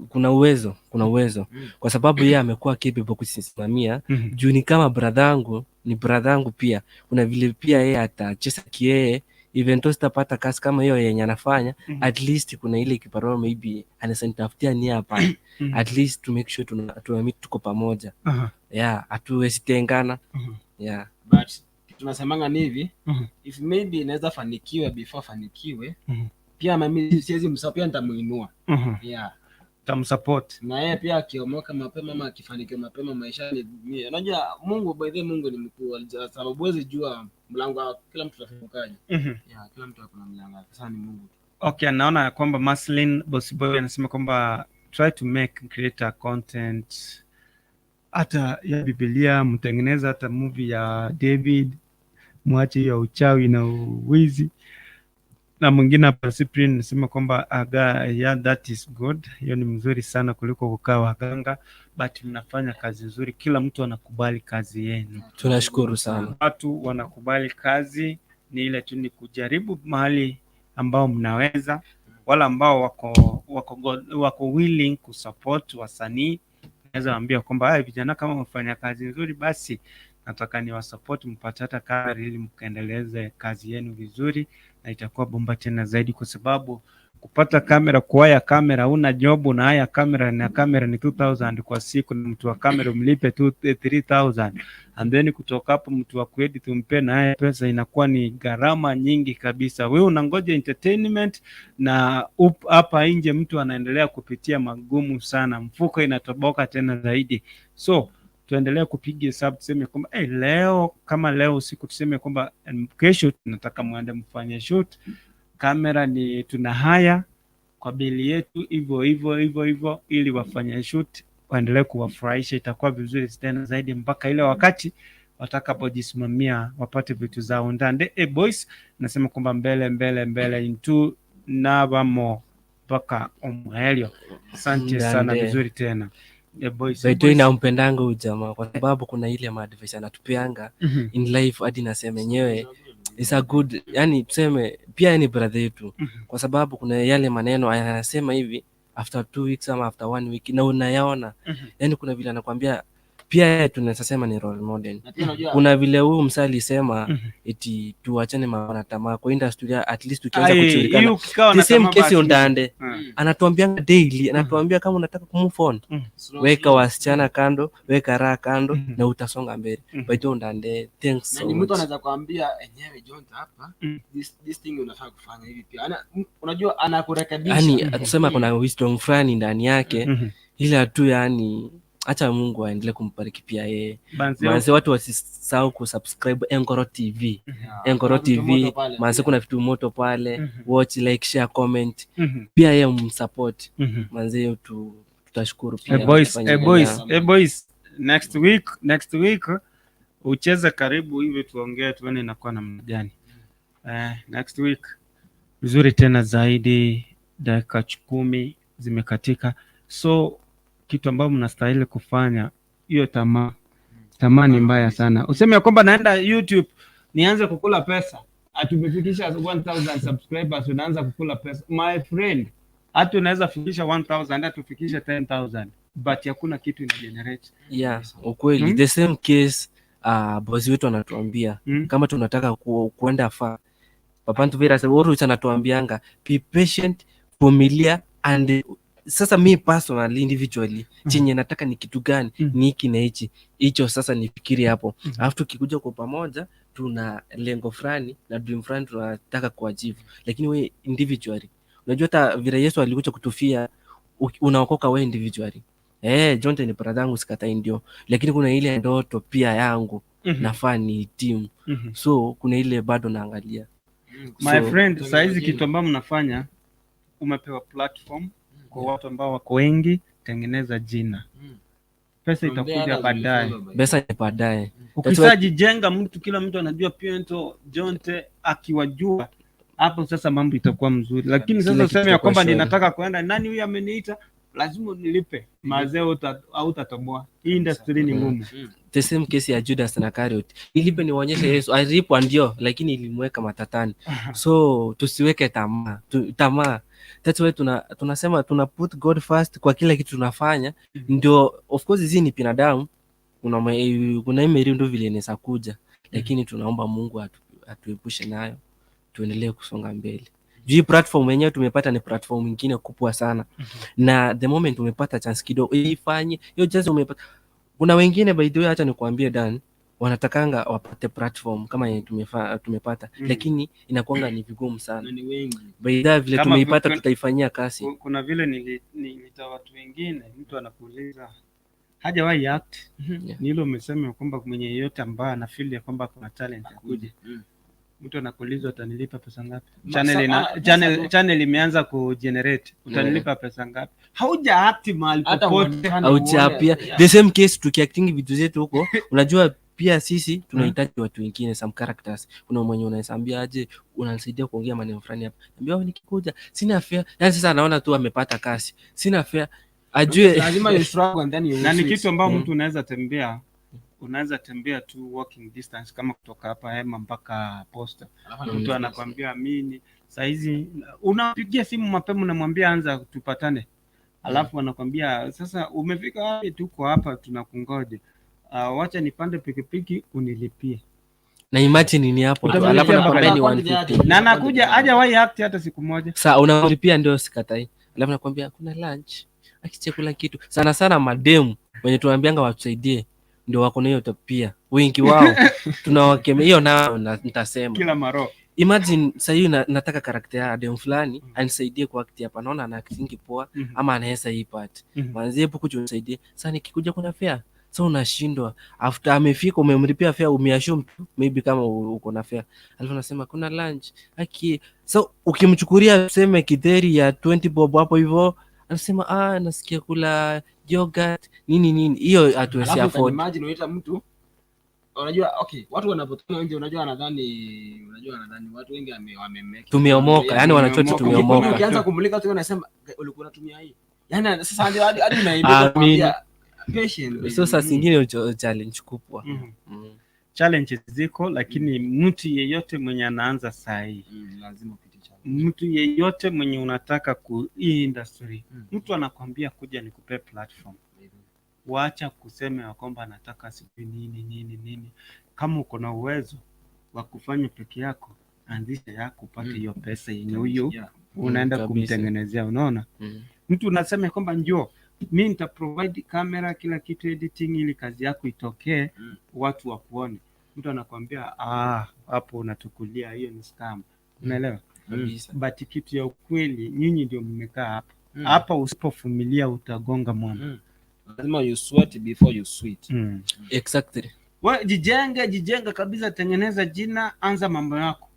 kuna uwezo kwa sababu yeye amekuwa capable kusimamia juu ni kama brother yangu, ni brother yangu pia. Kuna vile pia yeye atacheza kiyeye, even though sitapata kazi kama hiyo yenye anafanya, at least kuna ile kibarua maybe anaweza nitafutia nia hapa, at least to make sure tuna meet, tuko pamoja. Yeah, hatuwezi tengana. Yeah. But tunasemanga ni hivi, if maybe inaweza fanikiwe before fanikiwe, pia mimi siwezi msa, pia nitamuinua. Yeah. Utamsupport. Na yeye pia akiomoka mapema ama akifanikiwa mapema maishani, unajua Mungu, by the way, Mungu ni mkuu, sababu huwezi jua mlango wa kila mtu utafungukaje. Yeah, kila mtu akona mlango wake. Sasa ni Mungu tu. Okay, naona ya kwamba Maslin Bossboy anasema kwamba try to make creator content hata ya Biblia, mtengeneza hata movie ya David, mwache hiyo uchawi na uwizi. Na mwingine hapa Cyprian anasema kwamba aga, yeah, that is good, hiyo ni mzuri sana kuliko kukaa waganga, but mnafanya kazi nzuri, kila mtu anakubali kazi yenu. Tunashukuru sana. Watu wanakubali kazi, ni ile tu ni kujaribu mahali ambao mnaweza, wala ambao wako willing kusupport wasanii, naweza waambia kwamba haya vijana, kama mfanya kazi nzuri, basi nataka ni wasupport mpate hata kamera ili mkaendeleze kazi yenu vizuri, na itakuwa bomba tena zaidi, kwa sababu kupata kamera, kuhire kamera, una job na hire kamera, na kamera ni 2000 kwa siku, na mtu wa kamera umlipe tu 3000, and then kutoka hapo mtu wa kuedit umpe na haya pesa, inakuwa ni gharama nyingi kabisa. Wewe unangoja entertainment na hapa nje mtu anaendelea kupitia magumu sana, mfuko inatoboka tena zaidi. So tuendelee kupiga hesabu, tuseme kwamba hey, leo kama leo usiku tuseme kwamba kesho tunataka mwende mfanye shoot, kamera ni tuna hire kwa bili yetu hivyo hivyo hivyo hivyo, ili wafanye shoot waendelee kuwafurahisha, itakuwa vizuri tena zaidi mpaka ile wakati watakapojisimamia wapate vitu zao ndani. Eh, boys, nasema kwamba mbele mbele mbele into nabamo mpaka omwelio. Asante sana, Ndande. Vizuri tena. Eh, boys, eh, By the way, boys. Nampendanga huyu jamaa kwa sababu kuna ile maadvice anatupeanga in life hadi nasema yenyewe is a good, yani tuseme pia ni brother yetu, kwa sababu kuna yale maneno anasema hivi after 2 weeks ama after one week na unayaona. Yani kuna vile anakwambia, pia yeye tunaweza sema ni role model. Na pia unajua Kuna vile huyu msa alisema eti tuachane mambo na tamaa kwa industry, at least tukianza Ai, kujulikana. hiyo ukikaa The na same tamaa case basi. Ondande anatuambianga daily, anatuambia kama unataka kumove on, Slow, weka slow. wasichana kando, weka raha kando na utasonga mbele. By the way, Ondande, thanks Na so ni mtu much. anaweza kuambia enyewe, John, hapa this thing unafaa kufanya hivi pia. Unajua anakurekebisha. Yani tuseme kuna wisdom fulani ndani yake, ila tu yani acha Mungu aendelee kumbariki pia yeye. Manze, Manze, watu wasisahau kusubscribe Enkoro TV. Yeah. Enkoro Kuna vitu TV moto pale manze, pia. kuna vitu moto pale. Watch, like, share, comment. Pia yeye msupport. Manze, tutashukuru pia Eh, boys, mkifanya eh, boys, yeah. eh, boys, next week ucheze karibu hivi tuongee tuone inakuwa namna gani. Eh, next week vizuri tena zaidi, dakika 10 zimekatika, so kitu ambayo mnastahili kufanya, hiyo tamaa Tamaa ni mbaya sana. Useme ya kwamba naenda YouTube nianze kukula pesa, atumefikisha 1000 subscribers, unaanza kukula pesa. My friend, hata unaweza fikisha 1000, hata tufikishe 10,000, but hakuna kitu ina generate. Yeah, ukweli. Mm? The same case, bosi wetu anatuambia kama tunataka kuenda far, Papa Ntuvira always anatuambianga be patient, vumilia. And sasa mi personally, individually, chenye nataka ni kitu gani? Ni hiki na hichi, hicho sasa nifikiri hapo. Alafu tukikuja kwa pamoja, tuna lengo fulani na dream fulani tunataka kuachieve, lakini we individually, unajua hata vile Yesu alikuja kutufia, unaokoka we individually. Eh, Jonte ni brother yangu, sikatai, ndio, lakini kuna ile ndoto pia yangu nafaa ni team. So kuna ile bado naangalia. My So, friend, sahizi kitu ambayo mnafanya, umepewa platform kwa watu ambao wako wengi, tengeneza jina, pesa From there itakuja others will baadaye. follow by. Pesa ni baadaye. That's why- Ukishajijenga mtu, kila mtu anajua Piento, Jonte, akiwajua hapo sasa mambo itakuwa mzuri, lakini Kila sasa kitu useme ya itakuwa kwamba shwari. Ninataka kuenda, nani huyu ameniita, lazima nilipe mazee, hautatoboa. Hii industry ni ngumu. The same case ya Judas na Kariot, ilipe niwaonyeshe Yesu, alipwa ndio, lakini ilimweka matatani. So tusiweke tamaa, tamaa. That's why tunasema tuna put God first kwa kila kitu tunafanya. Ndio, of course hizi ni binadamu, kuna hii meri ndio vile inaweza kuja, lakini tunaomba Mungu atuepushe nayo, tuendelee kusonga mbele juu hii platform yenyewe tumepata ni platform ingine kubwa sana. Na the moment umepata chance kidogo, ifanye hiyo chance umepata. Kuna wengine, by the way, acha nikuambie Dan, wanatakanga wapate platform kama yenye tumepata, lakini inakuanga ni vigumu sana. Na ni wengi. By the way, vile Kama tumeipata, tutaifanyia kazi. Kuna vile nilita watu wengine, mtu anakuuliza hajawahi act. Ni hilo umesema ya kwamba mwenye yeyote ambaye anafeel ya kwamba kuna talent akuje. Mtu anakuuliza, utanilipa pesa ngapi? Channel ina, channel, channel imeanza kugenerate, utanilipa pesa ngapi? Hauja act mahali Hata popote. uonekane Auchapia. uone. The same case tukiacting vitu zetu huko, unajua pia sisi tunahitaji watu wengine, some characters. Kuna mwenye unaweza ambia aje, unanisaidia kuongea maneno fulani hapa, ambia, "Oh, nikikuja sina fare." Yani sasa anaona tu amepata kasi, sina fare, ajue. Lazima you struggle and then you Na ni switch. kitu ambao mtu unaweza tembea tu walking distance kama kutoka hapa Hema mpaka Posta. Alafu Mtu anakwambia mimi saizi, unapigia simu mapema, unamwambia anza tupatane, alafu anakwambia sasa umefika wapi? Tuko hapa tunakungoja. Wacha nipande pikipiki unilipie. Na imagine ni hapo tu, Utamlipia alafu mpaka nakwambia ni lini? 150. Na anakuja, hajawahi act hata siku moja. Sa unamlipia ndio, sikatai, alafu nakwambia kuna lunch, akichekula kitu. Sana sana mademu wenye tunaambianga watusaidie ndio wako na hiyo tabia wengi wao, tunawakemea hiyo nayo nitasema. Kila maro. Imagine sahii nataka character ya dem fulani anisaidie kwa act hapa, naona ana acting poa ama anaweza hii part. Manzie, hebu kuja unisaidie. Sasa nikikuja kuna fare, so unashindwa. After amefika, umemlipia fare, umeassume tu maybe kama uko na fare, alafu unasema kuna lunch aki. So ukimchukulia tuseme kidheri ya 20 bob hapo hivyo, anasema, "Ah, nasikia kula yogurt," nini nini, hiyo hatuwezi Alafu you can afford. imagine unaita mtu, unajua, okay, watu wanapotoka nje, unajua anadhani, unajua anadhani watu wengi wamemake. Tumeomoka, yani wanachoti tumeomoka. Ukianza kumulika tu unasema ulikuwa unatumia hii, yani sasa hadi unaibika Amini. kumwambia patient. So saa zingine challenge kubwa. Challenges ziko, lakini mtu yeyote mwenye anaanza saa hii, Lazima upite challenge. Mtu yeyote mwenye unataka ku hii industry, mtu anakwambia kuja nikupee platform, wacha kusema ya kwamba nataka sijui nini nini nini. Kama uko na uwezo wa kufanya peke yako, anzisha yako upate hiyo pesa yenye huyu unaenda kumtengenezea, unaona? Mtu unasema kwamba njoo, mi nita provide camera, kila kitu, editing, ili kazi yako itokee, watu wakuone. Mtu anakwambia, "Ah, hapo unatukulia, hiyo ni scam." Unaelewa? Kabisa. But kitu ya ukweli, nyinyi ndio mmekaa hapa hapa, usipovumilia utagonga mwamba. Lazima you sweat before you sweat. Exactly. We, jijenge, jijenge kabisa, tengeneza jina, anza mambo yako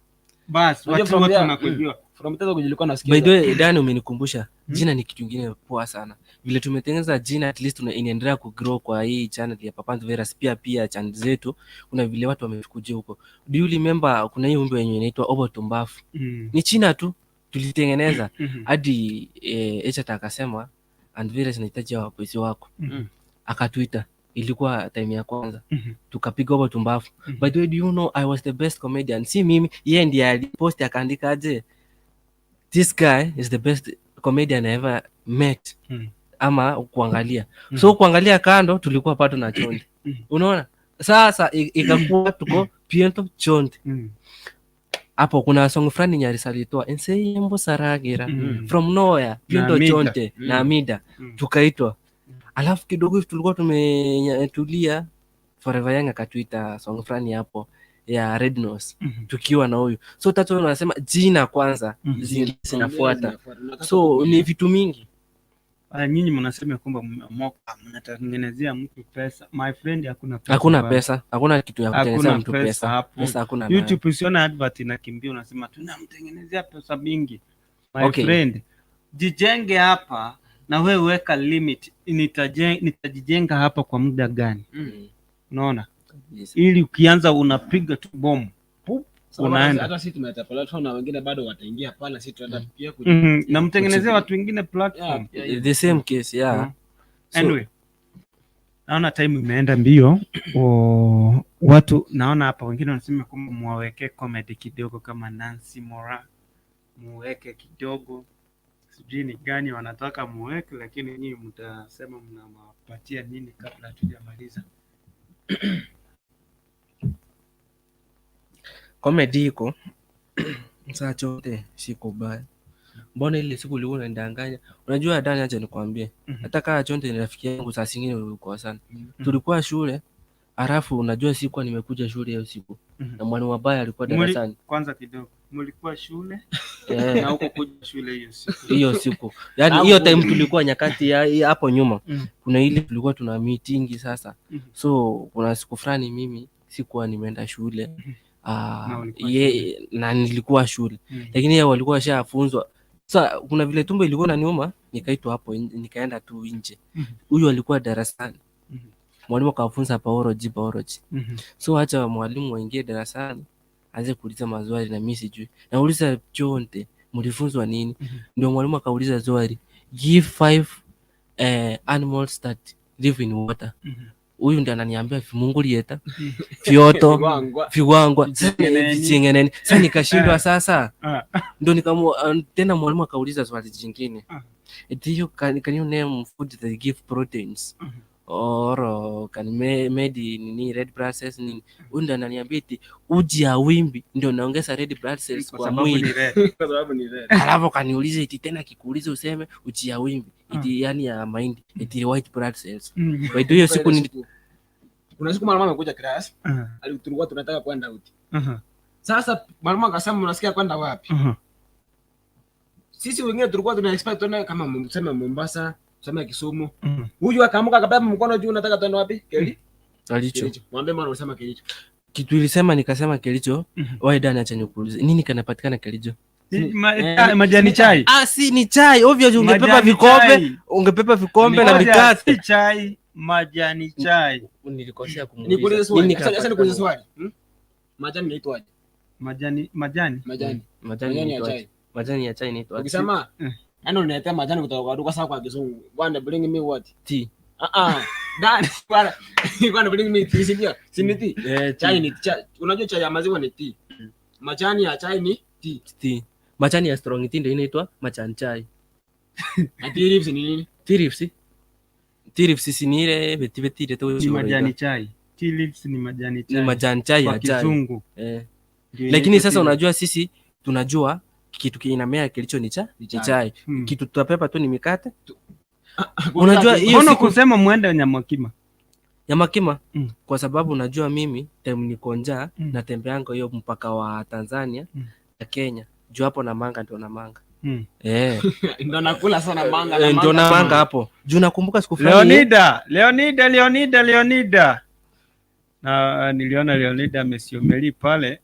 basi, Unajua watu from watu wanakujua. From there nilikuwa nasikia. By the way, Dan, umenikumbusha jina ni kitu ingine poa sana. Vile tumetengeneza jina, at least inaendelea kugrow kwa hii channel ya Papa Veras, pia channel zetu, kuna vile watu wametukujia huko. Do you remember kuna hii wimbo yenye inaitwa Obo Tumbafu? Ni China tu tulitengeneza hadi Echata akasema, "And Veras, nahitaji hao wapoisi wako." Akatuita. Ilikuwa time ya kwanza tukapiga hapo tumbafu. By the way, do you know I was the best comedian? Si mimi, yeye ndiye alipost akaandika aje, "This guy is the best comedian I ever met." Ama kuangalia, so kuangalia kando tulikuwa pato na Chonde. Unaona sasa ikakuwa tuko Piento, Chonde. Hapo kuna song fulani Nyarisa alitoa, Enseyembo Saragira. From nowhere Piento, Amida. Chonte na Amida. Tukaitwa. Alafu kidogo hivi tulikuwa tumetulia, Forever Young akatuita song fulani hapo ya Red Nose, tukiwa na huyu. So tatu unasema jina kwanza, zingine zinafuata. So ni vitu mingi. Ah, nyinyi mnasema kwamba mmeomoka, mnatengenezea mtu pesa. My friend, hakuna pesa Hakuna pale. pesa, hakuna kitu ya kutengenezea Hakuna mtu pesa pesa. hapo. Pesa hakuna nayo. YouTube usiona advert inakimbia unasema tunamtengenezea pesa mingi. My friend, jijenge hapa na wewe weka limit. Nitajijenga hapa kwa muda gani? Unaona? Yes. Ili ukianza unapiga tu bomu. Pup, Sababu unaenda. hata sisi tumeleta platform na wengine bado wataingia pale, sisi tunaenda pia Na mtengenezee watu wengine platform. Yeah. The same case, yeah. So, Anyway, naona time imeenda mbio. O, watu naona hapa wengine wanasema kwamba muwaweke comedy kidogo kama Nancy Mora, muweke kidogo, sijui ni gani wanataka muweke, lakini nyinyi mtasema mnawapatia nini kabla hatujamaliza. Comedy iko saa chote, siko baya. Mbona ile siku ulikuwa unanidanganya? Unajua Dani, acha nikwambie, hata kama Chonte ni rafiki yangu, saa zingine ulikuwa sana. Tulikuwa shule, alafu unajua sikuwa nimekuja shule hiyo siku na mwalimu wabaya alikuwa darasani. Kwanza kidogo, mlikuwa shule Eh, na huko kuja shule hiyo siku? Hiyo siku, yaani hiyo time tulikuwa nyakati ya hapo nyuma, kuna ile tulikuwa tuna meeting sasa. So kuna siku fulani mimi sikuwa nimeenda shule. Na Ah, ulikuwa ye, na nilikuwa shule, lakini yeye walikuwa washafunzwa. Sasa kuna vile tumbo ilikuwa inaniuma, nikaitwa hapo nikaenda tu nje. Huyu alikuwa darasani, mwalimu akawafunza biology, biology. So acha mwalimu aingie darasani aanze kuuliza maswali na mimi sijui. Nauliza Chonte, mlifunzwa nini? Ndio mwalimu akauliza swali, "Give five animals that live in water." Huyu ndio ananiambia vimungulieta, fioto, Viwangwa. viwangwa, Vichingeneni. vichingeneni. Sasa nikashindwa sasa. Ndio tena mwalimu akauliza swali jingine. Do you can you name food that give proteins? Or can made nini red blood cells nini? Huyu ndio ananiambia eti uji ya wimbi ndio naongeza red blood cells Kwa kwa sababu ni mwili. red. Kwa sababu ni red. Alafu kaniuliza eti tena kikuuliza useme uji ya wimbi eti yani ya mahindi eti white blood cells. By the way, hiyo siku Kuna siku, kuna siku mwalimu amekuja class, tulikuwa tunataka kwenda out. Sasa mwalimu akasema, "Mnasikia kwenda wapi?" Sisi wengine tulikuwa tuna expect tuende kama tuseme Mombasa, tuseme Kisumu. Huyu akaamka akabeba mkono juu, "Nataka tuende wapi?" Kericho. Kericho. Mwambie mbona unasema Kericho. Kitu ilisema nikasema Kericho. Wewe Dani, acha nikuulize. Nini kinapatikana Kericho? Majani chai. Ah, si ni chai. Obviously ungepepa Majani vikombe, chai. ungepepa vikombe na Ngoja, mikate. si chai, majani chai. Nilikosea kumuuliza. Nikuulize swali. Nini Sasa nikuulize kinapatikana? swali. Hmm? Majani inaitwaje? Majani, majani. Majani. Majani Majani ya inaitwaje? chai. Majani ya chai inaitwa Ukisema yaani unaletea majani kutoka kwa duka, sasa kwa kizungu. "Bwana, bring me what?" Tea. Ah ah. Dan, bwana. "Bwana, bring me tea," si ndio? Si ni tea? Eh, Chai ni chai. Unajua chai ya maziwa ni tea. Majani ya chai ni tea. Tea. Majani ya strong tea ndio inaitwa majani chai. Na tea leaves ni nini? Tea leaves. Tea leaves si ni ile beti beti ile tu Ni majani chai. Tea leaves ni majani chai. Ni majani chai Kwa ya chai. kizungu. Eh. Ndio Lakini inaitwa sasa tea. unajua sisi tunajua kitu kinamea kilicho ni cha Ni ni chai. chai. Kitu tutapepa tu ni mikate. Unajua hiyo Mbona siku kusema mwende Nyamakima? Ya Makima, kwa sababu unajua mimi time niko njaa, natembeanga hiyo mpaka wa Tanzania na Kenya. Juu hapo na manga ndio na manga. Eh. Ndio nakula sana manga na Eh, ndio na manga. manga hapo. Juu nakumbuka siku fulani Leonida, Leonida, Leonida, Leonida. Na niliona Leonida amesiomeli pale.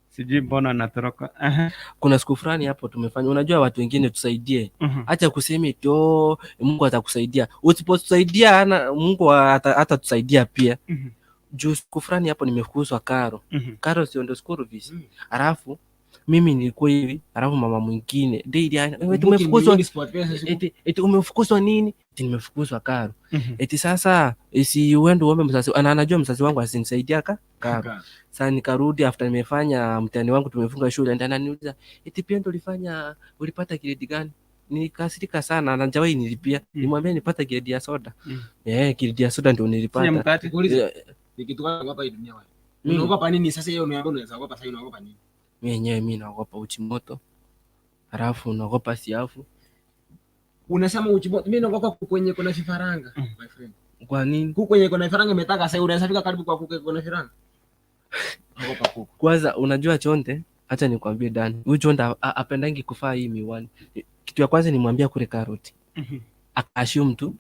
Sijui mbona anatoroka. Aha. Kuna siku fulani hapo tumefanya, unajua watu wengine tusaidie. Acha kusema eti oh, Mungu atakusaidia. Usipotusaidia ana Mungu hatatusaidia pia. Juu siku fulani hapo nimefukuzwa karo. Karo sio ndio school fees. Alafu Mimi nilikuwa hivi, alafu mama mwingine daily wewe Kumbuki tumefukuzwa ni SportPesa siku. Eti umefukuzwa nini? Eti nimefukuzwa karo. Eti sasa si uende uombe mzazi, anajua mzazi wangu asinisaidia karo. Sasa nikarudi after nimefanya mtihani wangu, tumefunga shule, ndio ananiuliza eti pia ndo ulipata grade gani? Nikasirika sana na hajawahi nilipia. Nimwambia nilipata grade ya soda. Eh, grade ya soda ndio nilipata. Si ya mkate? Nikuulize, ni kitu gani unaogopa hii dunia wewe? Mimi? Unaogopa nini sasa? Hiyo uniambia unaweza ogopa sasa, unaogopa nini? Mimi yenyewe mimi naogopa uchi moto. Halafu naogopa siafu. Unasema uchi moto. Mimi naogopa kuku kwenye kuna vifaranga, my friend. Kwa nini? Kuku kwenye kuna vifaranga imetaka sasa, unaweza fika karibu kwa kuku kuna vifaranga. Naogopa kuku. Kwanza unajua Chonde, acha nikwambie Dani. Huyu Chonde apendangi kuvaa hii miwani. Kitu ya kwanza nimwambia kule karoti. Akaassume tu.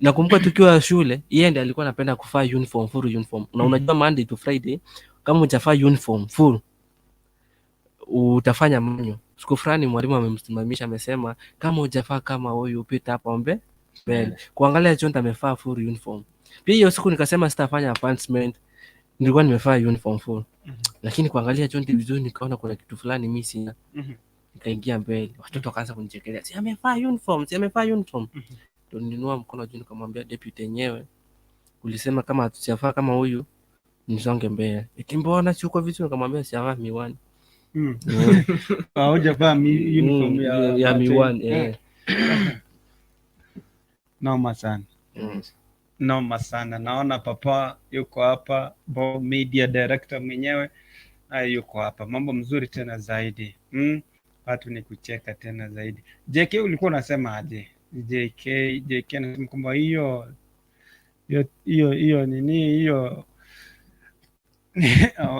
Nakumbuka tukiwa shule, yeye ndiye alikuwa anapenda kuvaa uniform, full uniform. Na unajua Monday to Friday kama hujavaa uniform full utafanya manyo. Siku fulani mwalimu amemsimamisha amesema kama hujavaa kama huyu upita hapo mbele. Kuangalia Chonde amevaa full uniform. Pia hiyo siku nikasema sitafanya advancement. Nilikuwa nimevaa uniform full. Lakini kuangalia Chonde vizuri nikaona kuna kitu fulani mimi sina. Nikaingia mbele, watoto wakaanza kunichekelea, si amevaa uniform, si amevaa uniform. Ndio nilinua mkono juu nikamwambia deputy yenyewe, ulisema kama hatujavaa kama huyu nisonge mbele. Eti mbona si uko vizuri? Nikamwambia sijavaa miwani. Hujavaa uniform Ya miwani, eh. Noma sana. Noma sana. Naona papa yuko hapa, Bo Media Director mwenyewe naye yuko hapa. Mambo mzuri tena zaidi. Watu ni kucheka tena zaidi. JK ulikuwa unasema aje? JK anasema kwamba hiyo hiyo hiyo nini hiyo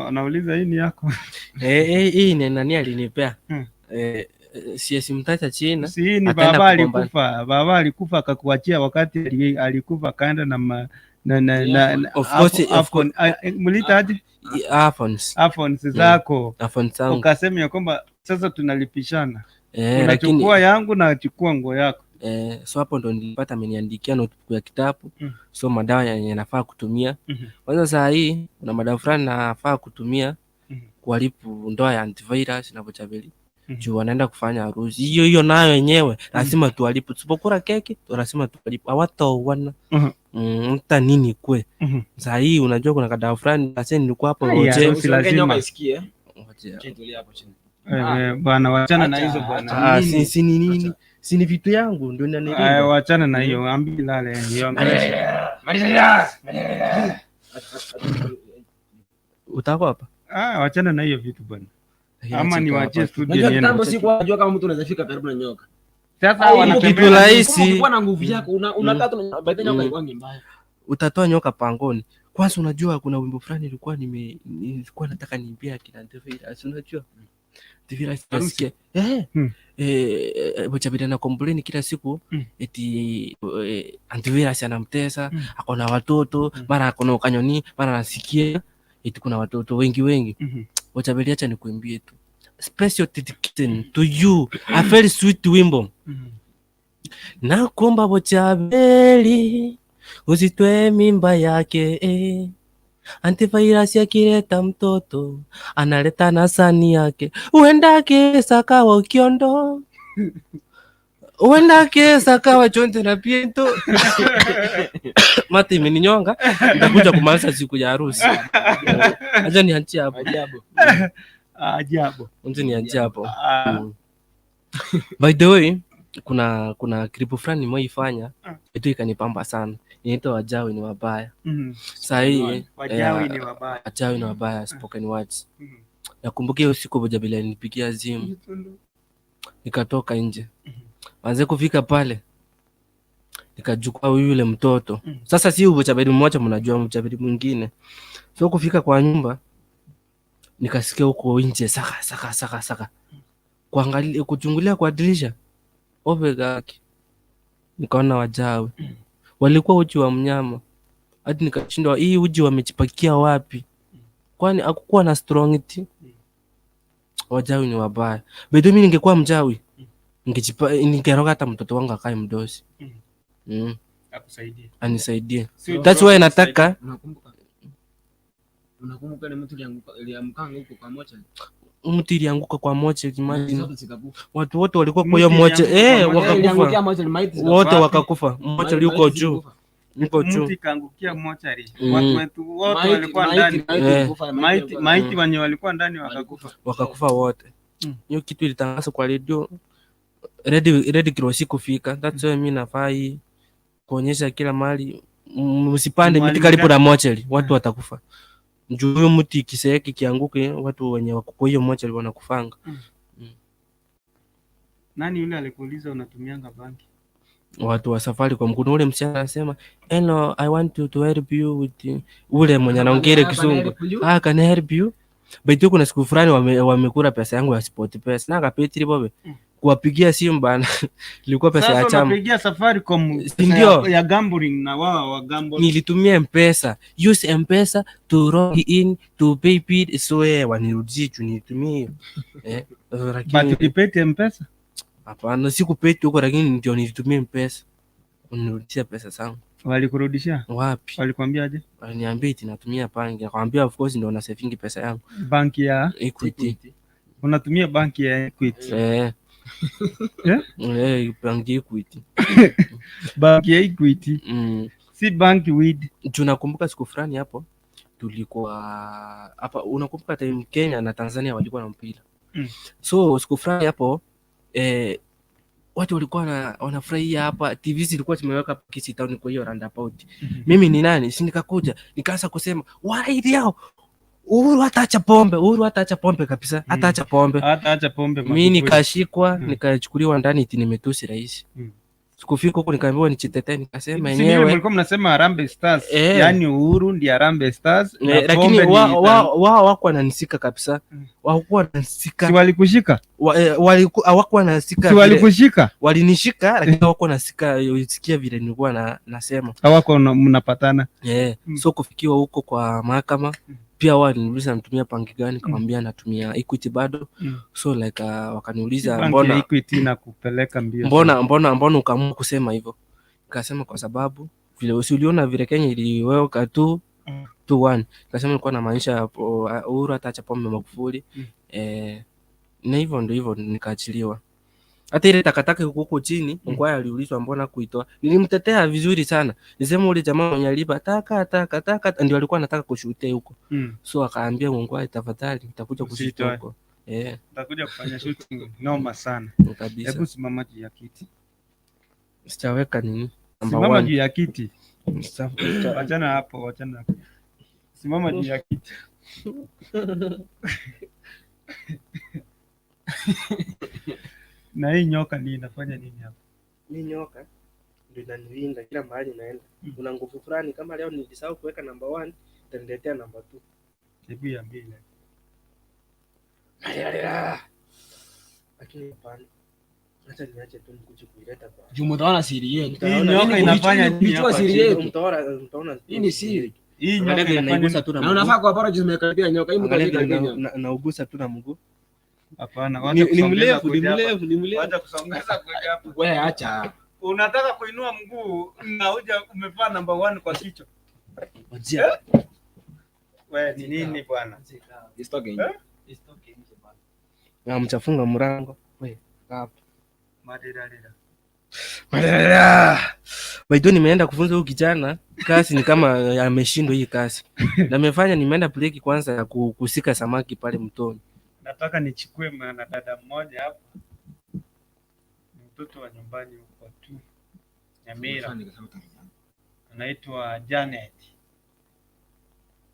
anauliza hii ni yako. Hii ni nani alinipea? Siwezi mtaja jina. Si hii ni Ataenda baba kugombana. alikufa. Baba alikufa akakuachia wakati alikufa akaenda na ma, na na na, na Of course, of Afcon, mliita aje? Afons. Afons zako. Afons zangu. Ukasema ya kwamba sasa tunalipishana. Lakini Unachukua yangu na nachukua nguo yako. So hapo ndo nilipata ameniandikia notebook ya kitabu. So madawa yenye nafaa kutumia. Kwanza saa hii kuna madawa fulani nafaa kutumia kuharibu ndoa ya antivirus na Bochaberi. Juu wanaenda kufanya harusi. Hiyo hiyo nayo yenyewe lazima tuharibu. Tusipokula keki lazima tuharibu. Hawataoana. Hata nini kwe. Saa hii unajua kuna kadawa fulani sasa nilikuwa hapo Ai, Roje. harusi lazima. Isikie. Ngoja. Chini, tulia hapo chini. Bwana wachana na Acha, hizo bwana. acha. Si ni nini? Si ni vitu yangu ndio inanilinda. Wachana na hiyo, ambi lale hiyo. Utakuwa hapa? Wachana na hiyo vitu bwana. Lakini Ama acha niwaachie hapa. studio Unajua niende. kitambo sikuwa najua kama mtu anaweza fika karibu na nyoka. Sasa Au wanatembea kitu na rahisi. Kama ukikuwa na nguvu yako unakaa tu na by the nyoka ilikuwa ni mbaya. Utatoa nyoka pangoni. Kwanza unajua kuna wimbo fulani nilikuwa nataka niimbie akina Antivirus, unajua? Antivirus nasikia. Bochaberi ana complain kila siku eti Antivirus anamtesa, ako na watoto, mara ako na ukanyoni, mara anasikia eti kuna watoto wengi wengi. Bochaberi, acha nikuimbie tu. Special dedication to you, a very sweet wimbo. Nakuomba Bochaberi usitwe mimba yake Antivirus akileta mtoto analeta na sani yake, uenda kesa kawa ukiondo, uenda kesa kawa chonde na piento. Mate imeninyonga, nitakuja kumaliza siku ya harusi. Acha nianzie hapo. Ajabu. Ajabu. Acha nianzie hapo. By the way, kuna clip fulani nimeifanya itu ikanipamba sana. Inaitwa Wajawi ni Wabaya. Saa hii, Wajawi ni wabaya. Wajawi ni wabaya, spoken words. Nakumbuka hiyo siku Bochaberi alinipigia simu. Nikatoka nje. Manze kufika pale nikachukua yule mtoto. Sasa si Bochaberi mmoja, mnajua Bochaberi mwingine. So kufika kwa nyumba nikasikia huko nje saka saka saka saka. Kuangalia, kuchungulia kwa dirisha obegaki. Nikaona wajawi. Walikuwa uji wa mnyama. Hadi nikashindwa hii uji wamejipakia wapi? Kwani hakukuwa na strong tea? Wajawi ni wabaya. By the way, mimi ningekuwa mjawi, ningeroga hata mtoto wangu akae mdosi. Akusaidie. Anisaidie. Sio That's why nataka Unakumbuka? Unakumbuka ile mtu iliamkanga huko kwa mocha? Mti ilianguka kwa moche, imagine. Zote zikakufa. Watu wote walikuwa kwa hiyo Mti moche, ilianguka kwa moche. Iliangukia wakakufa. mochari, maiti zikakufa. Wote Wapi? wakakufa. Moche uko Maiti juu. zilikufa. Uko juu. Mti ikaangukia mochari. Mm. Watu wetu wote Maiti walikuwa maiti ndani. maiti Eh. ilikufa, maiti Maiti ilikuwa. maiti wenye walikuwa ndani wakakufa. Wakakufa wote. Mm. Hiyo kitu ilitangazwa kwa radio. Red Cross kufika. That's why mimi nafaa hii kuonyesha kila mahali msipande miti Mwalimu karibu gani? na mochari, watu watakufa. Juu hiyo mti ikiseeka ikianguke, watu wenye wako kwa hiyo mochari wanakufanga. Nani yule alikuuliza unatumianga banki? Watu wa Safaricom, kuna ule msichana anasema hello, I want to help you with ule mwenye anaongea ile Hapa na Kizungu. help you. Ah, can I help you? But kuna siku fulani wamekula pesa yangu ya sport pesa na kapetri bobe kuwapigia simu bana, ilikuwa pesa ya Sasa chama. unapigia Safaricom Si pesa ndio? ya gambling na wao wa gamble. Nilitumia Mpesa, use Mpesa to log in to pay bill, so wanirudishie juu nilitumia hiyo But lakini ulipete Mpesa? hapana, sikupeti huko, lakini ndio nilitumia Mpesa kunirudishia pesa zangu. Walikurudishia? Wapi? Walikwambiaje? Waliniambia eti natumia banki, nakwambia of course ndio na savingi pesa yangu Banki ya Equity. Unatumia banki ya Equity. Eh. Eh? Eh, banki Equity. Banki ya Equity. Mm. Si banki weed. Juu nakumbuka siku fulani hapo tulikuwa hapa, unakumbuka time Kenya na Tanzania walikuwa na mpira. Mm. So siku fulani hapo watu walikuwa wanafurahia hapa, TV zilikuwa zimeweka Kisii Town kwa hiyo roundabout. Mimi ni nani? Si nikakuja nikaanza kusema waraidi yao Uhuru hataacha pombe, Uhuru hataacha pombe kabisa, hataacha pombe. Hataacha pombe Mimi Magufuli. nikashikwa, nikachukuliwa ndani eti nimetusi rais. Mm. Sikufika huko nikaambiwa nijitetee, nikasema Si ndio yenyewe mlikuwa mnasema Harambee Stars. Eh. Yaani Uhuru ndiye Harambee Stars na lakini pombe ni wao wako wananisika kabisa. Hawakuwa wananisika. Si walikushika? Hawakuwa wananisika Si vile- walikushika? Walinishika lakini hawakuwa wanasika sikia vile nilikuwa nasema. Hawako mnapatana. So kufikiwa huko kwa mahakama pia wao waliniuliza natumia banki gani, nikamwambia natumia Equity bado. So like wakaniuliza Banki ya mbona Equity na kupeleka mbio. mbona ukaamua kusema hivyo? Nikasema kwa sababu vile usi uliona vile Kenya iliweka tu 2-1. Nikasema nilikuwa namaanisha Uhuru ataacha pombe Magufuli. Na hivyo ndio hivyo nikaachiliwa. Hata ile takataka iko huko chini, Ongwae aliulizwa mbona kuitoa. Nilimtetea vizuri sana. Nisema ule jamaa mwenye alipa taka taka taka ndio alikuwa anataka kushutia huko. So akaambia Ongwae tafadhali nitakuja kushutia Usitoe. huko. Nitakuja kufanya shooting noma sana. Kabisa. Hebu simama juu ya kiti. Sitaweka nini? Number Simama one. juu ya kiti. Wachana hapo, wachana hapo. Simama juu ya kiti. Na hii nyoka ni inafanya nini hapa? Hii nyoka ndio inanilinda kila mahali naenda. Kuna nguvu fulani, kama leo nilisahau kuweka number 1, itaniletea number 2. Hebu iambie ile. Lakini hapana. Acha niache tu nikuje kuileta kwa. Juu mtaona siri yetu. Hii nyoka inafanya nini Mjua hapa? siri yetu. Mtaona. Hii ni siri. Hii nyoka Angalia vile inafanya naigusa nini? tu na Na mguu. unafaa kwa apologies umekaribia nyoka. Hii mtu Angalia vile akikaribia nyoka. naugusa tu na mguu. Hapana, Ni wacha ni kusongeza mrefu, ni kuja hapa. mrefu, ni mrefu. Wacha kusongeza kuja hapa. Wewe acha. Unataka kuinua mguu na huja umevaa number 1 kwa kichwa. Ojia. Wewe ni nini bwana? Isitoke nje. Eh? Na mchafunga mlango. Wewe, hapo. Madirarira. By the way, nimeenda kufunza huyu kijana kazi, ni kama ameshindwa hii kazi. Na amefanya nimeenda break kwanza ya kusika samaki pale mtoni. Nataka nichukue mwana dada mmoja hapa. Mtoto wa nyumbani huko tu. Nyamira. Anaitwa Janet.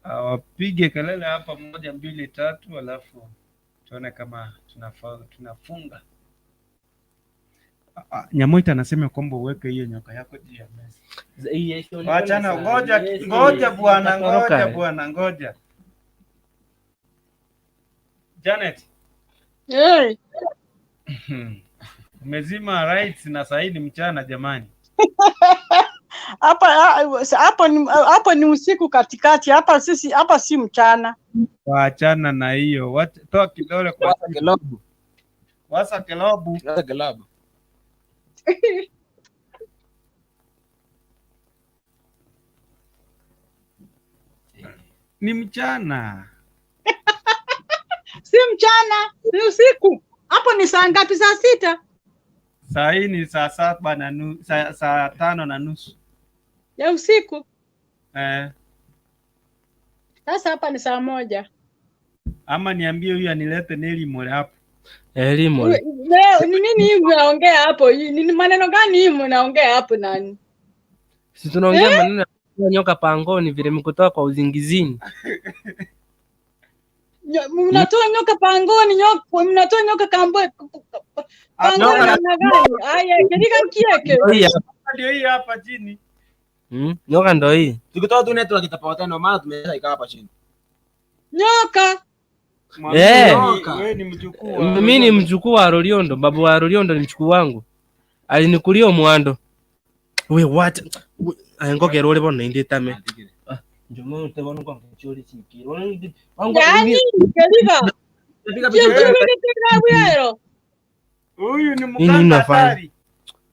Wapige kelele hapa 1 2 3, alafu tuone kama tunafunga. Nyamoita anasema kwamba uweke hiyo nyoka yako juu ya meza. Wachana, ngoja ngoja bwana, ngoja bwana, ngoja. Janet. Hey. Umezima lights na saa hii ni mchana jamani. Hapa ni usiku katikati, hapa sisi hapa si mchana. Waachana na hiyo. Toa kidole kwa Wasa kilobu. Wasa kilobu. Wasa kilobu. Ni mchana. Si mchana, ni usiku. Hapo ni saa ngapi? Saa 6? Saa hii ni saa 7:30, saa 5:30 ya usiku. Eh. Sasa hapa ni saa 1. Ama niambie huyu anilete Nelimore hapo. Elimore. Ni nini hii mnaongea hapo? Ni maneno gani hii mnaongea hapo nani? Si tunaongea maneno ya nyoka pangoni vile mkutoa kwa uzingizini. Mnatoa nyoka pangoni, nyoka mnatoa nyoka kambwe pangoni namna gani? Aya, katika mkieke. Ndio hii hapa chini. Nyoka ndio hii. Tukitoa tu network itapotea, ndio maana tumeweka ikawa hapa chini. Nyoka. Wewe ni mjukuu. Mimi ni mjukuu wa Roriondo, babu wa Roriondo ni mjukuu wangu. Alinikulia mwando. We what? Ayengoke role bona indi tame. Njomo tebona kwa mchori chikiro. Yaani kalika. Huyu ni mganga hatari.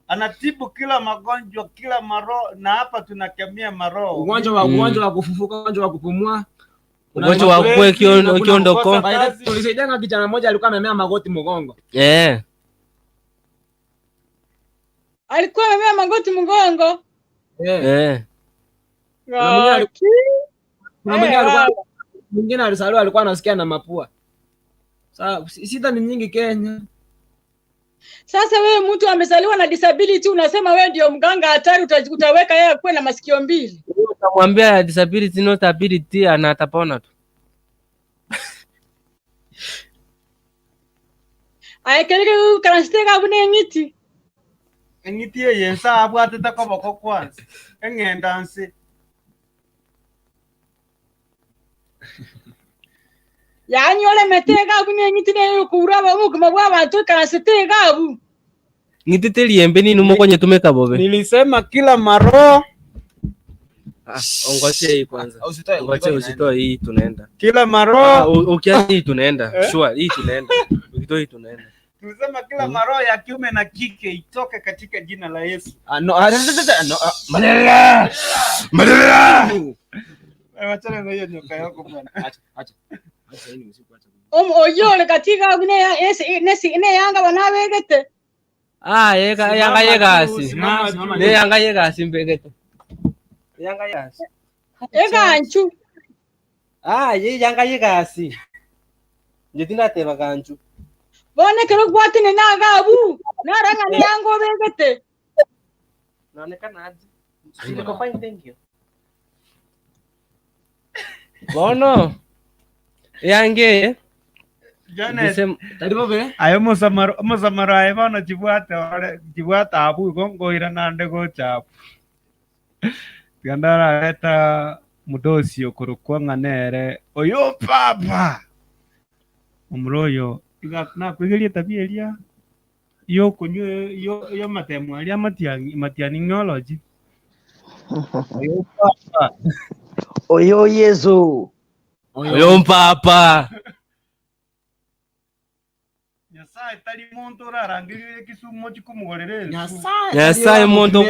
Anatibu kila magonjwa, kila maroho, na hapa tunakemea maroho. Ugonjwa wa kufufuka, ugonjwa wa kupumua. Ugonjwa wa kue kiondoko. Tulisaidiana kijana mmoja alikuwa amemea magoti mgongo. Eh. Alikuwa amemea magoti mgongo. Eh. Kuna mwingine alikuwa mwingine alisaliwa alikuwa anasikia na mapua. Sasa sita ni nyingi Kenya. Sasa wewe mtu amezaliwa na disability unasema wewe ndio mganga hatari, utaweka yeye akuwe na masikio mbili. Utamwambia disability not ability, ana atapona tu. Ayekeleke kanasteka bune ngiti. Ngiti yensa abwate takoboko kwanza. Engenda nsi. Yaani ole metega bune ngiti ne kuraba mukuma bwa abantu kanasteka bu. Ngiti teliembe nini umokonye tumeka bobe. Nilisema kila maro. Ongoje hii kwanza. Ongoje usitoe hii tunaenda. Kila maro. Ukiacha hii tunaenda. Sure, hii tunaenda. Ukitoa hii tunaenda. Tulisema kila maro ya kiume na kike itoke katika jina la Yesu. No, no. Malala. Malala. Wachana na hiyo nyoka yako bwana. Acha, acha. Acha hii usiku acha. Oyole katika bune nesi ne yanga banabegete. Yega yanga yegasi. Ne yanga yegasi mbegete. Yanga yegasi. Eganchu. Ye yanga yegasi. Njetina teba ganchu. Bone kero kwatine na gabu. Naranga ni yango begete. Naonekana aje. Niko fine, thank you. Bono. Yange. Janet. Ayo musamaro ayo bono chibwate ore chibwate abu gongoira nande gochapu. Gandara leta mudosi okorokwa ng'anere oyo papa. Omuroyo na kwigeria tabia eria yo kunywa yo matemu aria matiani ng'ology. Oyo papa. Oyo Yesu. Oyo papa. Nyasaye tari muntu orarangirire Kisumu chikumugorere. Nyasaye muntu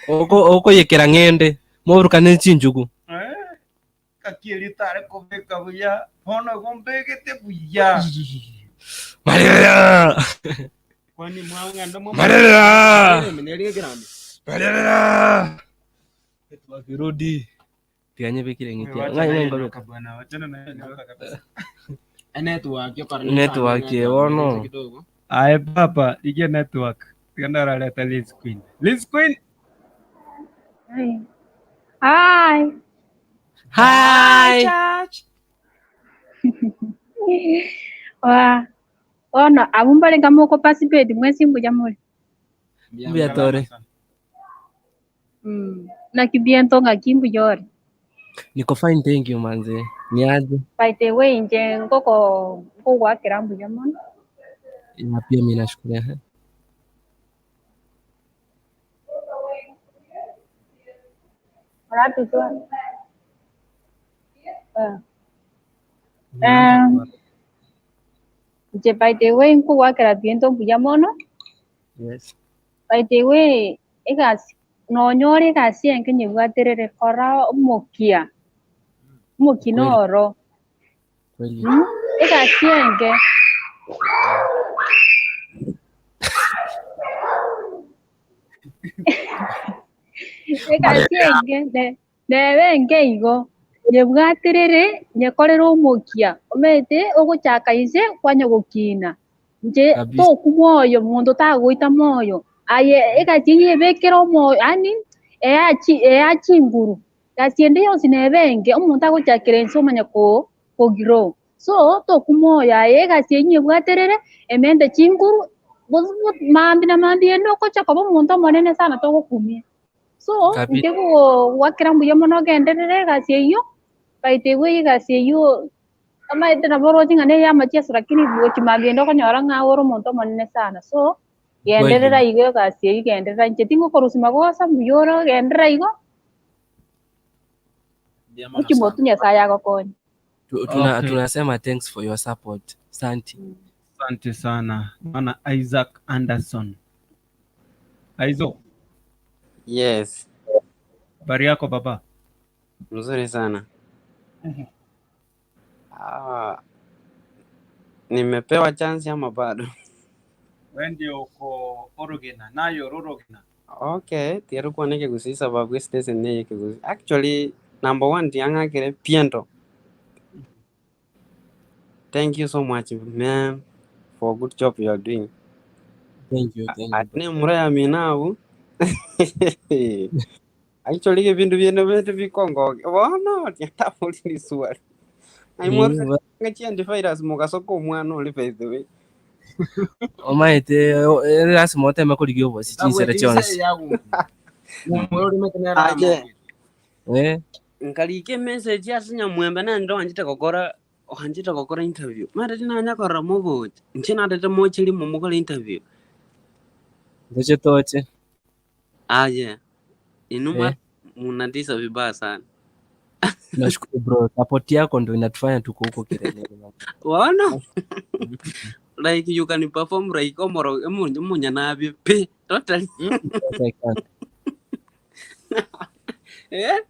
oko yekera ngende moburukane chinjugu. Kakieri tare kobeka buya hono gombegete buya. Maria. Kwani mwanganda mwa Maria. Maria. Wakirudi tiganye bekire ngiti. Ngai ngobeka bwana wachana na nyoka kabisa. Network yo karne. Network wono. Aye papa, ige network. Tiganda leta Liz Queen. Liz Queen. Hi. Hi. Hi. Wa. Ono abumbale ngamoko participate mwesi mbuja muli. Mbuya tore. Na kibiento ngakimbu yore. Niko fine, thank you manze. Ni aje? By the way nje ngoko ngwakira mbuja mono. Na pia mimi nashukuru. Rapi tu. Nje by the way ngwakira biento mbuja mono. Yes. By the way egasi nonyore egasi enke nyebwaterere kora omokia. Mokino oro. Kweli. Egasi enge. Egasi enge nebe enge igo. Nyebwaterere nyekorere omokia. Omanyete ogochaka inse kwanya gokina. Nche toku moyo monto tagoita moyo. Aye egasi eye ebekere omoyo yaani ea chinguru. Gasi ende yonsi nebe enge omonto agochakera inse omanya kogrow. So toku moyo aye egasi eye nyebwaterere emende chinguru mambi na mambi ende ogocha koba omonto omonene sana togokumia. So inche gwakera mbuya mono ogenderere egasi eywo baito egasi eywo amaete nabo oroche ng'a neye amacheso lakini gochi mambi ende okonyora ng'a ore omonto omonene sana. So genderera igo egasi eywo genderera inche tingokorusia magosa mbuya ore genderera igo gochi motu Nyasaye agokonye. Tunasema thanks for your support. Asante. Asante sana. Bwana Isaac Anderson. Aizo. Yes. Habari yako baba? Mzuri sana. Nimepewa chance ama bado? Wewe ndio uko Orogena, nayo Rorogena. Okay, tiarukwa neke gusi sababu station ne gusi. Actually number one tiangakire piento. Thank you so much man for good job you are doing. Thank you, thank you. Ane muraya minabu. Actually bindu byene bintu bikongo. Bono tiatafuli swali. Aimora ngachi antivirus mukasoko omwana oli by the way. Omaete lazima oteme korigia obosi chinsere chionsi. Aje. Nkarike message ase Nyamwembe nende wanjite gokora interview. Mara tinanya korora mogocha. Nche natete mochiri momokora interview. Ndoche toche. Aje. Inuma munatisa vibaya sana. Nashukuru bro, support yako ndio inatufanya tuko huko kileleni. Waona? Like you can perform like omoro munyanabi pe totally.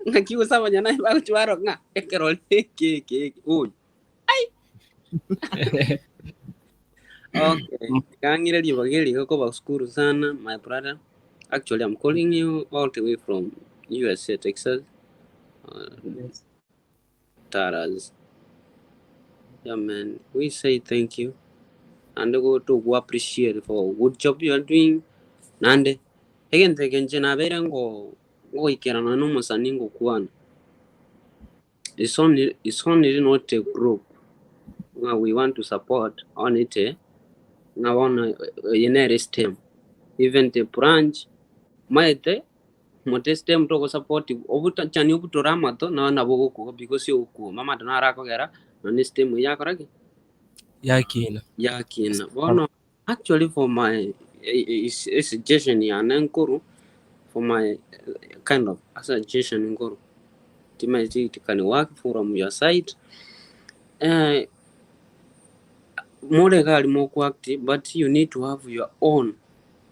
Ngakiusa banyanabi bagochwaro ng'a ekero ke uy. Ai. Okay, kangire libageli ko bakushukuru sana my brother. Actually I'm calling you all the way from USA, Texas. Yes. Taras. Yeah man, we say thank you and go to appreciate for good job you are doing. Nande again the nabere ngo ikerana no musani ngo kwana. It's only not a group. Now we want to support on it. Now on a stem. Even the branch maete mote stem to support obuta chani obutora mato na nabo ko because yo ku mama to narako gera no stem yakorage yakina bono actually for my suggestion ya nankuru for my kind of a suggestion nkuru timaiti it can work from your side more gali more active, but you need to have your own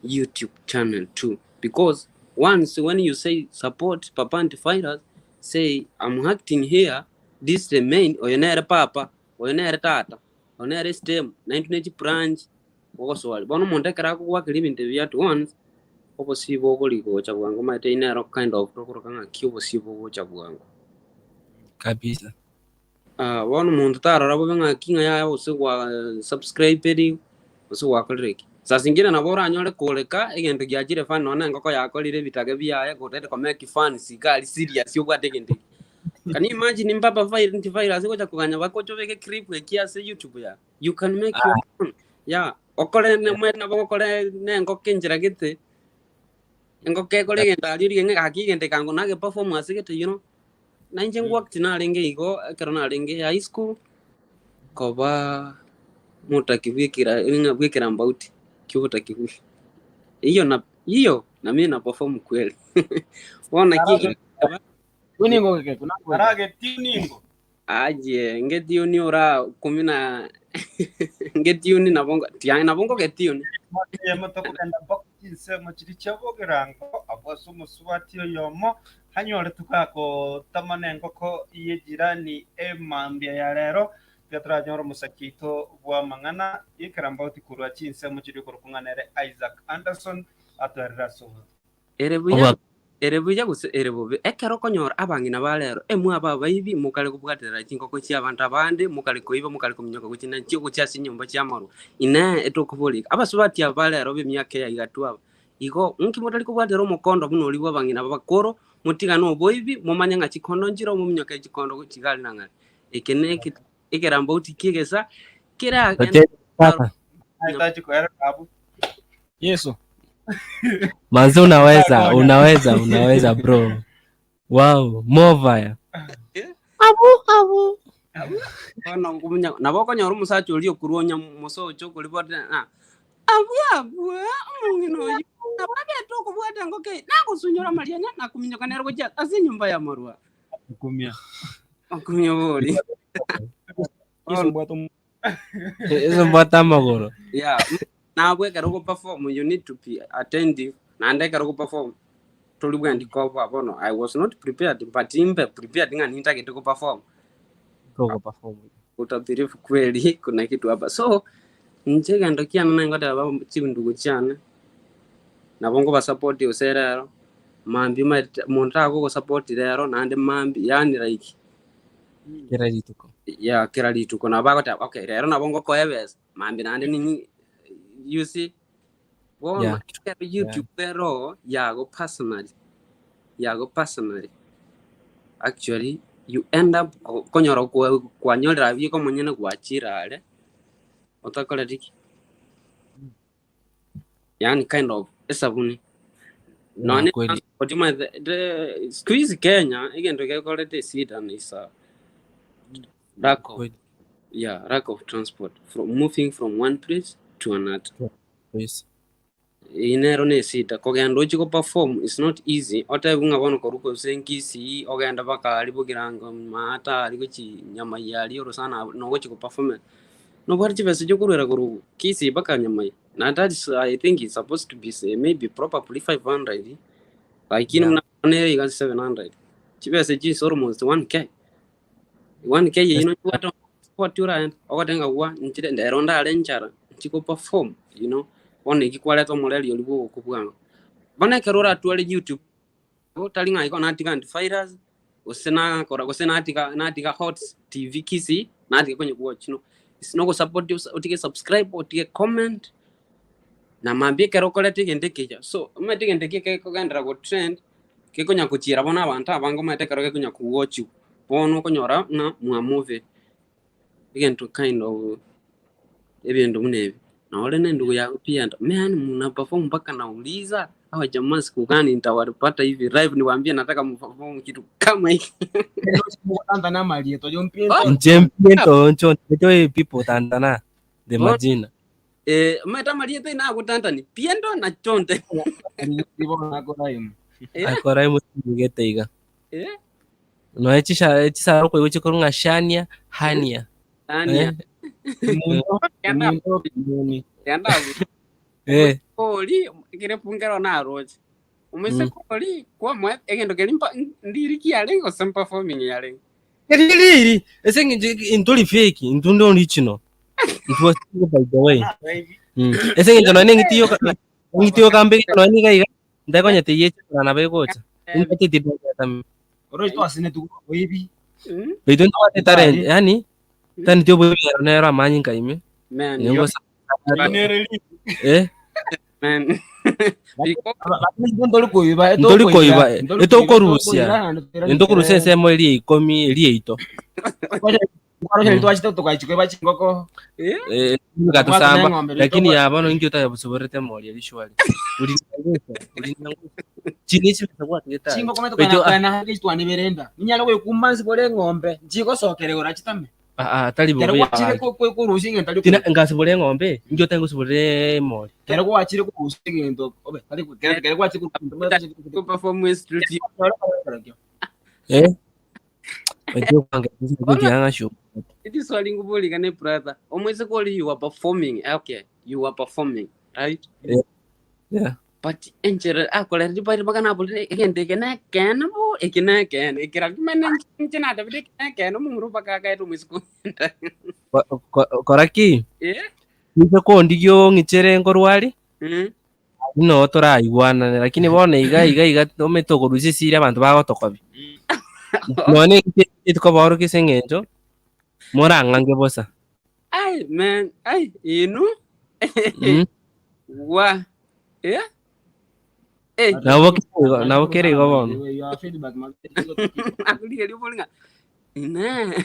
YouTube channel too, because once when you say support Papa Antivirus, say I'm acting here, this the main oyonere papa oyonere tata oyonere stem 1980 branch ogoswali bono omonto ekero akogwakera ebinto ebi at once obosi bogorigocha bwango maete inero kind of tokoroka ng'aki obosi bogocha bwango kabisa. Bono omonto tarora bobe ng'aki ng'a yaya gose gwa subscribe eri gose gwakorire ki. Saa zingine nabo oranyore koreka egento giachire fan nonye engoko yakorire ebitake biaye gotete komake fun sikari serious obwate egento eki. Can you imagine mpapa antivirus gocha kuganya bakochobeke clip eki ase YouTube ya you can make your own. Yeah, okore ne nabo gokore ne engoko enchera gete engoko ekore egento aria orige ng'a gaki egento ekango nage perform ase gete you know. Na inche ngwakti narenge igo ekero narenge high school koba motaki bwikira ng'a bwikira mbauti kiubutaki bwi hiyo na hiyo na mimi na perform kweli. Wona kiki Tuningo ke kuna Arage tuningo. Aje ngetiuni ora kumi na ngetiuni nabongo tiang nabongo getiuni. Matokogenda mpaka chinsemo chiri chiabogerango abwase omosuati oyomo hanyore tukako tamana engoko ye jirani emambia ya rero Pia musakito bwa mang'ana ikaramba tikurwa chinsemo chiri korokung'anere Isaac Anderson atwarira somo Ere buya ere buya gose ere bobe ekero konyora abang'ina ba rero emwe aba baibi mukare kubwaterera chingoko chia abanto abande mukare koiba mukare kominyoka gochina chio gochia ase enyomba chia amarwa ine etokoboreka abasubati aba barero ba emiaka ya igatu aba igo nki motari kobwatera omokondo buna ori bwa abang'ina babakoro mutigane oboibi mumanye ng'a chikondo nchiro mominyoke chikondo chigari nang'ari eke ne ekerambo utikiegesa kera nahitaji kuera kabu Yesu Manzi unaweza, unaweza, unaweza bro. Wow, more fire. Abu abu. Bono nkumenya nabo okonyora omosacha oria okorwonya mosocho okoribwate ah abu abu omong'ina oyo nababete okobwata engoko eye nagosunyora marianya nakominyoka nere gochia ase enyomba ya marwa kumia okumia bori Yesu mbwato Eso mbwata amagoro. Yeah, nabwo ekero ogoperform you need to be attentive naende ekero ogoperform tori bwendika oboa bono I was not prepared but imbe prepared ng'a nintagete goperform. Go perform. Utabirifu kweli kuna kitu hapa so nche gendo kiana nengoteba chindugu chiane nabo ngobasupport ase rero mambi monto agogosupport rero naende mambi yani like Kera rituko. Yeah, kera rituko nabo bagoteba okay rero nabo ngokoa ebesa mambi naende nini you see bono ekero YouTube ero yago personally yago personally actually you end up konyora kwanyorera biiko omonyene gwachira are otakoreti ki yani kind of esabuni nonye Kweli. transport the siku hizi Kenya egento gekorete esida is a lack of Kweli. yeah, lack of transport from moving from one place to another. Yes. Inero ne esida kogenda ochi perform is not easy otebi ng'a bono korwa gose Kisii ogenda mpaka aria Bogirango maata aria gochi Nyamai aria orosana nogochi goperform nobwate chibesa chiokorwera korwa Kisii mpaka Nyamai na that is I think it's supposed to be say, maybe probably 500 lakini muna iga 700 chibesa echi is almost 1K 1K ino chibwate transport oraenda ogotenga gwa nchire ndero ndare enchara nchiko perform you know bono eki kwareta omoreri oria bwa ogokobwanga bono ekero oratware YouTube tari ng'a igo natiga antivirus gose nakora gose natiga natiga Hot TV Kisii natiga konya watch no it's no support otige subscribe otige comment na mambia ekero okorete egento ekeya so omanyete egento eke gekogendera go trend gekonya gochiera bono abanto abange omanyete ekero gekonya kowatchiwa bono okonyora ng'a mwamove egento kind of ebinto buna ebi naore na ndugu yako pia man mna perform mpaka nauliza hawa jamaa siku gani nitawapata hivi live niwaambie nataka mperform kitu kama hiki. Tantana malieto yo mpiento. Oh, Nche mpiento ncho ncho people tantana de majina. Meta malieto inagutantani piendo na chonte. Akora imu ngete iga. No echisha echisaro kwe chikorunga shania hania. Hania. Mundo muni. Yanda. Kori kire pungero na roche. Umese kori kwa mwe egendo kelimpa ndiri kialengo sem performing yalengo. Riri ese nje intuli fake intundo original. It was by the way. Ese nje no ngitiyo ngitiyo kambe no ni gaiga ndakonya te yeche na begocha. Inpati tido tam. Oro to asine tu oibi. Bidon to talent yani tani tio boy nero amanyi kaime. Man, Nengo man. Ntoli koiba etokorusia entokorusia ensemo eri ikomi eri eito gatusamba lakini yabano ingi utayabusoborete mori eri shwari ulinangusa chini chibisakwateta Chingo kome tukana haki twani berenda. Ninyalo kwe kumanzi bole ng'ombe. Njiko sokere ora chitame. Atari Kero bobe kwachire kwe kurusi ngento tina ngasibore ng'ombe ingi otangosibore mori Kero kwachire kurusi ngento. Obe tari kero kero kwachire ku perform in studio. Ojo kwanga kuti shu. It swali ngubulika ne brother. Omwese koli you are performing. Okay, you are performing, right? Yeah. But enchere akorera ribari bagana buri egende kene kene bo ekine kene ekira kimene nchina da bide kene kene mumuru bakaga ero misku. Koraki. Eh? Nipe ko ndigio ngichere ngorwari. No toraiguana lakini bona iga iga iga ometogorusia sira abantu bagotokobi. None itko kise ng'encho morang'ange bosa. Ai man, ai inu. Wa. Eh? Eh. Nabo kere igo bono. Akurigeria oboringa. Ine.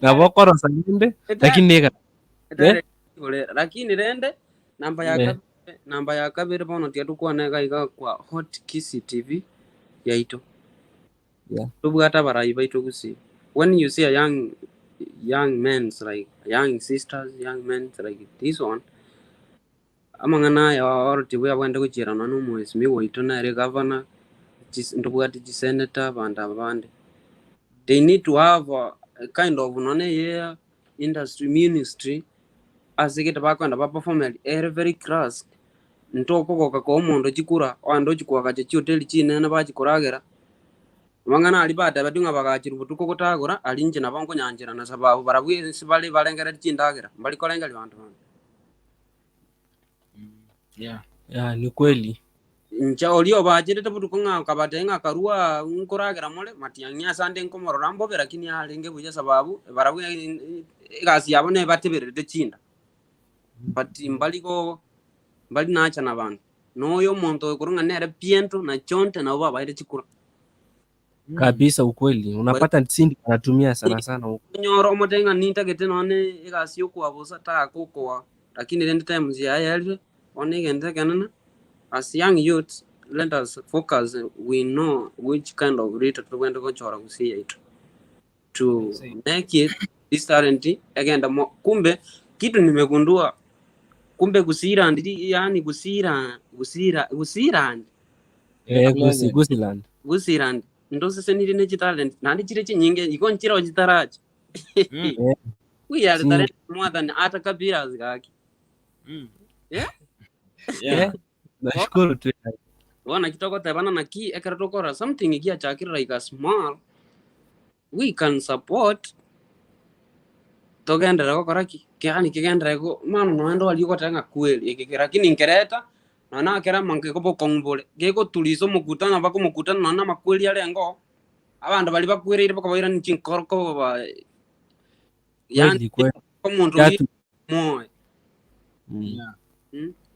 Nabo korosa rende lakini ega. Lakini rende namba ya kabere, namba ya kabere bono tiatukwana iga iga kwa Hot Kisii TV yaito. Yeah. Tubwata barai baito gusi. When you see a young men's like young sisters, young men like this one, amang'ana ya orti we abwende guchirana no mwesimi waito nere governor ndubwati ji senator banda bande. They need to have a kind of none yeah industry ministry asigete bakwenda ba perform every class ntokogoka ko omondo chikura ando chikwaga chihoteli chinene bachikoragera mang'ana ari bata badunga bagachira butuko gotagora ari nje nabo nkonyanjira na sababu barabwe sibali balengera chindagira mbali korengera bantu bande. Yeah. Yeah, ni kweli. Ncha olio bachirete butuko ng'a kabatenga karua nkoragira mole matiang'ia sande nkomorora mbobe lakini arenge buya sababu barabwe egasi yabo ne batebererete chinda. But mbaliko mbali nacha na bantu noyo omonto okorong'a nere piento na chonte nabo babaire chikura. Kabisa ukweli. Unapata sindi anatumia sana sana huko. Nyoro omotenga nintagete none egasi yokwabosa takokoa lakini rende times yayarire one gende kanana as young youth let us focus, we know which kind of leader tugenda gochora gusia itu to make it this talent agenda kumbe kitu nimegundua kumbe gusira ndi yani gusira gusira gusira Gusiland Gusiland ndo sese niri ne talent nandi chire chinyinge iko nchiro chitarachi. We are talent more than ata kabira zikaki. Yeah. Yeah. Nashukuru tu. Wana kitoko tabana na ki ekeratokora something ikia chakira like a small we can support togendera gokora ki yani kigendera go mano noendo ali gotanga kweli ekekera lakini nkereta nana kera manke kobo kongbole geko tulizo mukutana bako mukutana nana makweli alengo abandu bali bakwereire bakabaira ni chinkoroko ba yani omuntu moyo. Yeah.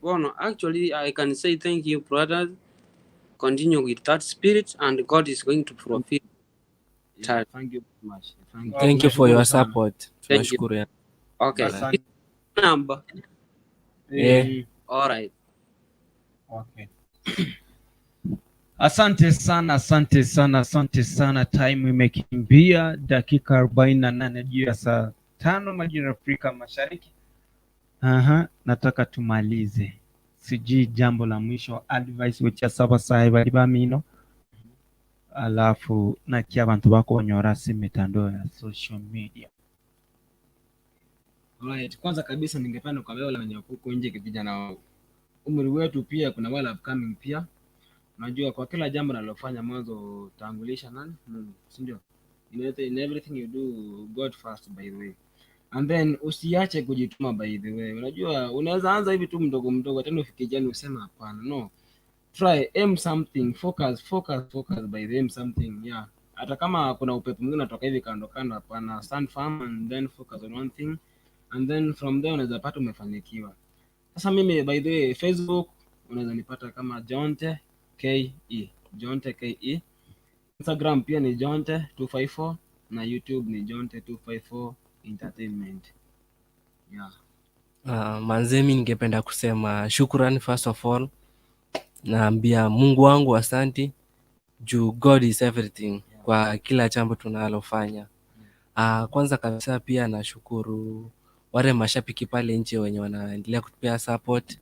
Well, actually, I can say thank you, brothers. Continue with that spirit, and God is going to profit. Yeah, thank you very much. Thank you for your support. Thank you. Okay. Number. Yeah. All right. Okay. Asante sana, asante sana, asante sana. Time imekimbia dakika 48 juu ya saa 5 majira Afrika Mashariki. Aha, nataka tumalize. Sijui jambo la mwisho advice which saba sahi bamino. Alafu nakia abantu bako onyora si mitandao ya social media. Alright, kwanza kabisa ningependa kuambia wale wenye huko nje vijana umri wetu pia kuna wale upcoming pia. Unajua kwa kila jambo nalofanya mwanzo tangulisha nani? Mungu, si ndio? In everything you do, God first by the way. And then usiache kujituma by the way. Unajua unaweza anza hivi tu mdogo mdogo tena ufike jani usema hapana. No. Try, aim something, focus by the aim something. Yeah. Hata kama kuna upepo mwingine unatoka hivi kando kando, hapana. Stand firm and then focus on one thing and then from there unaweza pata umefanikiwa. Sasa mimi by the way Facebook unaweza nipata kama Jonte KE. Jonte KE. Instagram pia ni Jonte 254 na YouTube ni Jonte 254 Entertainment. Yeah. Manze mimi ningependa kusema shukrani first of all. Naambia Mungu wangu asanti juu God is everything. Yeah. Kwa kila jambo tunalofanya. Kwanza kabisa pia nashukuru wale mashabiki pale nje wenye wanaendelea kutupea support.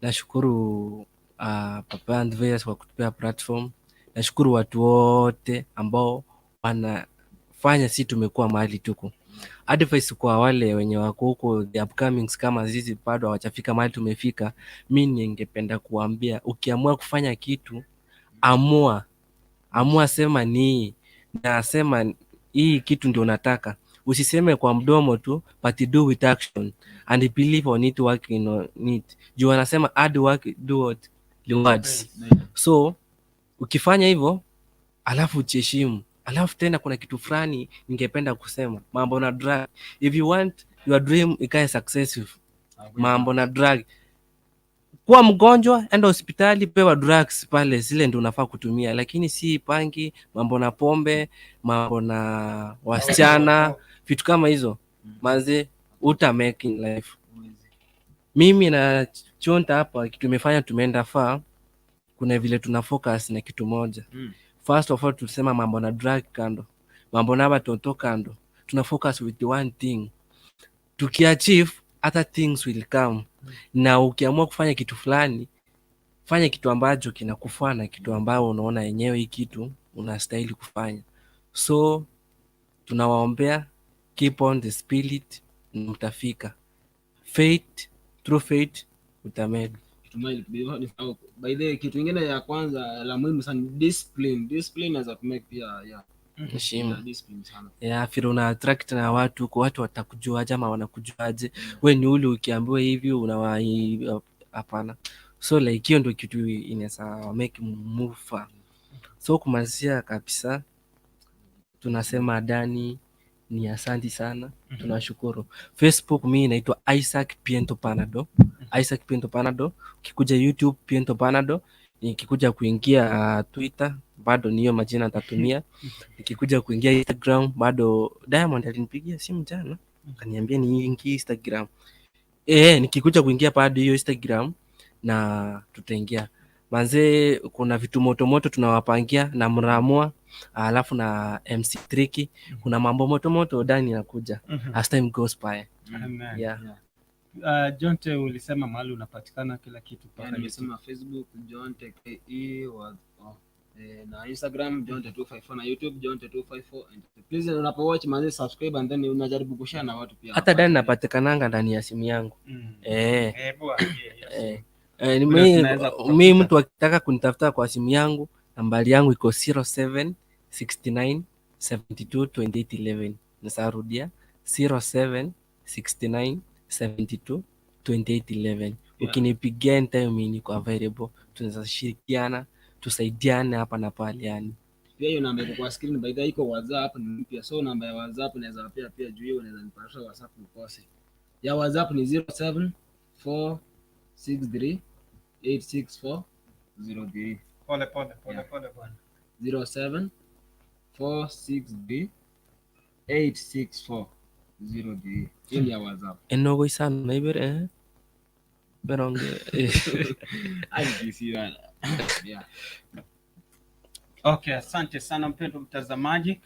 Nashukuru Papa Andreas kwa kutupea platform. Nashukuru watu wote ambao wanafanya si tumekuwa mahali tuko. Advice kwa wale wenye wako huko the upcomings kama sisi bado hawajafika mahali tumefika, mi ningependa kuambia ukiamua kufanya kitu, amua. Amua, sema ni hii na sema hii kitu ndio unataka. Usiseme kwa mdomo tu, but do with action and believe on it, working on it. Juu wanasema hard work do what rewards. So ukifanya hivyo alafu uchiheshimu, alafu tena kuna kitu fulani ningependa kusema, mambo na drug. If you want your dream ikae successful, mambo na drug, kuwa mgonjwa, enda hospitali, pewa drugs pale, zile ndio unafaa kutumia, lakini si pangi, mambo na pombe, mambo na wasichana, vitu kama hizo manze, uta make in life. Mimi na Chonta hapa kitu imefanya tumeenda far, kuna vile tuna focus na kitu moja. First of all tulisema mambo na drug kando, mambo na watoto kando, tuna focus with one thing. Tukiachieve other things will come. Na ukiamua kufanya kitu fulani, fanya kitu ambacho kinakufaa na kitu ambayo unaona yenyewe hii kitu unastahili kufanya. So tunawaombea, keep on the spirit, mtafika. Faith, through faith utamake. By the way, kitu ingine ya kwanza la muhimu sana ni discipline. Discipline inaweza kumake pia, yeah. Heshima. Yeah, discipline sana. Yeah, vile una attract na watu, kwa watu watakujuaje ama wanakujuaje? We ni ule ukiambiwa hivi unawai, hapana. So like hiyo ndio kitu inaweza make move far. So kumalizia kabisa, tunasema Dani ni asanti sana, tunashukuru. Facebook mi naitwa Isaac Piento Panado. Isaac Piento Panado. Ukikuja YouTube Piento Panado, nikikuja kuingia Twitter bado ni hiyo majina nitatumia. Nikikuja kuingia Instagram bado Diamond alinipigia simu jana akaniambia niingie Instagram. Nikikuja kuingia bado hiyo Instagram na tutaingia. Manze kuna vitu moto moto tunawapangia na Mramua, alafu na MC Tricky, kuna mambo moto moto ndani inakuja as time goes by. Amen. Yeah. Jonte, ulisema mahali unapatikana kila kitu mpaka Yeah, nimesema Facebook Jonte KE na Instagram Jonte 254 na YouTube Jonte 254. And please unapowatch manze subscribe and then unajaribu kushare na watu pia. Hata ndani napatikananga ndani ya simu yangu. Hebu ambie hiyo simu. Mi, Tunaweza kutafuta. mi mtu akitaka kunitafuta kwa simu yangu, nambari yangu iko 07 69 72 28 11. Nisarudia 07 69 72 28 11. Ukinipigia anytime mimi niko available, tunaweza shirikiana, tusaidiane hapa na pale yani. Pia hiyo namba iko kwa screen, by the way iko WhatsApp ni mpya. So namba ya WhatsApp unaweza wapea pia juu hiyo unaweza nipata WhatsApp ukose. Ya WhatsApp ni 07 463 864 03. Pole pole pole pole bwana. 07 463 864 03. Hiyo ni ya WhatsApp. Enogo sana ibere beronge. Hadi bana. Yeah. Okay, asante sana mpendwa mtazamaji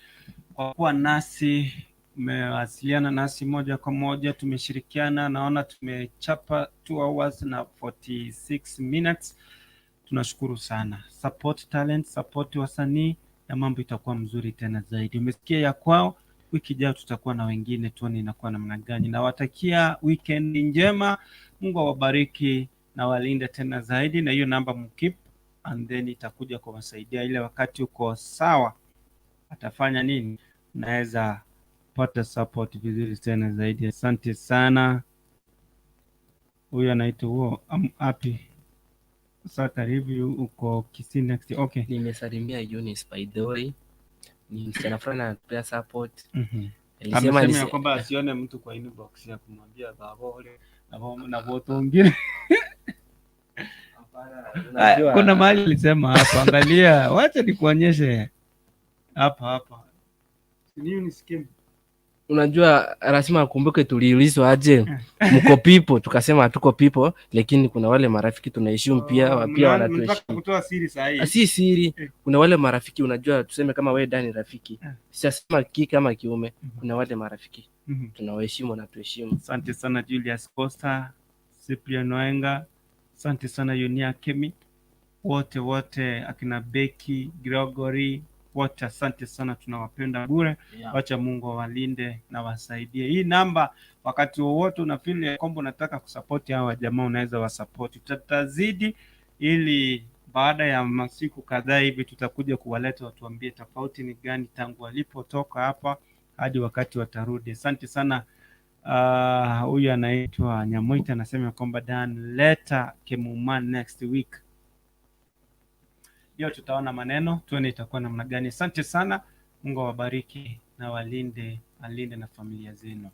kwa kuwa nasi, umewasiliana nasi moja kwa moja, tumeshirikiana, naona tumechapa 2 hours na 46 minutes. Tunashukuru sana. Support talent, support wasanii na mambo itakuwa mzuri tena zaidi. Umesikia ya kwao, wiki ijayo tutakuwa na wengine, tuone inakuwa namna gani. Nawatakia weekend njema, Mungu awabariki na walinde tena zaidi, na hiyo namba mkeep and then itakuja kuwasaidia ile wakati uko sawa, atafanya nini, naweza pata support vizuri tena zaidi. Asante sana. Huyu anaitwa huo I'm happy. Sasa karibu uko Kisii next. Okay. Nimesalimia Eunice by the way. Ni msichana fulani anatupea support. Alisema Amesema ya kwamba asione mtu kwa inbox ya kumwambia babo na voto wengine. Kuna mahali alisema hapa, angalia, wacha nikuonyeshe hapa hapa. Ni nisikie. Unajua lazima akumbuke tuliulizwa aje mko people, tukasema hatuko people, lakini kuna wale marafiki tunaheshimu pia, pia Mnataka wanatuheshimu. kutoa siri saa hii. Si siri, kuna wale marafiki unajua, tuseme kama wewe Dani rafiki, sisasema kike kama kiume, kuna wale marafiki tunawaheshimu, wanatuheshimu. Asante sana Julius Costa, Cyprian Waenga, asante sana Yunia Kemi, wote wote akina Becky, Gregory, Wote asante sana, tunawapenda bure. Yeah. Wacha Mungu awalinde na wasaidie. Hii namba wakati wowote una feel ya kwamba unataka kusapoti hawa jamaa, unaweza wasapoti. Tutazidi ili baada ya masiku kadhaa hivi tutakuja kuwaleta watuambie tofauti ni gani tangu walipotoka hapa hadi wakati watarudi. Asante sana. Huyu anaitwa Nyamoita anasema kwamba Dan, leta Kemuma next week. Hiyo tutaona maneno tuone itakuwa namna gani. Asante sana, Mungu awabariki na walinde, alinde na familia zenu.